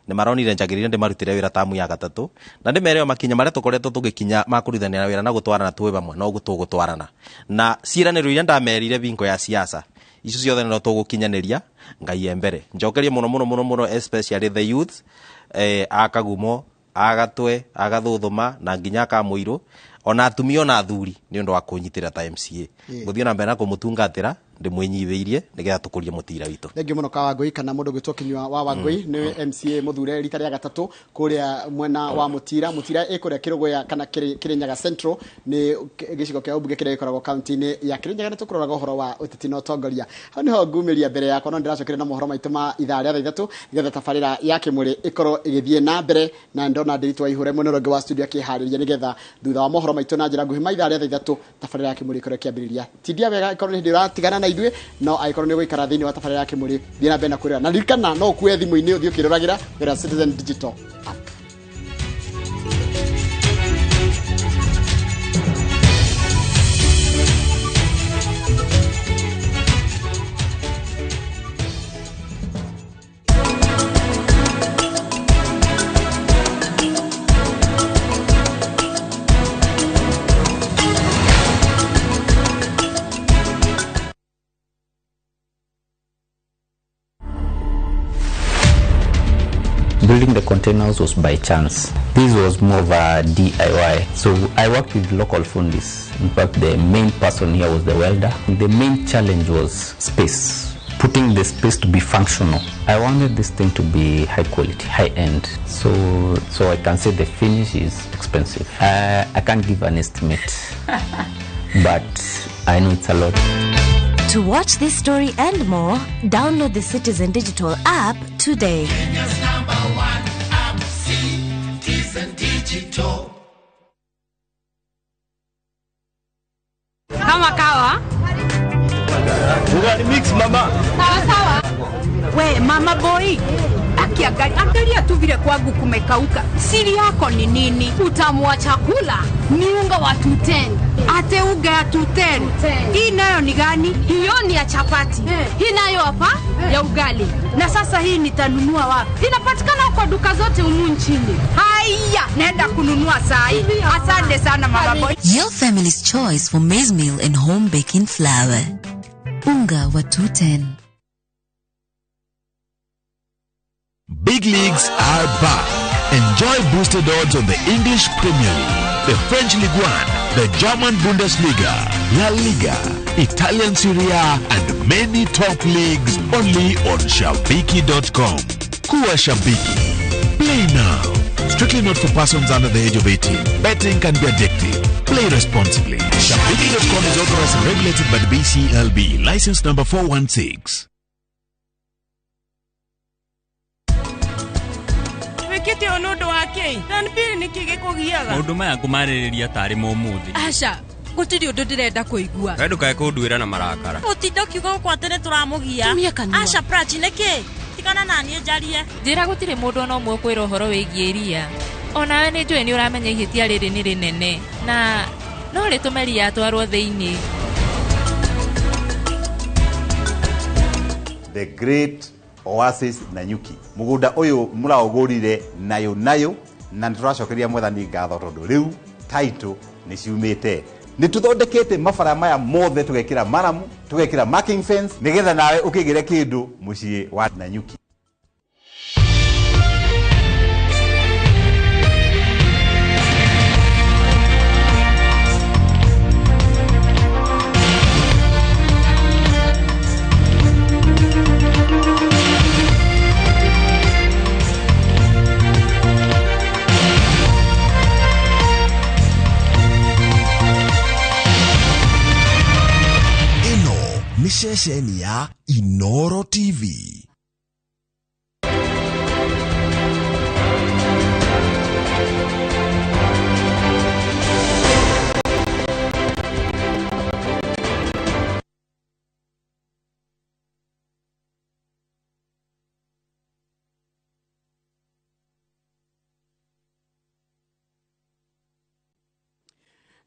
nĩ maronire njagĩrĩire ndĩmarutĩre wĩra tamu ya gatatũ, na ndĩmere o makinya marĩa tũkoretwo tũgĩkinya ma kũrutithania wĩra na gũtwarana twĩ hamwe no tũgũtwarana na ciĩranĩro iria ndamerire bingo ya siasa icio ciothe no tũgũkinyanĩria. Ngai e mbere. Njokerie mũno mũno mũno mũno, especially the youth a Kagumo, a Gatwe, a Gathuthuma na nginya Kamũirũ, ona atumia ona athuri, nĩ ũndũ wa kũnyitĩra ta MCA. Ngũthiĩ na mbere na kũmũtungatĩra ndĩmwĩnyihĩirie nĩgetha tũkũrie mũtira witũ. Thengiũ mũno Kawangũi, kana mũndũ gwĩtwo Kinyua wa Wangũi, nĩ MCA mũthure rita rĩa gatatũ kũrĩa mwena wa Mũtira. Mũtira ĩ kũrĩa Kĩrũgũya kana Kĩrĩnyaga Central, nĩ gĩcigo kĩa ũmbunge kĩrĩa gĩkoragwo kaunti-inĩ ya Kĩrĩnyaga. Nĩ tũkũroraga ũhoro wa ũteti na ũtongoria. Hau nĩho ngumĩria mbere yakwa, no ndĩracokire na mohoro maitũ ma ithaa rĩa 3:00 nĩgetha tabarĩra ya Kĩmũrĩ ĩkorwo ĩgĩthiĩ na mbere, na ndona Ndĩritũ wa Ihũre mwena ũrĩa ũngĩ wa studio akĩharĩria nĩgetha thutha wa mohoro maitũ na njĩra nguhĩ ma ithaa rĩa 3:00 tabarĩra ya Kĩmũrĩ ĩkorwo ĩkĩambĩrĩria. Tindia wega ĩkorwo nĩ hĩndĩ ũratigana na ithuĩ, no angĩkorwo nĩ ũgũikara thĩinĩ wa tabarĩra ya Kĩmũrĩ, thiĩ na mbere na kwĩrora, na ririkana no ũkue thimũ-inĩ ũthiĩ ũkĩroragĩra wĩra Citizen Digital app. Building the containers was by chance. This was more of a DIY. So I worked with local fundis. In fact, the main person here was the welder. The main challenge was space, putting the space to be functional. I wanted this thing to be high quality, high end. So I can say the finish is expensive. I can't give an estimate, but I know it's a lot. To watch this story and more, download the Citizen Digital app today. Kenya's number one app, Citizen Digital. Kama kawa. Ugali mix mama. Sawa sawa. We mama boy. Akiangalia, angalia tu vile kwangu kumekauka. Siri yako ni nini? Utamu wa chakula ni unga wa 210. Ate unga ya 210. Hii nayo ni gani? Hiyo ni ya chapati. Hii nayo hapa ya ugali. Na sasa hii nitanunua wapi? Inapatikana kwa duka zote humu nchini. Haya, naenda kununua saa hii. Asante sana mama boy. Your family's choice for maize meal and home baking flour. Unga wa 210. Big leagues are back. Enjoy boosted odds on the English Premier League, the French Ligue 1, the German Bundesliga, La Liga, Italian Serie A, and many top leagues only on Shabiki.com. Kuwa Shabiki. Play now. Strictly not for persons under the age of 18. Betting can be addictive. Play responsibly. Shabiki.com is authorized and regulated by the BCLB. License number 416. Wikite ono ndo wake na nbiri niki gikugiaga maundu maya ngumaririria tari mumuthi. Aca gutiri undu ndirenda kuigua. We ndukae kunduira na marakara. Utinda ukiuga gukwa ati ni turamugia. Aca Prachi niki tigana na nie njarie. Njira gutiri mundu ona umwe ukwira uhoro wigie ria. Onawe ni njui ni uramenya ihitia riri ni rinene na no ritume ria atwarwo thiini. The Great Oasis Nanyuki. Mugunda uyu muraugurire nayo nayo na nituracokeria mwathani ngatho tondu riu title ni ciumite. Nituthondekete mabara maya mothe tugekira maramu, tugekira marking fence nigetha nawe ukigire kindu mucii wa Nanyuki. Ceceni ya Inoro TV.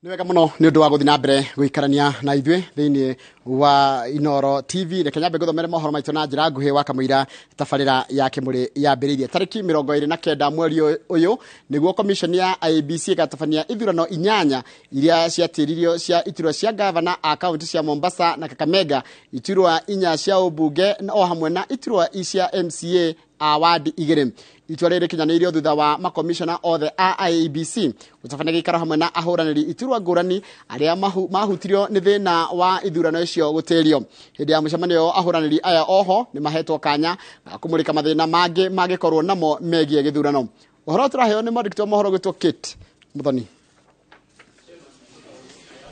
Nĩ wega mũno nĩ ũndũ wa gũthiĩ na mbere gũikarania na ithuĩ thĩinĩ wa Inoro TV. Reke nyambe ngũthomere mohoro maitũ na njĩra nguhĩ wa kamũira tabarĩra ya Kĩmũrĩ yambĩrĩirie tarĩki 29 mweri ũyũ nĩguo commission ya IEBC ĩgatabania ithurano 8 iria ciatĩririo cia iturwa cia gavana a kaunti cia Mombasa na Kakamega, iturwa 4 cia ũmbunge o hamwe na iturwa cia MCA a wadi 2. Itua rĩrĩ rĩkinyanĩirio thutha wa makomishona othe a IEBC gũtabania gĩikaro hamwe na ahũranĩri iturwa ngũrani arĩa mahutirio nĩ thĩna wa ithurano icio gũtĩrio. Hĩndĩ ya mũcemanio ahũranĩri aya oho nĩ mahetwo kanya ga kũmũrĩka mathĩna mangĩ mangĩkorwo namo megiĩ gĩthurano. Ũhoro tũraheo nĩ mwandĩki wa mohoro gwĩtwo Kate Muthoni.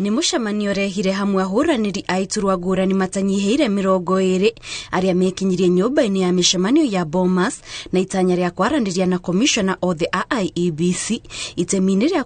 Nĩ mũcemanio ũrehire hamwe ahũranĩri a iturwa ngũrani matanyihĩire 20 arĩa mekinyirie nyũmba-inĩ ya mĩcemanio ya Bomas na itanya rĩa kwaranĩria na komishona othe a IEBC itemi-inĩ rĩa